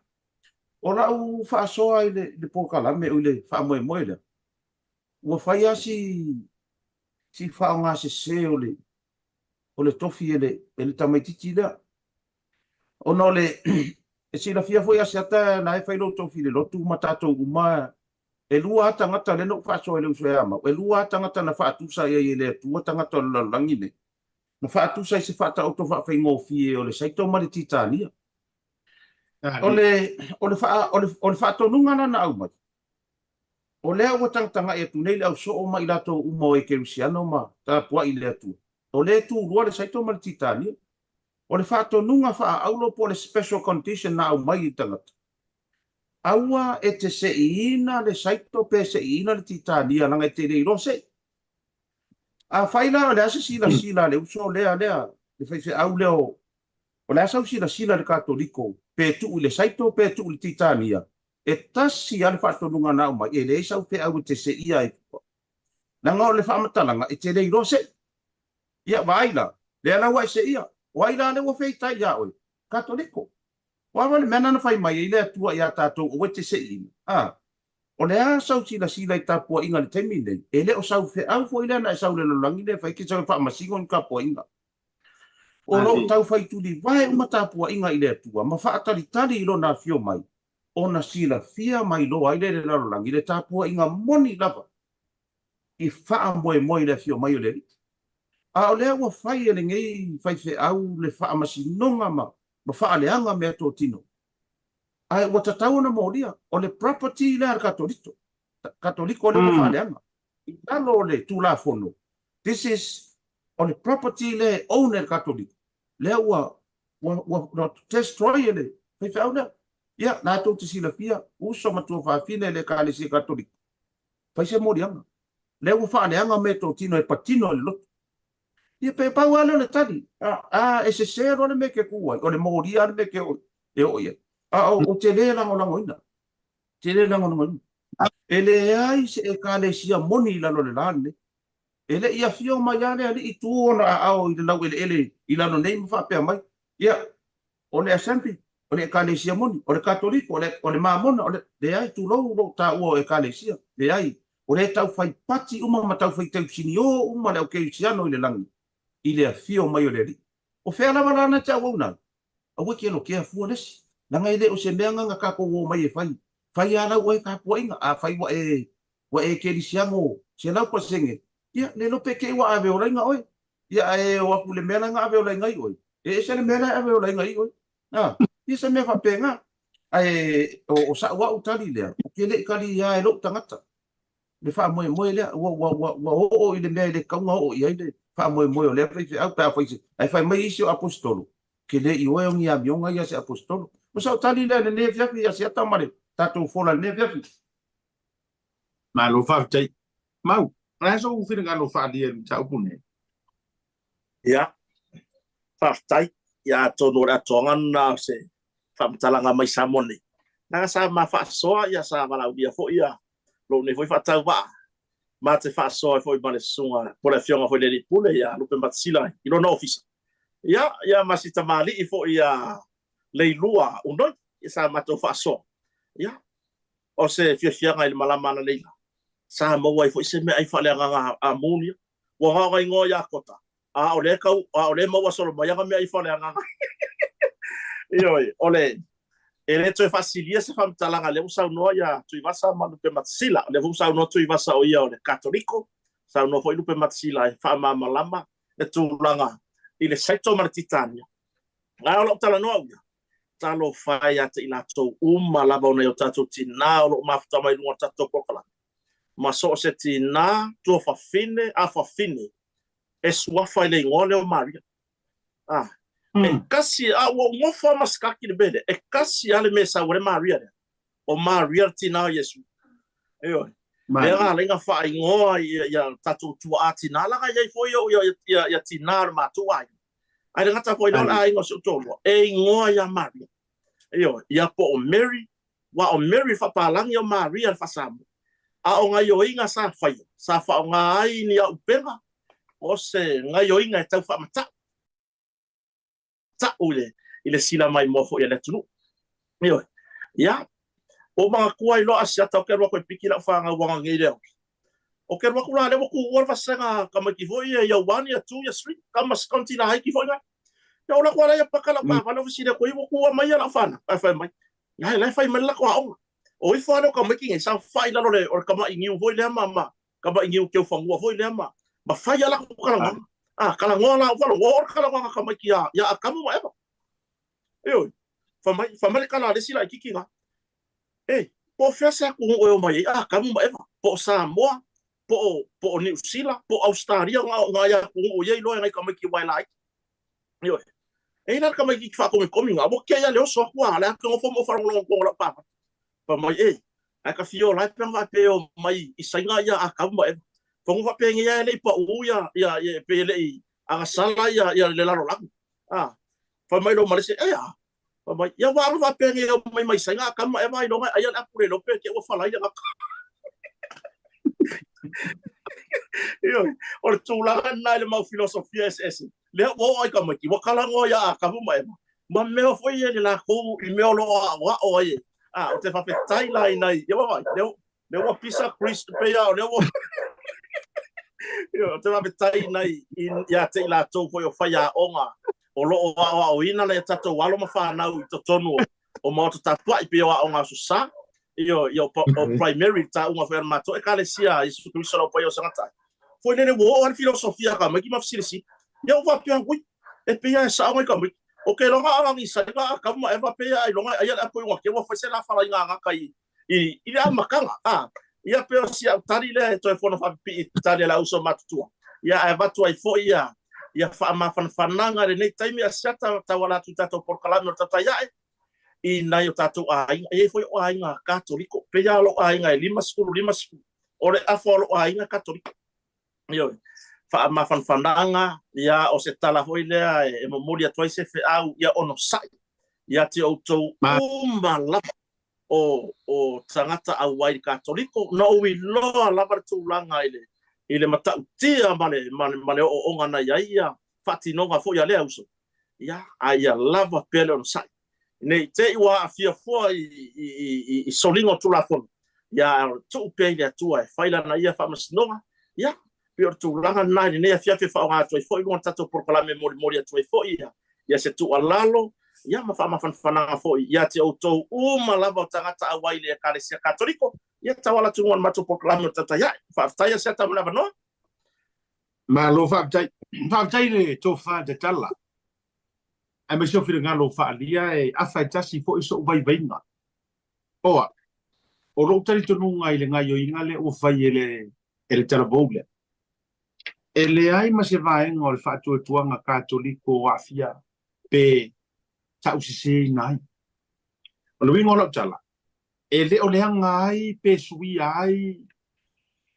O lau faasoa i le polokalame, i le faamoemoe lea, ua fai lava si si faaaogasese o le o le tofi e le e le tamaitiiti lea. Ona o le e silafia foi Asiata la e fai lou tofi i le lotu ma tatou uma e lua a tagata lea na ou faasoa i le uso ia Mau e lua a tagata na faatusa i ai e le Atua tagata o le lalolagi nei na faatusa i se faataoto faafaigofie o le Saito ma le Titania. O le o le faa, o le, o le faatonuga la na aumai o lea ua tagatagai atu nei le au soo ma i latou uma o Ekerisiano ma tapuai i le Atua o lea e tulua le Saito ma le Titania. O le faatonuga faaaulo po o le special condition na aumai i le tagata, aua e te seiina le saito pe seiina le titania leaga e te le iloa sei. Afai la o le a se silasila a le uso lea lea, le faifeau lea o, o le a sau silasila a le Katoliko pe tuu i le saito pe tuu i le titania, e tasi lava le faatonuga na aumai, e leai sau feau e te seia ai fua. Leaga o le faamatalaga e te le iloa sei. Ia, vaai la, lea la ua e seia. O ai la lea ua feitai iā oe? Katoliko. O a le mea na na fai mai ai le Atua iā tatou aua e te seiina? A, o le a sau silasila i tapuaiga i le taimi nei? E le o sau feau foi lea na e sau i le lalolagi lea e fai ke sau e faamasino ni tapuaiga. O lo o tau fai tulivae uma tapuaiga i le Atua ma faatalitali i Lona afio mai, ona silafia mai loa ai lea i le lalolagi le tapuaiga moni lava i faamoemoe i le afio mai o le Alii. A o lea ua fai e lenei faifeau le faamasinoga ma ma faaleaga meatotino, ae ua tatau ona molia, o le property lea a le Katoliko, Katoliko lea ua faaleaga. I lalo o le Tulafono, this is, o le property lea e own e le Katoliko, lea ua, ua, ua, ua destroy e le faifeau lea. Ia, latou te silafia, uso ma tuafafine le Ekalesia Katoliko, fai se moliaga. Lea ua faaleaga meatotino e patino i le lotu. Ia pe pau lava lea o le tali. A, e sese loa le mea e te tu ai, o le molia lava le mea e te oo i ai. A ou te le lagolagoina. Tele le lagolagoina. E leai se Ekalesia moni i lalo o le la lenei. E le i afio mai lava le Alii tu ona aao i le laueleele i lalo nei ma faapea mai, Ia, o le Assembly, o le Ekalesia moni, o le Katoliko, o le, o le Mamona, o le... Leai, tulou lou taua o Ekalesia. Leai, o lea e tau fai pati uma ma tau fai tausinio uma le au kerisiano i le lagi i le afio mai o le Alii. O fea lava la na te auauna ai? Aua e te lokea fua le isi, leaga e le o se mea na na tatou o mai e fai. Fai lava lau oe tapuaiga, afai ua e ua e kerisiano 100%, ia, le iloa pe te i ua ave olaina oe, ia ae o atu i le mea la na ave olaina ai oe, e ese le mea la e ave olaina ai oe. A, ia se mea faapena. Ae o, o sa'u a'u tali lea, ou te le i talia e lo'u tagata le faamoemoe lea, ua, ua, ua, ua oo i le mea e le tatau ona oo i ai le faamoemoe o lea faifeau pe afai se, ae fai mai isi o aposetolo, ke le i oe o ni amioga ia se aposetolo. O sa'u tali lea i lenei afiafi ia Asiata ma le tatou fola i lenei afiafi. Malo faafetai. Mau, o le a sou finagalo faaalia i le mataupu lenei? Ia, faafetai. Ia atonu o le atoaga lena o se faamatalaga mai Samoa nei. Leaga sa ma faasoa, ia sa valaaulia foi ia lou nei foi faatauvaa ma te faasoa ai foi ma le susuga po o le afioga foi i le Alii Pule ia Lupe Matasila i lona ofisa. Ia, ia ma si tamalii foi ia Leilua Unoi, ia sa matou faasoa. Ia, o se fiafiaga i le malama analeila, sa maua ai foi se meaai faaleagaga a Moon ia. Ua gaoga igoa ia Kota, a o lea tau, a o lea maua solo mai ana meaai faaleagaga. Ioe, o le, e le toe faasilia se faamatalaga, lea ua saunoa ia Tuivasa ma Lupematasila. O lea foi ua saunoa Tuivasa o ia o le Katoliko, saunoa foi Lupematasila e faamalamalama le tulaga i le Saito ma le Titania. A o lau talanoa au ia, talofa e ia te i latou uma lava o nai o tatou tinā o lo o mafuta mai luga o le tatou polokalame, ma so o se tinā, tuafafine, afafine, e suafa i le igoa lea o Maria. A, e kasi, a ua ou nofo lava ma sikaki i le mea lea, e kasi lava le mea e sau ai le Maria lea, o Maria le tinā o Iesu. Ioe. Lea na ala ai ona faaigoa ia tatou tuaa tinā, leaga e i ai foi ia tinā o le matou aiga. Ae le gata foi lea o le aiga o si ou toalua, e igoa ia Maria. Ioe, ia po o Mary, aua o Mary le faapalagi, o Maria le faa-Samoa. A o gaioiga sa faia, sa faaaoga ai ni aupega, o se gaioiga e tau faamata'u ta'u i le sila maimoa foi a le atunuu. Ioe. Ia, ua ou manatua ai loa Asiata ou te alu atu e piki lau fanau ana nei le aoki. Ou te alu atu la lea ua tuua le vasega tamaiti foi ia year one, year two, year three, tama sikonti laiti foi na. Ia ou alu atu lava lea paka lau taavale ou fesili atu ai ua tuua mai lau fanau. Ae fai mai, la la e fai mai le latou aoga. O ifo lava lea o tamaiti nei saofai i lalo o le tama'i niu foi lea ma ma tama'i niu teufanua foi lea ma ma fai a latou talanoaga. A talanoa la ou faalogo, ua oo le talanoaga a tamaiti ia ia Atamu ma Eva. Ioe, fai mai, fai mai le tala a le isi laitiiti la, E, po o fea se atunuu e o mai ai Atamu ma Eva, po o Samoa, po o, po o Niu Sila, po o Ausetalia, na o nai atunuu ia iloa e nai tamaiti wae laiti. Ioe. E i ai la le tamaitiiti faakomikomi na, ua kea ia le oso atu a, le ake nofo ma ou faalogologo i totonu o lau pāpā. Fai mai, E, ae ka fia ola ai pe ana faapea e o mai i Saina ia Atamu ma Eva. Fono faapenei lava e le i paū ia, ia, ia, pe e le i agasala ia, ia le lalolagi. A, fai mai loa ma le isi, E a? Fai mai, ia ua ana faapea nei e omai mai Saina Atamu ma Eva ailoga e ai le apu le iloa pe te ua falai le gata. Ioe, o le tulaga lena i le mau filosofia eseese, lea ua oo ai tamaiti, ua talanoa ia Atamu ma Eva, ma mea foi ia i le latou, i mea o lo o aoao ai e. A, ou te faafetai la i nai, ia vaavaai, lea, lea ua pisa Chris, pei lava o lea ua... Ioe, ou te faafetai i nai, ia te i latou foi o faiaoga o lo o aoaoina nai a tatou alo ma fanau i totonu o maota tapuai, pei o aoga Aso Sa, ioe, ia o, o primary, le tauga foi a le matou Ekalesia a Iesu Keriso Lau Paia o Sagatai. Foi lele ua oo lava le filosofia a tamaiti ma fesilisili. Ia ua faapea, ui, e pei lava e sao nai tamaiti. O ke loga a ngi sai ga Atamu ma Eva pei a ailoga e aia le apo i uga ke ua fai se la falaiga agaka i i i le amataga a ia pei o si au tali lea e toe fono faapipii i tali a le auso matutua ia ae avatu ai foi ia ia faamafanafanaga i lenei taimi Asiata tauala atu i tatou polokalame o le tautai ae i nai o tatou aiga. E i ai foi o aiga Katoliko, pei lava lou aiga e 50, 50, o le afa o lou aiga Katoliko. Ioe, faamafanafanaga, ia o se tala foi lea e momoli atu ai se feau ia onosai ia te outou uma lava. O o tagata auai i le Katoliko, na ou iloa lava le tulaga i le i le matautia ma le ma le ma le ooooga na i ai ia faatinoga foi a lea uso, ia, a ia lava pea le onosai. Ne i te i ua aafia fua i i i i soliga o Tulafono, ia ae o le tuu pea i le Atua e fai lana ia faamasinoga, ia, pei o le tulaga lena i lenei afiafi e faaaoga atu ai foi i luga o le tatou polokalame e molimoli atu ai foi ia, ia se tuualalo ia ma faamafanafanaga foi ia te outou uma lava o tagata auai i le Ekalesia Katoliko, ia tauala atu i luga o le matou polokalame o Tautai Ae. Faafetai Asiata mo le avanoa. Malo faafetai. Faafetai le tofa tatala aemaise o finagalo faaalia e afa e tasi foi sou vaivaiga. Oa, o lou talitonuga i le gaioiga lea ua fai e le e le talavou lea. E leai ma se vaega o le faatuatuaga Katoliko o aafia pe tauseseina ai. O le uiga o lau tala, e le o leaga ai pe suia ai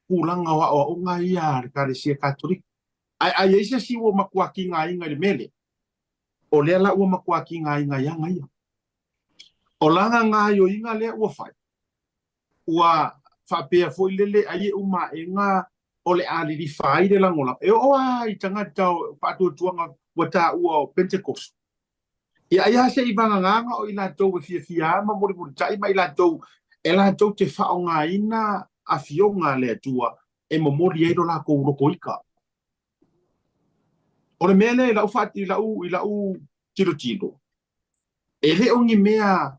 tulaga o aoaoga ia a le Ekalesia Katoliko. Ae a i ai se isi ua matua tigaina i le mea lea, o lea la ua matua tigaina i aga ia. O lana gaoioiga lea ua fai, ua faapea foi lele ai e uma aega o le a lilifa ai le lagolago. E oo lava i tagata o faatuatuaga ua taua o Pentekoso. Ia ai lava se i vaganaga o i latou e fiafia ma mulimulitai ma i latou e latou te faaaogaina afioga a le Atua e momoli ai lo latou lotoita. O le mea lea i lau, i lau, i lau tilotilo, e le o ni mea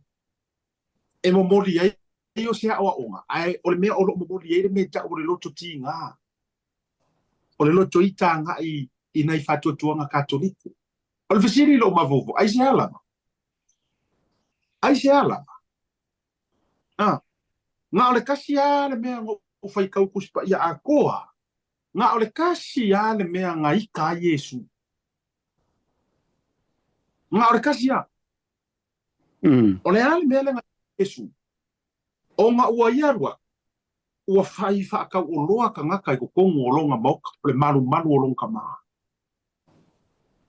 e momoli ai o se aoaoga, ae o le mea o lo o momoli ai le mea e tau o le loto tiga, o le loto ita agai i nai faatuatuaga Katoliko. O le fesili i lou mafaufau, aisea lava? Aisea lava? Ah, na o le tasi lava le mea na ou faitau Tusi Paia atoa, na o le tasi lava le mea na ita ai Iesu. Na o le tasi lava. O le a le mea lea na Iesu? Ona ua ia alu atu, ua fai faatauoloa tagata i totonu o lona maota, o le malumalu o lona tama.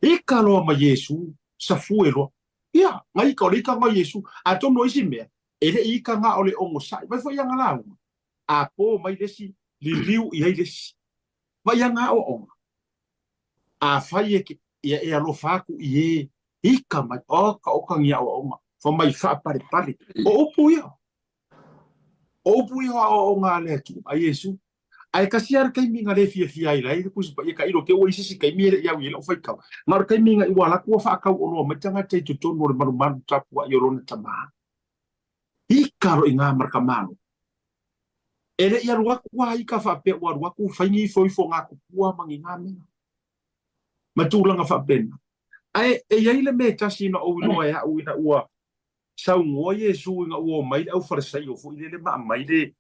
Ika loa ma Iesu, safue loa. Ia, na ika, o le ika na o Iesu. Atonu o isi mea, e le i ika na o le onosai. Vai foi ana lauga, a po mai le isi, liliu i ai le isi. Vai ana aoaoga, afai e ke, ia e alofa atu i e ika mai, oka oka ni aoaoga, fa mai faapalepale. O upu ia. O upu ia o aoaoga a le Atua, a Iesu. Ae tasi lava le taimi na le fiafia ai lai le Tusi Paia tailo te ua i se isi taimi e le i au i ai lau faitau. Na o le taimi na i ua alu atu ua faatauoloa mai tagata i totonu o le malumalu tapuai o lona tama. Ika loa i gā ma le tamaloa. E le i alu atu a ika faapea ua alu atu fai ni ifoifo gā tupua ma ni gā mea ma tulaga faapena. Ae e i ai le mea e tasi na ou iloa e au ina ua saunoa Iesu ina ua omai le aufalesaio foi lele ma aumai le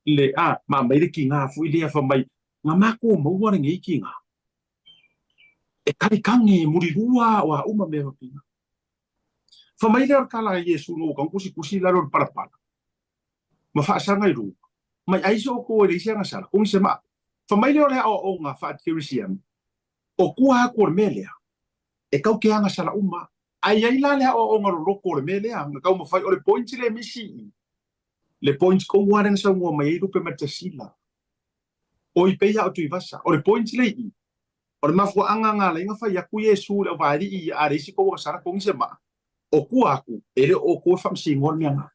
le a ma aumai le tiga foi lea fai mai na matou maua lenei tiga e kalikage e mulilua o a uma mea faapena. Fai mai lea o le tala a Iesu ina ua tau tusitusi i lalo o le palapala ma faasaga i luga, mai ai se outou e leai se agasala, kogi se maa. Fai mai lea o le aoaoga faa-Kerisiano, o tua atu o le mea lea, e tau te agasala uma. Ae i ai la le aoaoga loloto o le mea lea, na taumafai, o le point lea e misi i i, le point tonu lava lea na saunoa mai ai Lupe Matasila, oi pei lava o Tuivasa, o le point lea i i, O le mafuaaga na ala ai na fai atu Iesu i le auvaelii ia, a leai se tou agasala togi se maa, o tua atu, e le o outou e faamasinoa le mea na.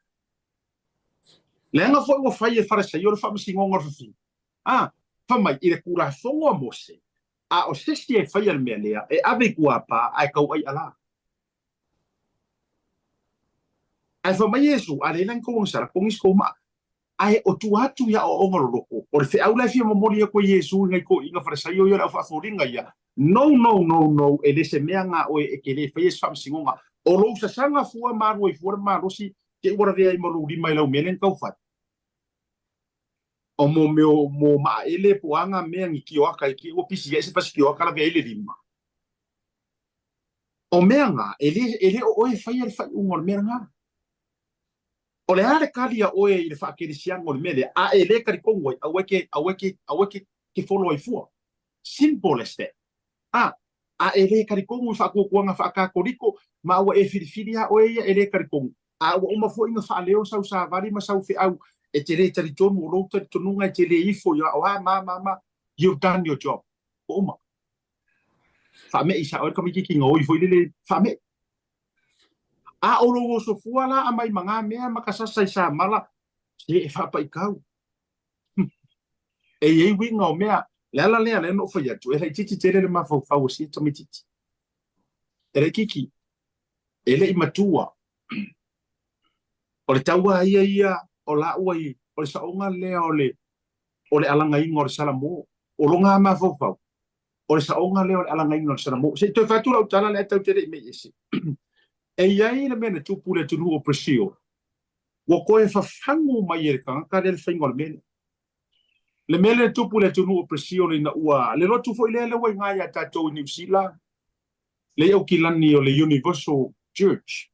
Leaga foi ua fai e Farisaio le faamasinoga o le fafine. A, fai mai, i le Tulafono a Mose, a o se isi e faia le mea lea, e ave i kuapā ae tauai alā. Ae fai mai Iesu, a leai la ni tou agasala, togi se tou maa. Ae o tua atu i aoaoga loloto, o le feau la e fia momoli atu e Iesu i nai toeaiina Farisaio ia o le aufaafoliga ia, No, no, no, no, e le se mea na oe e te le faia se faamasinoga. O lou sasaga fua ma alu ai fua le malosi te i ua lavea ai ma lou lima i lau mea lea na tau fai. O mo mea mo maaele po o a nga mea ni kioaka i te i ua pisi ai se fasi kioaka lavea ai le lima. O mea na, e le, e le o oe e faia le faaiuga o le mea lena. O le a le kali a oe i le faakerisiano o le mea lea, a e le talitonu ai, aua e ke, aua e ke, aua e ke, ke follow ai fua. Simple as that. A, a e le talitonu i faatuatuaga faakatoliko, ma ua e filifili lava oe ia e le talitonu. A ua uma foi na faaleo sau savali ma sau feau e te le talitonu, o lou talitonuga e te le ifo i o a ma ma ma, you've done your job. Ua uma. Faamei sao ai le tamaitiiti gaoi foi lele faamei. A o lou oso fua la a mai ma ngā mea ma ka sasa i Samala, se e faapaikau. E i ai uiga o mea, le ala lea lea na ou fai atu, e laitiiti tele le mafaufau o sia tamaitiiti. E laitiiti, e le i matua. O le taua ia ia o laua i, o le saoga lea o le, o le alagaina o le Salamo. O loga mafaufau, o le saoga lea o le alagaina o le Salamo. Se i toe fai atu lau tala lea tau te le i mei ese. E i ai le mea na tupu i le atunuu o Brazil, ua toe fafagu mai e le tagata lea le faiga o le mea lea. Le mea lea na tupu i le atunuu o Brazil ina ua le lotu foi lea lea ua i ina ia tatou i Niu Sila, le Aukilani o le Universal Church.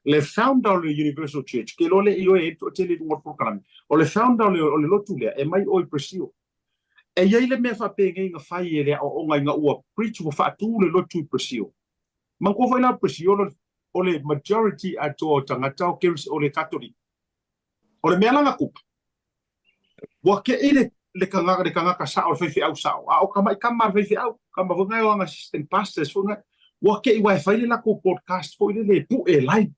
Le founder o le Universal Church, ke iloa le i oe e toatele i luga o le polokalame, o le founder o le, o le lotu lea, e mai o i Brazil. E i ai le mea faapenei na fai e le aoaoga ina ua preach, ua faatu le lotu i Brazil. Manatua foi la Brazil o le majority atoa o tagata o o le Katolika. O le mea la na tupu, ua te'i le le tagata le tagata sao, le faifeau sao, a o tama'i tama a le faifeau, tama foi na e o ana assistant pastors foi na, ua te'i aua e fai le latou podcast foi lele e pu'e live.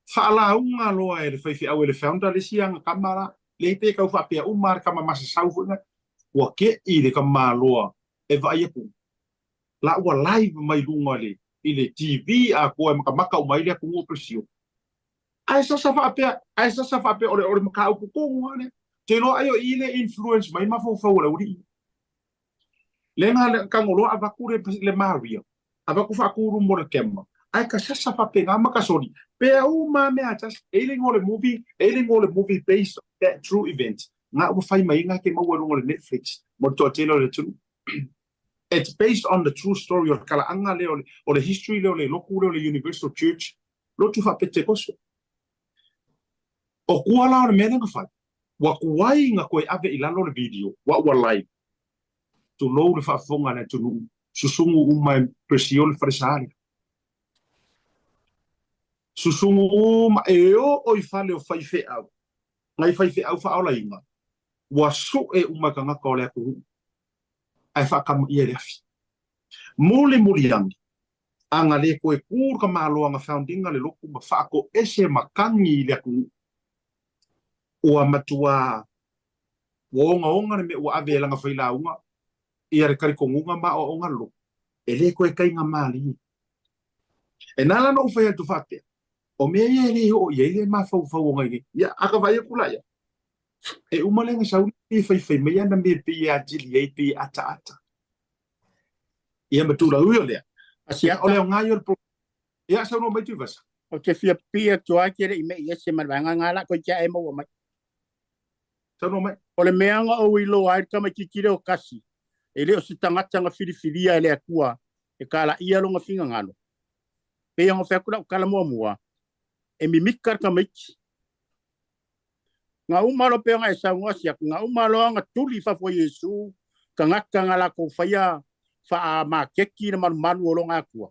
Faalauga loa e le faifeau e le founder le isi ana tama la, leai pe tau faapea uma lava le tama masasau foi na, ua te'i le tamaloa e vaai atu la ua live mai luga i le i le TV atoa e matamata uma ai le atunuu o Brazil. Ae sasa faapea, ae sasa faapea o le o le mataupu tonu lava lea. Ou te iloa ai o i le influence mai mafaufau o le aualii. Lea na le tago loa avatu le le Maria, avatu faatu i luma o le camera, ae ka sasa faapena ma ka soli. Pea uma lava mea a tasi, e i le igoa o le movie, e i le igoa o le movie based on that true event. Na ua fai mai ai na ke maua i luga o le Netflix mo le toatele o le atunuu. It's based on the true story o le talaaga lea o le, o le history lea o le lotu lea o le Universal Church, lotu faapetekoso. O tua la o le mea lea na fai, ua tuai na toe ave i lalo le video, ua ua live. Tulou le faafofoga a le atunuu, susugu uma e Brazil le falesa lea. Susugu uma e oo i fale o faifeau, nai faifeau faaolaina, ua sue uma e tagata o le atunuu ae faakamaia i le afi. Mulimuli ane, a na le toe tu le tamaloa na found ina le lotu ma faatoese matagi i le atunuu, ua matuā ua ogaoga le mea ua ave e lana failauga ia le talitonuga ma aoaoga le lotu, e le toe taiga malie. E na ala ona ou fai atu faapea, o mea ia e le oo i ai le mafaufau o nai nei. Ia, a ka vaai atu la ia, E uma lea na sau e faifai mai ana mea pei e atili ai, pei e ataata. Ia ma tulaga ui o lea. Asiata. O le aoga ia o le pro... Ia, saunoa mai Tuivasa. Ou te fia pipii atu ai ke le i mei ese ma le vaega nga la koe tia e maua mai. Saunoa mai. O le mea nga ou iloa ai le tamaitiiti lea o Kasi, e le o se tagata nga filifilia e le Atua e kalaia lona finagalo. Pei ona fai atu lau tala muamua, e mimika le tamaiti. Nga uma loa pei ona e saunoa siaki, nga uma loa nga tuli i fafo e Iesu tagata nga latou faia faamakeki le malumalu o lona Atua.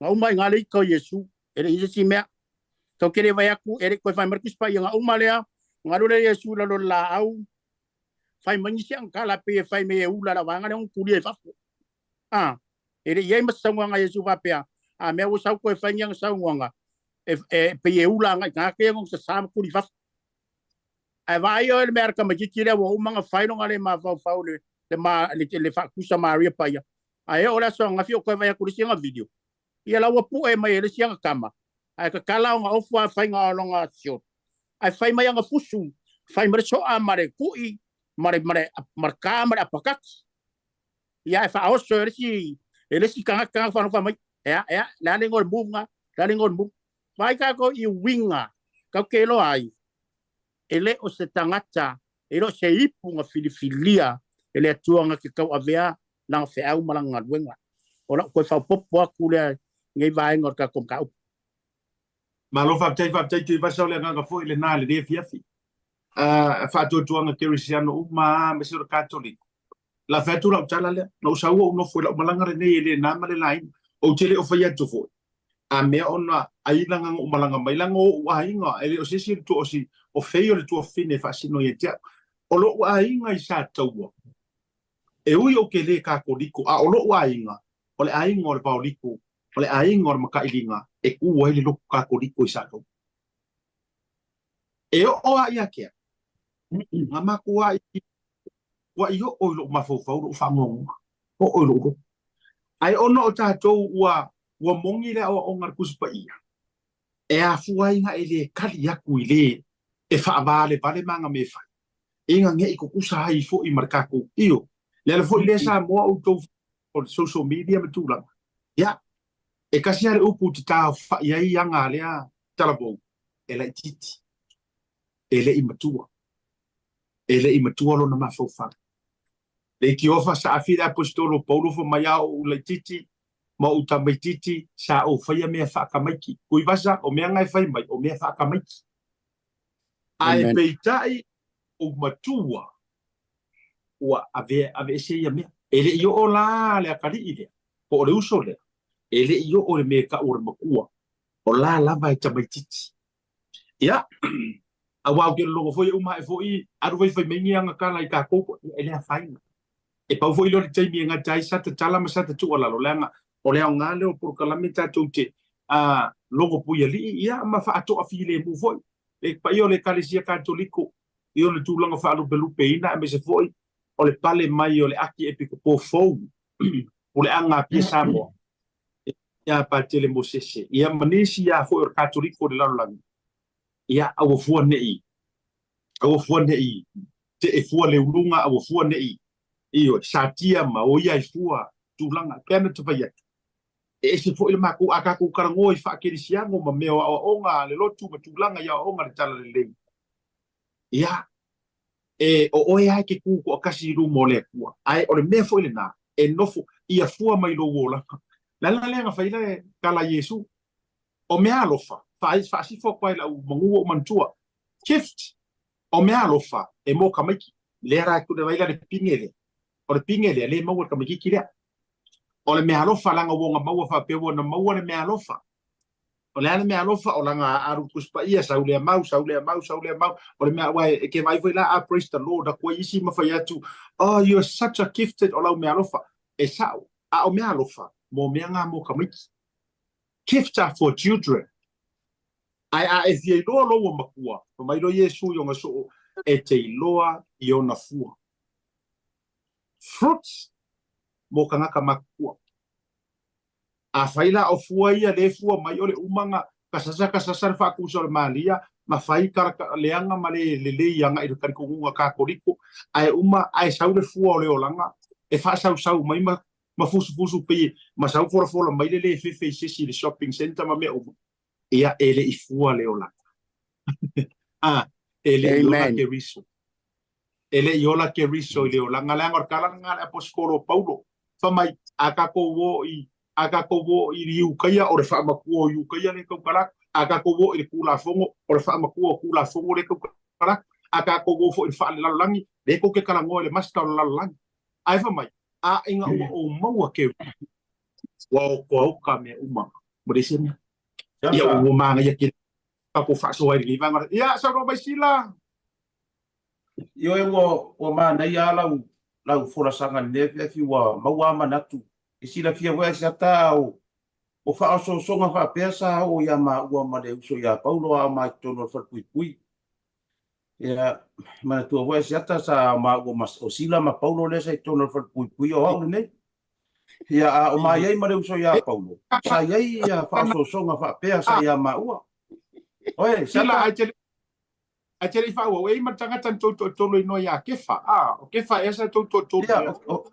Nga uma i nga le ika o Iesu, e le i se isi mea. Tau ke le vai atu, e le i toe fai mai le Tusi Paia, nga uma lea, nga alu lea Iesu i lalo o le laau, fai mai nisi agatala pei e fai mai e ula lau vaega lea ona tulia i fafo. A, e le i ai ma se saunoaga a Iesu faapea, a mea ua sau toe fai ni ana saunoaga, e, e, pei e ula agai tagata ia ona sasa ma tuli i fafo. Ae vaai oe le mea a le tamaitiiti lea ua uma ona fai lona le mafaufau le, le, ma, le, le faatusa Maria Paia. Ae oo le aso ananafi o toe vaai atu i le isi ana video, ia la ua pue mai e le isi ana tama, ae tatala ona ofu a faiga o lona short. Ae fai mai ana fusu, fai mai le soa ma le kui, ma le, ma le, ma le ka ma le apakati. Ia ae faaoso e le isi, e le isi tagata na whanau mai. Ea, ea, le a le igoa o le move nga, le a le igoa o le move. Vaai tatou i uiga, tatou te iloa ai, e le o se tagata, e le o se ipu na filifilia e le Atua na te tauavea lana feau ma lana galuega. O lau toe faaopoopo atu lea i lenei vaega o le tatou mataupu. Malo faafetai, faafetai Tuivasa, o le agaga foi lena i lenei afiafi. Faatuatuaga kerisiano uma lava aemaise o le Katoliko. La fai atu lau tala lea, na ou sau ou nofo i lau malaga lenei e le na ma le laina. Ou te le o fai atu foi. A mea ona ailaga na ou malaga mai laga o ou aiga, e le o se isi o le tua o si o fei o le tuafafine e faasino ia te au. O lo'u aiga i Sataua, e ui ou te lē Katoliko, a o lo'u aiga, o le aiga o le Vaoliko, o le aiga o le Matailiga e kū ai le lotu Katoliko i Sataua. E oo a ia te au, na matuai ua i oo i lou mafaufau lou faanoanoa, oo i lou loto. Ae ona o tatou ua ua moni le aoaoga a le Tusi Paia, e afua ai na e lē kali atu i lē e faavalevale ma ana mea e fai, ina ne i tutusa ai foi ma le tatou io. Le ala foi lea Samoa outou o le social media ma tulaga, ia, e tasi lava le upu ou te taofai ai aga a lea talavou, e laitiiti, e le i matua, e le i matua lona mafaufau. Leitiofa saafi le Aposetolo o Paulo fai mai a ou laitiiti ma ou tamaitiiti sa ou faia mea faatamaiti. Tuivasa, o mea na e fai mai, o mea faatamaiti. Ae Amen. peitai ou matua ua ave aveese ia mea. E le i oo la le atalii lea, po o le uso lea, e le i oo i le mea e tau o le matua, o la lava e tamaitiiti. Ia, aua ou te lologo foi e uma ae foi, alu vai fai mai ni aga tala i tatou, ia, e le afaina. E pau foi lea o le taimi e gata ai sa tatala ma sa tatuualalo, leaga o le aoga lea o polokalame tatou te logo puialii, ia, ma faatoafilemu foi le paia o le Ekalesia Katoliko i ona tulaga faalupelupeina, aemaise foi o le pale mai o le Akiepikopo fou, Puleaga Apia Samoa, ia Patele Mosese, ia ma nisi lava foi o le Katoliko o le lalolagi, ia aua fua ne i, aua fua ne i tee fua le uluga, aua fua ne i, ioe, satia ma oia ai fua tulaga. Pei ona ta fai atu, e ese foi le matou, a tatou talanoa i faakerisiano ma mea o aoaoga a le lotu ma tulaga i aoaoga a le Talalelei, ia, e o oe lava e te kū toatasi i luma o le Atua, ae o le mea foi lenā, e nofo ia fua mai lou olaga. Le ala lea na fai le tala a Iesu, O meaalofa, faasifo atu ai lau manu ua ou manatua, gift, o meaalofa e mo tamaiti. Lea la e tule mai la le pine lea, o le pine lea, lea e maua e le tamaitiiti lea. O le meaalofa leaga ua ona maua faapea ua ona maua le meaalofa. O le a le meaalofa? O lana alu Tusi Paia, sau lea mau, sau lea mau, sau lea mau. O le mea, aua e te vaai foi la a praise the Lord atu ai isi ma fai atu, Oh, you are such a gifted, o lau meaalofa. E sao, a o meaalofa, mo mea ngā mo tamaiti. Gifts are for children. Ae a e fia iloa lou ua makua, fai mai loa Iesu i ona soo, e te iloa i ona fua. Fruits mo kangaka makua. Afai la o fua ia le fua mai o le umaga, kasasa kasasa le faatusa o le malia, ma fai ka leaga ma le lelei agai i le talitonuga Katoliko, ae uma ae sau le fua o le olaga e faasausau mai ma ma fusufusu pei ma sau folafola mai le le fefe i se isi i le shopping centre ma mea uma, ia e le i fua le olaga. Ah, e le i ola Amen. Keriso. E le i ola Keriso i le olaga, leaga o le tala lena a le Aposetolo o Paulo, fai mai, a tatou o i, a tatou o i Iukaia, o le faamatua o Iukaia lea e tautala atu, a tatou o i le Tulafono, o le faamatua o Tulafono lea e tautala atu, a tatou o foi i le faalelalolagi, lea tou te talanoa i le master o le lalolagi. Ae fai mai, a ina ua ou maua Keriso, ua otaota mea uma, ua leai se mea. Ia ua manaia tele tatou faasoa ai i lenei vaega. Ia, saunoa mai Sila. Ioe, ua ua manaia lava lau lau folasaga i lenei afiafi ua maua a manatu. E silafia foi Asiata o o faaosoosoga faapea sa oo ia maua ma le uso ia Paulo a o ma i totonu o le falepuipui. Ia, manatua foi Asiata sa maua ma o Sila ma Paulo lea sa i totonu o le falepuipui o au lenei. Ia, a o ma i ai ma le uso ia Paulo, sa i ai ia faaosoosoga faapea sa ia maua. Oe, Sila, Asiata. ai te Ae te le i faaauau, e i ai ma le tagata na tou toatolu e igoa ia Kefa. A, o Kefa ea sa tou toatolu Ia, ea? o, o,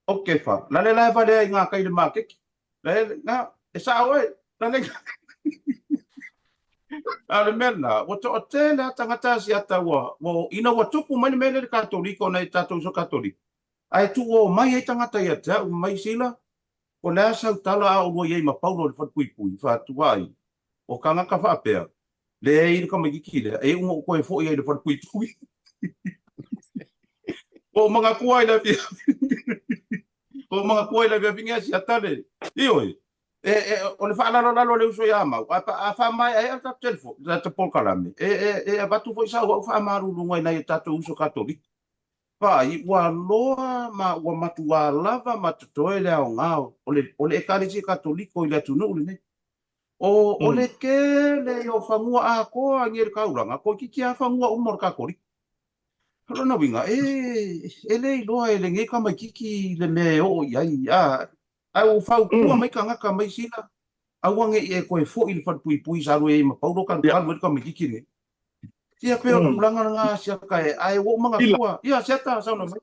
o Kefa, lale la e valea i ngā kai le makeki. La e, ngā, e sao e, lale ngā. A o le mea lena, ua toatele a tagata Asiata ua, ua, ina ua tupu mai le mea lea i le Katoliko ona e tatou uso Katoliko, ae tuuo mai ai tagata ia te au, mai Sila, O le a sau tala a olua i ai ma Paulo i le falepuipui, faatua ai, o kangaka faapea, Leai le tamaititi lea, e uma ou toe foi ai i le falepuipui. Ua ou manatua ai le afiafi, ua ou manatua ai le afiafi nei Asiata le, ioe. E, e, o le faalalolalo a le uso ia Mau, a, a faamaea ai le tatou telefoni, le tatou polokalame, e, e, e avatu foi sau au faamaluluga i nai o tatou uso Katoliki. Vaai, ua loa ma ua matuā lava ma totoe le aoga o le, o le Ekalesia Katoliko i le atunuu lenei. O, o le tele o fanua atoa i le taulaga, toeitiiti lava fanua uma o le Katoliko. O lona uiga, e, e le iloa e lenei tamaitiiti le mea e oo i ai, a, ae ua fautua mai tagata mai sila, aua ne i e toe foi i le falepuipui sa alu ai ma Paulo talutalu ai le tamaitiiti lenei. Ia pei o le tulaga lena Asiata e, ae ua ou manatua, ia Asiata saunoa mai.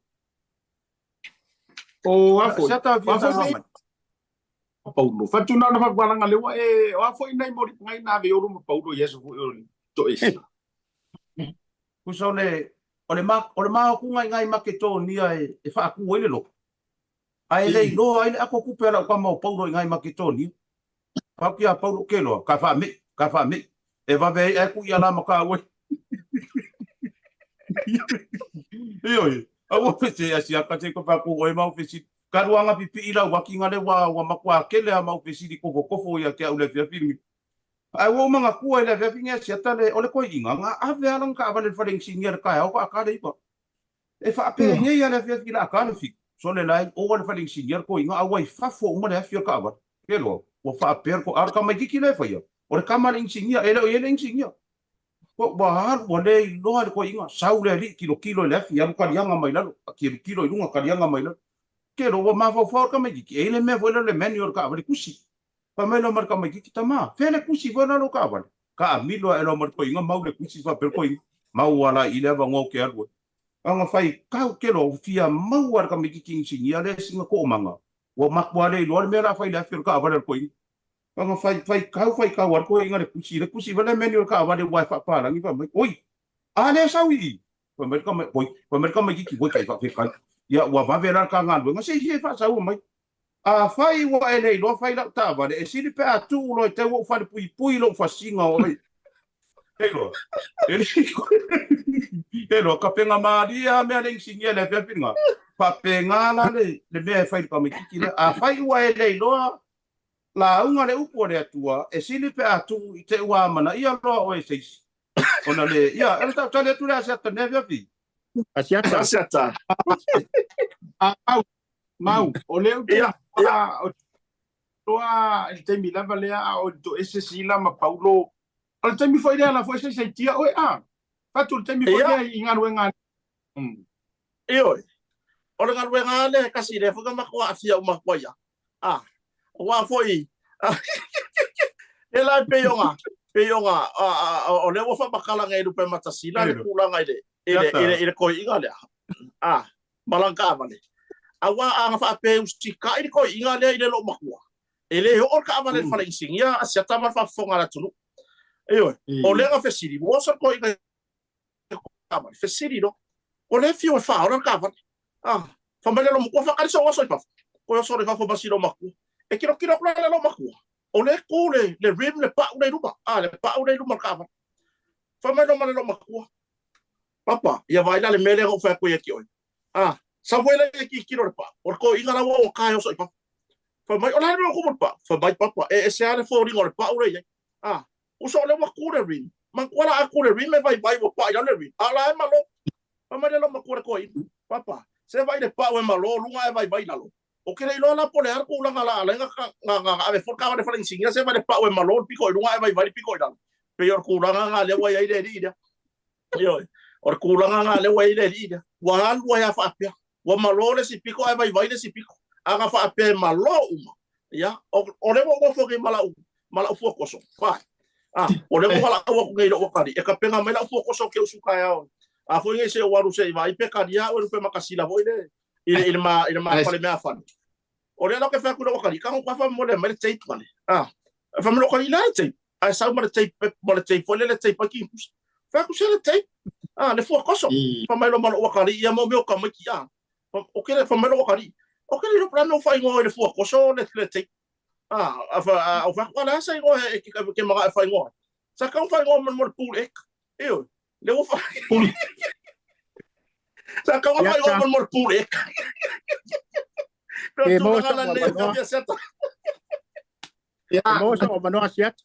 O a foi, Asiata o fia a foi saunoa nei mai. Paulo. Fatu na ona faapalanga le ua e, o a foi nei moli ngai na ave olo ma Paulo i aso foi o le toese. Tusa o le, o le, ma, o le maotuga i nai Maketonia e, e faatu ai le lotu, ae le iloa ai le ato tupe a lau tama o Paulo i nai Maketonia. Fatu ia Paulo, ke loa, ka faamei, ka faamei. E vave ai ae tuu ia la ma tāua. Ioe, aua pe se asiata se ko faku oe mau fesili. Ka luanga pipii lau uakiga le ua ua matua kele a mau fesili kofokofo ia ke au le afiafi lenei. Ae ua ou manatua i le afiafi lenei asiata le o le toeaina na ave a lana taavale i le fale inisinia i le taeao faata le iva. E faapenei a le afiafi i le ata le fitu. Sole la i o le fale inisinia le toeaina a ua i fafo uma le afi o le taavale. Ke loa, ua faapea le a o le tamaititi lea e faia, o le tama a le inisinia, e le o i ai le inisinia. Ua alu, ua le iloa le toeaina, sau le alii tilotilo i le afi, alu taliaga mai lalo, tilotilo i luga, taliaga mai lalo. Ke loa, ua mafaufau le tamaititi, e i ai le mea foi lea o le manual o le taavale tusi. Fai mai loa ma le tamaititi, Tama, fea le tusi foi lalo o taavale? Taamilo ae loa ma le toeaina, mau le tusi, faapea le toeaina, mau lava la i le avanoa ou te alu ai. A na faitau ke loa, ua fia maua e le tamaititi inisinia le sina toomaga, ua matua le iloa le mea o le a fai i le afi o le taavale a le toeaina. Ana fai, faitau, faitau atu toeaiina le tusi, le tusi foi le menu o le taavale ua e faapalagi fai mai, oi, a lea sau i i? Fai mai le tama, oi, fai mai le tamaititi, oi, kai faafetai. Ia, ua vave la le ta galuega, se i e faasaua mai. Afai ua e le iloa fai lau taavale, e sili pe a tuu loa i te ua ou falepuipui lou fasiga o oe. E iloa, e le e iloa, kapega malie lava mea le inisinia i le afiafi lena. Faapena la le, le mea e fai i le tamaititi lea. Afai ua e le iloa lauga le upu a le Atua, e sili pe a tuu i te ua amanaia loa oe e se isi. Ona le, ia, e le tautali atu le Asiata nei afiafi. Asiata. Asiata. A, mau, mau, o lea ou te Ia, ia. o loa i le taimi lava lea a o toese Sila ma Paulo. O le taimi foi lea la foi se se tia oe a. Fatu le taimi foi Ia. lea i galuega. Ioe. O le galuega lava lea e tasi lea foi na matou aafia uma atu ai lava. A, aua foi, lea la e pei ona, pei ona, o lea ua faamatala nei e Lupematasila le tulaga i le, i le, i le, i le toeaina lea, a, ma lana taavale. Aua a na faapea e usitai le toeaina lea i le loomatua, e le oo le taavale i le fale inisinia a siata ma le faafofoga a le atunuu. Ioe, o lea na fesili, ua oso le toeaina taavale, fesili loa, o lea e fiu e faaola le taavale. Ah, fai mai le loomatua, faatali sou oso i fafo. Koe oso loa i fafo ma si loomatua. E tilotilo atu la le loomatua, o lea e tu le, le rim, le pau lea i luma, ah, le pau lea i luma o le taavale. Fai mai loa ma le loomatua, Papa, ia vaai la le mea lea na ou fai atu ai ia te oe. Ah, sau foi lea e tilotilo i le pau, o le toeaina la ua augata e oso i fafo. Fai mai, o le a le mea ua tupu i le pau? Fai mai, Papa, e ese lava le foliga o le pau lea e i ai. Ah, uso o lea ua tu le rim. Manatua la a tu le rim e vaivai ua pai i lalo le rim. A o la e malo. Fai mai le loomatua i le toeaina, Papa, se vaai le pau e malo luga ae vaivai i lalo. Ou te le iloa la po o le a le tulaga la ala ai na ave fua le taavale i le fale inisinia se vaai le pau e malo le pito i luga ae vaivai le pito i lalo. Pei o le tulaga lena lea ua i ai le alii lea. Ioe. O le tulaga lena lea ua i ai le alii lea. Ua alu ai lava faapea. Ua malo le isi pito ae vaivai le isi pito. A na faapea e malo uma, ia, o lea ua ou nofo nei ma lau, ma lau fuakoso. Why? Ah, o lea ua valaau atu nei i lou atalii, e tapena mai lau fuakoso ou te usu taeao. A foi nei se i ou alu se i vaai pe talia au e Lupemakasila foi le, i le, i le ma, i le ma fale meafale. O lea la ou te fai atu i lou atalii, tago atu faamolemole aumai le tape male. Ah, fai mai lou atalii, le a le tape? Ae sau ma le tape, ma le tape foi lea le tape ai kimusa. Fai atu se le tape. Ah, le fuakoso. Fai mai loa ma lou atalii, ia mo mea o tamaiti, ah. O ke le, fai mai lou atalii, o ke le iloa po o le a le mea ua faaigoa ai le fuakoso le, le tape. Ah, a fa, a, o fai atu, a le a se igoa e, e, ke manao e faaigoa ai. Sa tatau ona faaigoa mo le pool egg. Ioe. Lea ua fai. Sa tatau ona faaigoa mo le pool egg. Pei o le tulaga la lenei, Ia. E maua sou avanoa Asiata.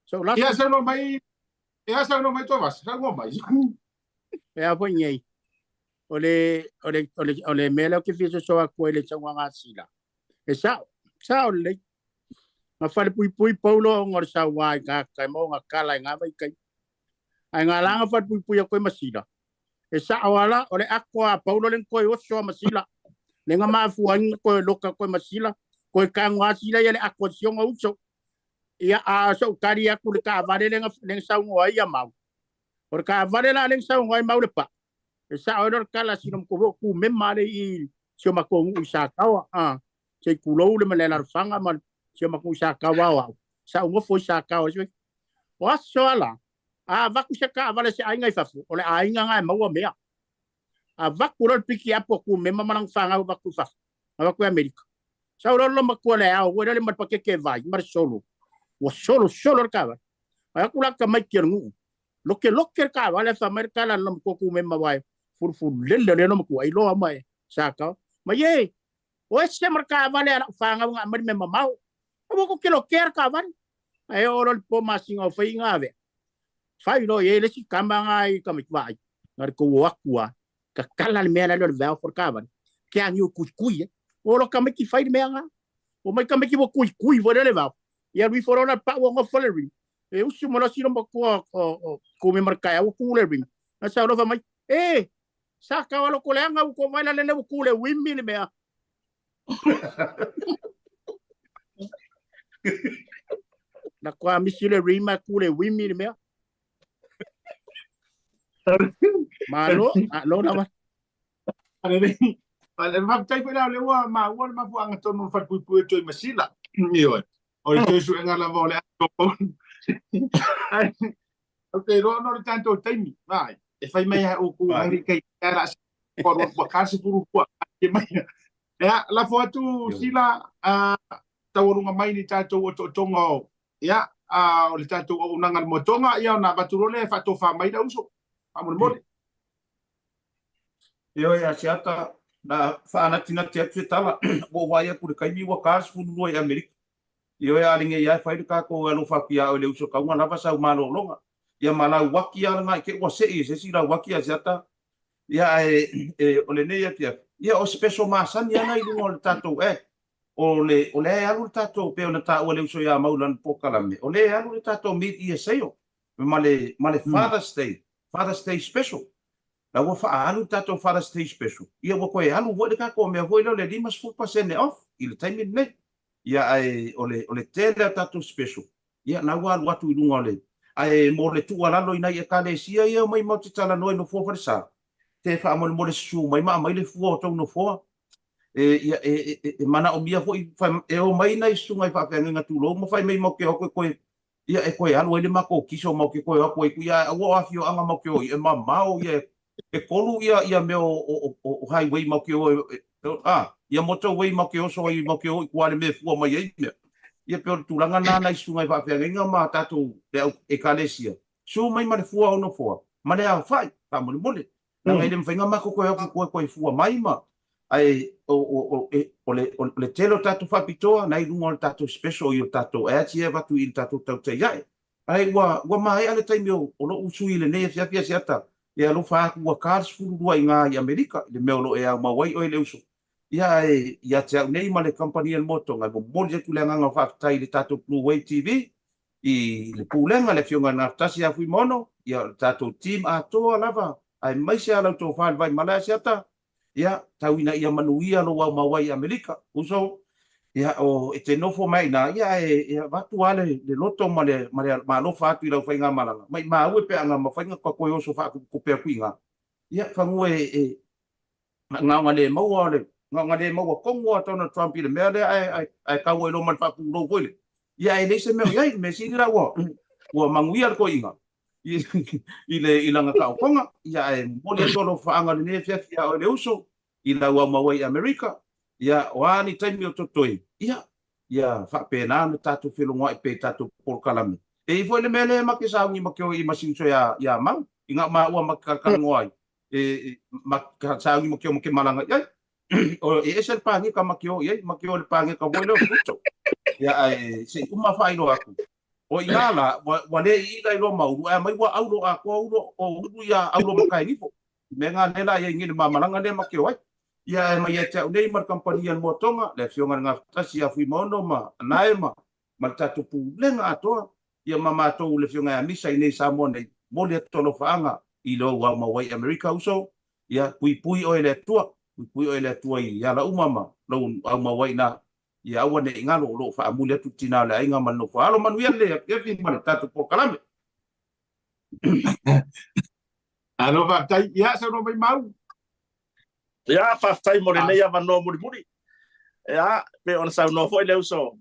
Sou lafo. Ia saunoa mai, ia saunoa mai Tuavasa, saunoa mai. E a foi nei. O le, o le, o le, o le mea lea ou te fia soso atu ai i le saunoaga a Sila. E sao, sao lelei. Na falepuipui Paulo ona o le sauā i gata e maua kala i ngā vaitaimi. Ae ngā langa falepuipui atu ai ma Sila. E sao ala, o le ako a Paulo le koe oso a ma Sila. Le nga mafua ai nga koe loka koe ma Sila. Koe kango a Sila ia le ako a sionga uso. Ia a so kari aku le kaavale le nga saungo ai ia mau. O le kaavale la le nga saungo ai mau le pa. E sao ai le kala sino mko ku mema le i si o makou i Sakawa. Ah, se kulou le ma le fanga ma si o makou i Sakawa au. Sa ungo foi Sakawa. O aso ala, a vaku se kaavale se aiga i fafo, o le aiga nga e maua mea. A vaku lo le piki apo ku mema manang whangau vaku i fafo. A vaku i Amerika. Sa uro lo makua le ao, ua le ma pakeke vai, ma le solo. Ua solo, solo le kaavale. Ai aku la ka mai ki ngu. Loke loke le kaavale fa mai le kala lo makua ku mema vai. Furu furu lele le lo makua i loa mai. Sa ka. Ma ye, o ese ma le kaavale ala whangau nga mari me mamau. Ua ko kilo kea le kaavale. Ae oo loa le po masina o fai ngā vea. Fai loa i ai le isi kama ngā i ka mai vaai. Ngā le kou o aku a. Ka kala le mea la le vea o kaavale. Ke angi o kui kui e. O lo kama ki fai le mea ngā. O mai kama ki wa kui kui fo le vao. Ia lui fo lona pa ua ngofo le ring. E usu mo lo sino ma kua o ko me marka au ku le ring. Na sa lo fa mai. E sa ka wa lo ko le anga u ko vai la le le ku le wimi le mea. Na kua misi le rima ku le wimi le mea. Malo, malo lava. Faafetai foi la o lea ua maua le mafuaaga tonu o le falepuipui o Toimasila. Ioe. O le toe suega lava o le aso. Ou te iloa ona o le tatou taimi, vai. E fai mai lava outou ai kai la ua ka 12 mai. Ia, lafo atu Sila, taualuga mai ni tatou otootoga o ia, o le tatou auaunaga le moetoga, ia ona avatu loa lea e faatofa mai le uso. Faamolemole. Ioe, Asiata, na faanatinati atu se tala, ua ou vaai atu i le taimi ua ta le 12 i Amerika. Ioe, a lenei lava e fai le tatou e alofa atu ia oe le uso tauga lava sau malologa. Ia ma lau uaki lava lena i te i ua sei e se isi lau uaki Asiata. Ia ae e, o lenei afiafi, ia o special masani ana i luga o le tatou ad. O le, o lea e alu le tatou, pei ona taua e le uso ia Mau i lana polokalame, o lea e alu le tatou mid-year sale ma le, ma le Father's Day, Father's Day special. La ua faaalu le tatou Father's Day special, ia ua toe alu foi le tatou mea foi lea o le 50% off i le taimi lenei. Ia ae o le, o le tele o tatou special, ia na ua alu atu i luga o le, ae mo le tuualalo i nai Ekalesia ia e omai matou te talanoa i nofoa falesa, te faamolemole susu mai ma aumai le fua o tou nofoa. E, ia, e, e, e manaomia foi, e omai nai susuga i faafeagaiga tulou ma fai mai matou te o atu e toe Ia e toe alu ai le matou kiso matou te toe o atu ai ku ia aua o afioaga matou te o i e mamao ia e tolu ia ia mea o o o highway matou te o e a ia motorway matou te oso ai matou te o i tua le mea e fua mai ai mea. Ia pei o le tulaga na nai susuga i faafeagaiga ma tatou le au ekalesia su mai ma le fua o nofoa ma le aofai faamolemole. Leaga e le mafai ona matou toe o atu i tua e toe fua mai ma ae o o o e o le o le tele o tatou faapitoa na i luga o le tatou special i o tatou ads ia e avatu i le tatou tautai ae. Ae ua ua maea le taimi o o lo'u sui i lenei afiafi Asiata e alofa atu ua ta le 12 i gā i Amerika i le mea o lo o e aumau ai oe le uso. Ia ae ia te au nei ma le kamupani a le Motoga e momoli atu le agaga o faafetai i le tatou Blue Wave TV i le Pulega, le Afioga ia Gafatasi ia Fuimaono, ia o le tatou team atoa lava, aemaise lava lau tofa i le Vaimalae Asiata, ia, tau ina ia manuia lou aumau ai i Amerika. Uso, ia, o, e te nofo mai ai i ina, ia, ae e avatu lava le, le loto ma le, ma le ma alofa atu i lau faigamalaga, maimau e pe a na mafai ona toe oso faakopekope atu i ina, ia, fanua e, e, Gaoga le maua o le gaoga le maua tonu a Donald Trump i le mea lea ae ae ae tau ai loa ma le faapulou foi lea. Ia ae leai se mea o i ai, le mea sili la ua ua manuia le toeaina i i le i lana taotoga. Ia ae momoli atu alofaaga i lenei afiafi ia oe le uso i lau aumau ai i Amerika. Ia o a ni taimi o totoe, ia ia faapena ona tatou felogoai pea i tatou polokalame. E i ai foi le mea lea ma te sauni ma te o i ma si uso ia ia Mau i gau maua ma te talatalanoa ai. E ma ka sauni ma ke o ma ke malaga i ai. O e ese le pāgeka ma ke o i ai, ma ke o le pāgeka foi lea o Pluto. Ia, ae se i uma faailoa atu. O i ina la, ua, ua le iila i loa ma Ulu, ae aumai ua aulo atoa Ulo, o Ulu ia aulo Makailifo. I mea nga lea la i ai nei le mamalaga lea ma te o ai. Ia, ae aumai ia te au nei ma le kamupani a le Moatoga, le Afioga i le Gafatasi ia Fuimaono ma Anae ma, ma le tatou Pulega atoa, ia ma matou le Afioga ia Misa i nei i Samoa nei, momoli atu alofaaga i lou ao mau ai i Amerika uso, ia puipui oe e le Atua, puipui oe e le Atua i ala uma ma lou ao mau ai i ina, ia aua ne i galo o lo o faamuli atu le tina o le aiga ma le nofo alo manuia le afiafi ma le tatou polokalame. Alo faafetai. Ia, saunoa mai Mau. Ia, faafetai mo lenei avanoa mulimuli. Ia, pei ona saunoa foi le uso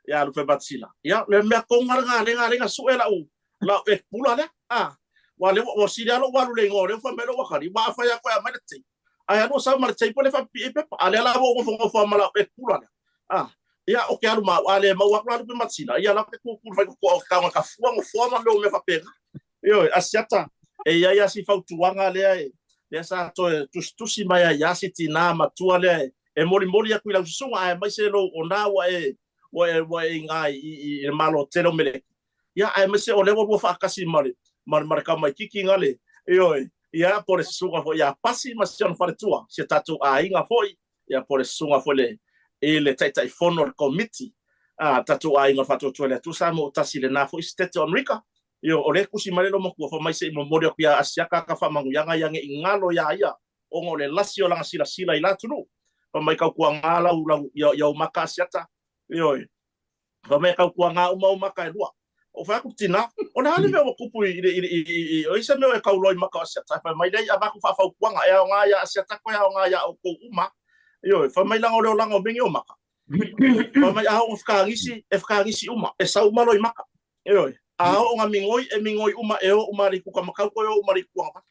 ia Lupematasila. Ia, le mea tonu lava lena, lena, lena sue lau, lau e pula lea. Ah, ua le, ua sili lava lou alu i le igoa o lea ua fai mai lou akali, ua afai atu e aumai le tape. Ae alu o sau ma le tape lea e faapipii ai pepa. A lea la ua ou nofonofo lava ma lau e pula lea. Ah, ia, ou te alu ma au, a le maua atu la Lupematasila, ia la ou te kukulu fai totoa, ou te tago i ka fua, nofoa ma mea faapena. Ioe, Asiata, e i ai lava si fautuaga lea e, lea sa toe tusitusi mai ai ia si tinā matua lea e, e molimoli atu i lau susuga aemaise lou ona ua e, ua e, ua e iga i, i, i le Malo tele o Meleki. Ia, aemaise o lea ua lua faatasi ma le, ma le, ma le tamaititi na le, ioe, ia, po o le susuga foi ia Pasi ma si ona faletua, si a tatou aiga foi, ia po o le susuga foi le, i le Taitaifono o le Komiti a tatou aiga o le Faatuatua i le Atua Samoa Tasi i lena foi Setete o Amerika. Ioe, o lea e tusi mai le loomatua fai mai se i momoli atu ia Asiata ata faamanuiaga ia ne i galo iā ia ona o le lasi o lana silasila i la atunuu. Fai mai tautuaga lau, lau, ia, ia ou maka Asiata. Ioe, fai mai tautuaga uma ou maka e lua. Ou fai atu, Tinā, o le a le mea ua tupu i, i, i, i, i, o i se mea e kauloa i maka o Asiata? Fai mai, Leai, avatu faafautuaga, e aoga iā Asiata koe aoga iā outou uma. Ioe, fai mai leaga o le olaga o mea nei o maka. Fai mai a oo ina fekagisi, e fekagisi uma, e sau uma loa i maka. Ioe. A oo ina migoi, e migoi uma, e o uma i le itu kamakau toe o uma i le itu agavale.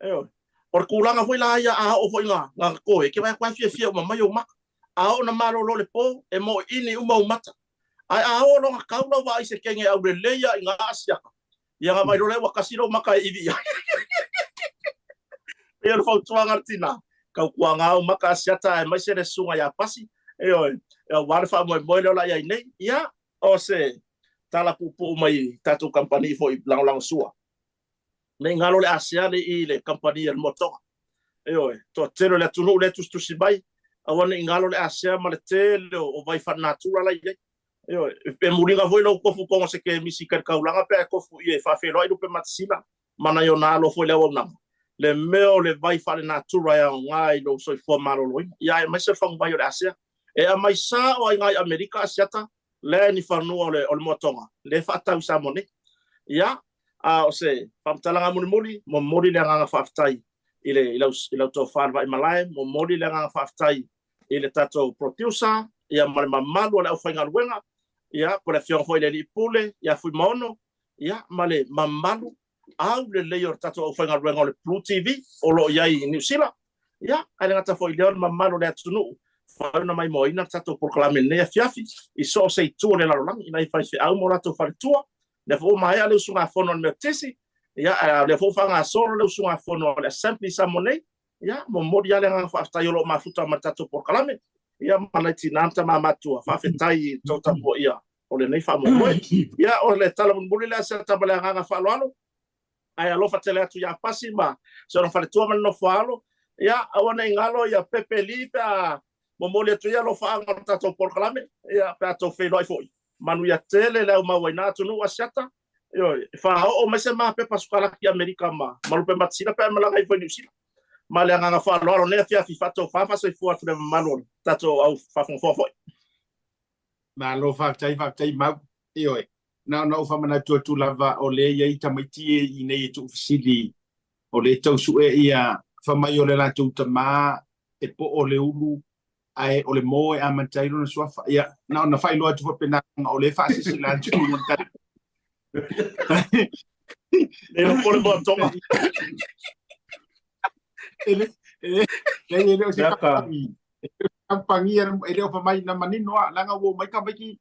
Ioe. O le tulaga foi la ia a oo foi ina toe, e te vaai atu lava e fiafia uma mai ou maka. A oo ina malolo le po, e moiini uma ou mata. Ae a oo loa ina tau lau vaai i se kene aulelei lava i na asiata, ia ona vaai loa lea ua tasi lou maka e ivi i ai. Pei o le fautuaga a le tina, tautuaga ou maka asiata aemaise le susuga ia Pasi, ioe, aua le faamoemoe lea o le a i ai nei. Ia, O se tala puupuu mai i tatou kamupani foi lagolagosua. Ne i galo le ASEA le i le kamupani a le Motoga. Ioe, toatele o le atunuu lea e tusitusi mai, aua ne i galo le ASEA ma le tele o vai faalenatura la e i ai. Ioe, e muliga foi lou tofu tonu o se kemisi i kai le taulaga pe a e tofu i e faafeiloai Lupematasila ma nai ona alo foi le auaunaga, le mea o le vai faalenatura e aoga i lou soifua maloloina, ia aemaise le faguvai o le ASEA. E aumai sao ai nai Amerika Asiata lea ni fanua o le o le Moatoga le faatau i Samoa nei. Ia, a o se faamatalaga mulimuli, momoli le agaga faafetai i le i lau i lau tofa le Vaimalae, momoli le agaga faafetai i le tatou producer ia ma le mamalu o le aufaigaluega, ia po o le afioga foi i le Alii Pule ia Fuimaono, ia ma le mamalu aulelei o le tatou aufaigaluega o le Blue TV o lo o i ai i Niu Sila, ia, ae le gata foi i lea o le mamalu o le atunuu, fai ona maimoaina le tatou polokalame i lenei afiafi i so o se itu o le lalolagi, i nai faifeau ma o latou faletua. O lea foi ua maea le usugafono a le Metotisi, ia, a o lea foi ua faagasolo le usugafono a le Assembly i Samoa nei. Ia, momoli lava le agaga faafetai o lo o mafuta ma le tatou polokalame, ia, ma nai tina ma tama matutua, faafetai i le tou tapuaia o lenei faamoemoe. Ia, o le tala mulimuli lea se tama le agaga faaaloalo, ae alofa tele atu ia Pasi ma si ona faletua ma le nofo a alo. Ia, aua ne i galo ia Pepe Lee pe a momoli atu ia alofaaga o le tatou polokalame, ia, pe a tou feiloai foi. Manuia tele le aumau ai na atunuu Asiata. Ioe, e faaoo mai se ma pepa sukalaki i Amerika ma Lupematasila pe a e malaga ifo i Niu Sila. Ma le agaga faaaloalo nei afiafi faatofa faasoifua atu le mamalu o le tatou au faafogafoga foi. Malo faafetai, faafetai Mau. Ioe, na ona ou faamanatu atu lava o lea e i ai tamaiti e i nei e tuufesili, o lea e tau sue ia fai mai o le latou tama e poo le ulu ae o le Mo e amata ai lona suafa. Ia, na ona faailoa atu faapena o lea e faasilasila atu i luga o le tatou. Le iloa po o le moatoga. E le, e le, e le o se kamupani. Kamupani e le o fai mai na manino lava, leaga ua omai tamaiti,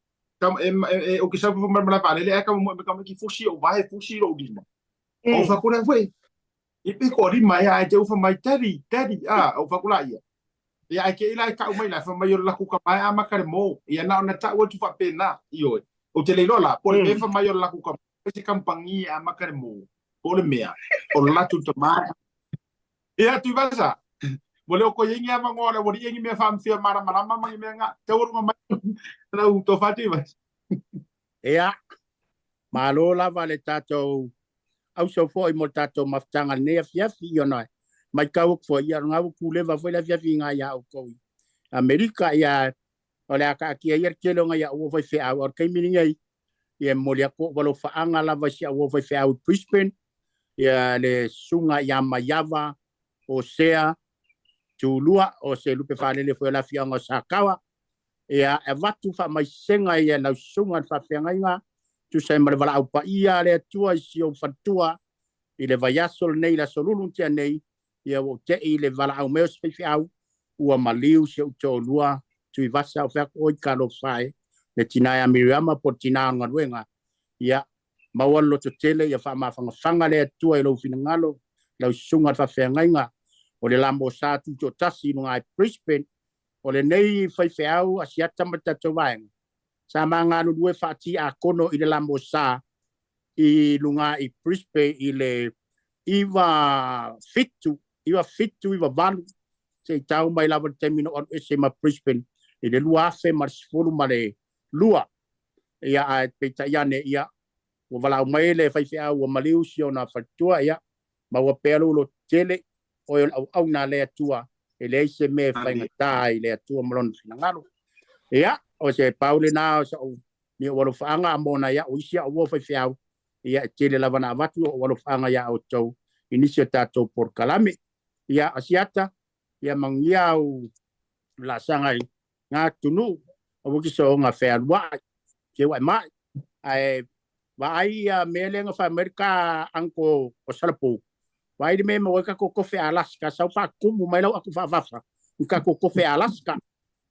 ou te sau foi mai le malae vaalele ae tamomoe mai tamaiti fusi ou vae, fusi lou lima. Ou fai atu lea, uei, e pe toalima ea ae te i ua fai mai, daddy, daddy, a, ou fai atu laia. Ia, ae te i la e tau mai la, fai mai o le laku tama e amata le mō. Ia, na ona tau atu faapena, ioe. Ou te le iloa la, po o le mea fai mai o le laku tama, e se kamupani e amata le mō, po o le mea, o le latou tama e. Ia, Tuivasa, ua le o toe i ai ni avanoa o le aualii e ni mea faamafia malamalama ma ni mea na. Taualuga mai lau tofa Tuivasa. Ia, malo lava le tatou auso foi mo le tatou mafutaga i lenei afiafi, ia ona matau atu foi, ia o lena ua tuleva foi le afiafi i ina ia outou i Amerika, ia o le a taatia ia le tele o nai au uo faifeau, a o le taimi lenei, ia e momoli atu ou alofaaga lava i si au uo faifeau i Brisbane, ia le susuga ia Maiava Osea Tulua, o se lupe faalele foi o le afioaga o Sakawa, Ia, e avatu faamaisega ia lau susuga i le faafeagaiga, tusa ai ma le valaau paia a le Atua i si ou faletua i le vaiaso lenei, le Aso Lulu na tea nei, ia ua ou te'i i le valaau mai o se faifeau, ua maliu si ou toalua, Tuivasa, o fea atu oe, talofa e, le tina ia Miriama po o le tina o le galuega, ia, maua le lototele, ia faamafangafaga le Atua i lou finagalo, lau susuga i le faafeagaiga, o le lamosa tutoatasi i luga i Brisbane, O lenei faifeau Asiata ma le tatou vaega, sa ma galulue faa-tiakono i le Lamosa i luga i Brisbane i le 97, 97, 98, seia tau mai lava i le taimi na ou alu ese ma Brisbane i le 2012. Ia, ae peitai ane, ia, ua valaau mai le faifeau ua maliu si ona faletua, ia, maua pea lou lototele, oe o le auauna a le Atua, e leai se mea e faigata ai i le Atua ma lona finagalo. Ia, o se pau lena o sa'u ni ou alofaaga a mo nai a'u isi a'u uo faifeau, ia e tele lava na avatu o'u alofaaga iā outou i nisi o tatou polokalame. Ia, Asiata, ia manuia au laasaga i ngā atunuu, aua ki soonga fealuaʻi, keuaʻi maʻi, ae vaai ia mea lea na fai mai le ka uncle o Salapu, vaai le mea e maua ai tatou kofe Alaska, sau faatumu mai lau atu faafafa i tatou kofe Alaska.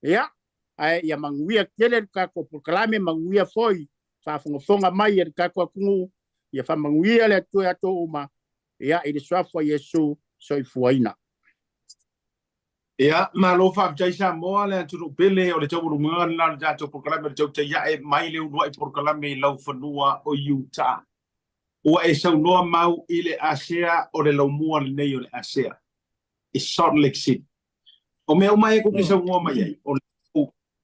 Ia, ae ia manuia tele le tatou polokalame, manuia foi faafogafoga mai e le tatou atunuu, ia faamanuia le Atua ia outou uma, ia i le suafa o Iesu soifuaina. Ia, malo faafetai Samoa, le atunuu pele o le taualumaga lena o le tatou polokalame o le tautai ae mai le uluai polokalame i lau fanua o Utah. Ua e saunoa mau i le Asea o le laumua lenei o le Asea i Salt Lake City. O mea uma e kou te saunoa mai ai, o le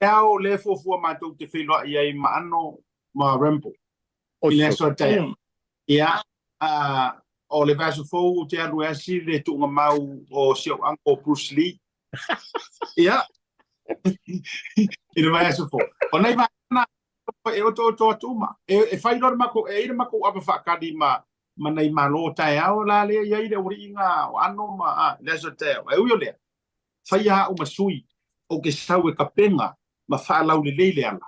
ao lea e fuafua matou te feiloai ai ma Ano ma Rambo i le aso a taeao. Ia, o le vaiaso fou ou te alu e asi le tuugamau o si ou uncle Bruce Lee. Ia, i le vaiaso fou. O nai vaega na e otooto atu uma. E fai loa le matou, e i ai le matou ava faatali ma ma nai malo taeao la lea i ai le aualiiga o Ano ma a, le aso taeao. Ae ui o lea, faia au ma sui ou te sau e tapena ma faalaulelei le ala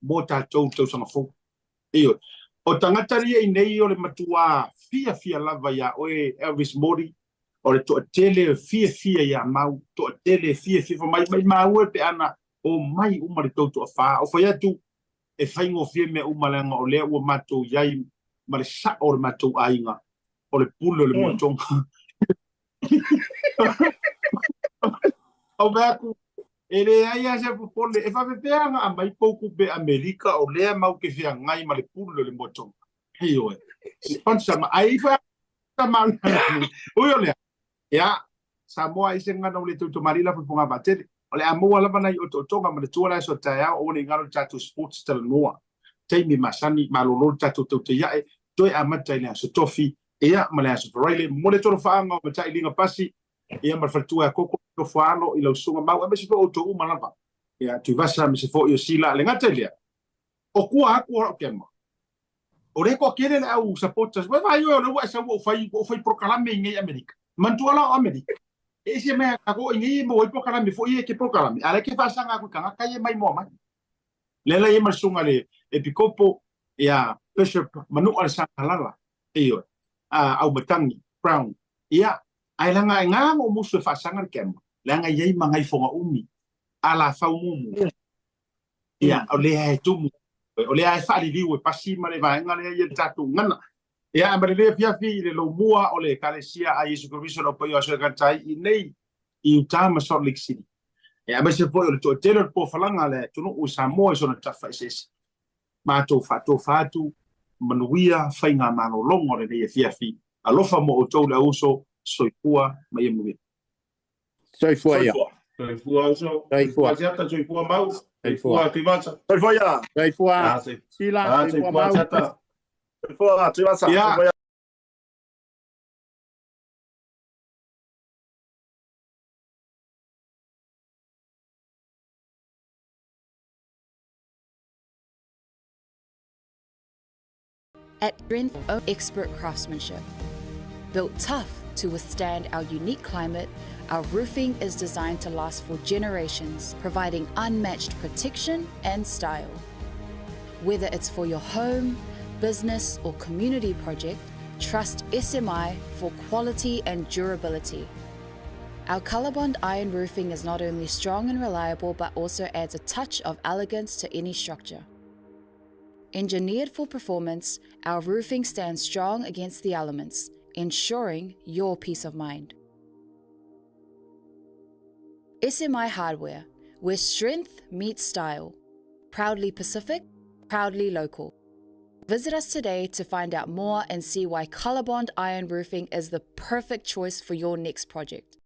mo tatou i le tausaga fou. Ioe. O tagata ia i nei o le matuā fiafia lava iā oe Elvis Mori, o le toatele e fiafia iā Mau, toatele e fiafia fai mai, maimau e pe ana omai uma le tou toafā. Ou fai atu, e faigofie mea uma leaga o lea ua matou i ai ma le sa'o o le matou aiga, o le pule o le moatoga. Ou fai atu, E leai lava se popole, e faapefea ona aumai pou tupe Amerika o lea mau te feagai ma le pule o le moatoga. Ioe. Sponsor ma ai foi ma ui o lea. Ia, Samoa ai se gagana ua le tautomalii la fofoga vaatele. O le a maua lava nai otootoga ma le tua le aso taeao aua ne i galo le tatou sports talanoa. Taimi masani, malolo le tatou tautai ae, toe amata i le aso Tofi, ia ma le aso Faraile. Momoli atu alofaaga o Matailiga Pasi, ia ma le faletua ia Koko, nofo alo i lau susuga Mau, aemaise foi outou uma lava, ia Tuivasa aemaise foi o Sila. Le gata i lea, o tua atu o lau kema, o lea e toatele le au supporters, ua vaai oe o lea ua e sau ua ou fai, ua ou fai polokalame i nei Amerika. Manatua la o Amerika, e ese mai a tatou i nei e maua ai polokalame foi ia e ke polokalame, a o la e ke faasaga atu i tagata ia e maimoa mai. Lea la e i ai ma le susuga i le Epikopo, ia Bishop Manua le Sagalala, ioe, Aumatagi Brown, ia, ae leaga e gā na ou musu e faasaga le kema, leaga e i ai ma nai foga umi, a la fau mumu, ia, o lea e tumu, o lea e faaliliu e pasi ma le vaega lea ia le tatou gana. Ia, ae ma lenei afiafi i le lomua o le Ekalesia a Iesu Keriso le Au Paia o Aso e Gata ai i nei i Utah ma Salt Lake City. Aemaise foi o le toatele o le pofalaga a le atunuu i Samoa i sona tafa eseese. Matou faatofa atu, manuia faiga malologa o lenei afiafi. Alofa mo outou le auuso, soifua ma ia manuia. Soifua ia. Soifua uso. Soifua. Soifua Siata, soifua Mau. Soifua. Soifua Tuivasa. Soifua ia. Soifua. Ah, Sila, ah, soifua soifua Mau. Siata. Soifua Tuivasa. Ia. Soifua ia. At Strength of Expert Craftsmanship. Built tough to withstand our unique climate, our roofing is designed to last for generations, providing unmatched protection and style. Whether it's for your home, business, or community project, trust SMI for quality and durability. Our Colorbond iron roofing is not only strong and reliable, but also adds a touch of elegance to any structure. Engineered for performance, our roofing stands strong against the elements, ensuring your peace of mind. SMI Hardware, where strength meets style. Proudly Pacific, proudly local. Visit us today to find out more and see why Colorbond Iron Roofing is the perfect choice for your next project.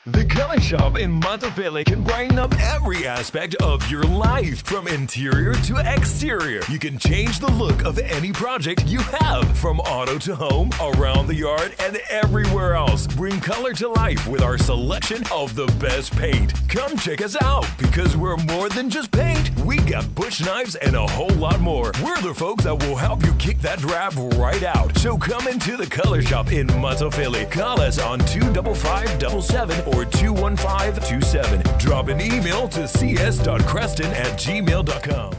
The Color Shop in Matafele can brighten up every aspect of your life, from interior to exterior. You can change the look of any project you have, from auto to home, around the yard, and everywhere else. Bring color to life with our selection of the best paint. Come check us out because we're more than just paint. We got bush knives and a whole lot more. We're the folks that will help you kick that drab right out. So come into the Color Shop in Matafele. Call us on 25577 or 21527. Drop an email to cs.creston@gmail.com.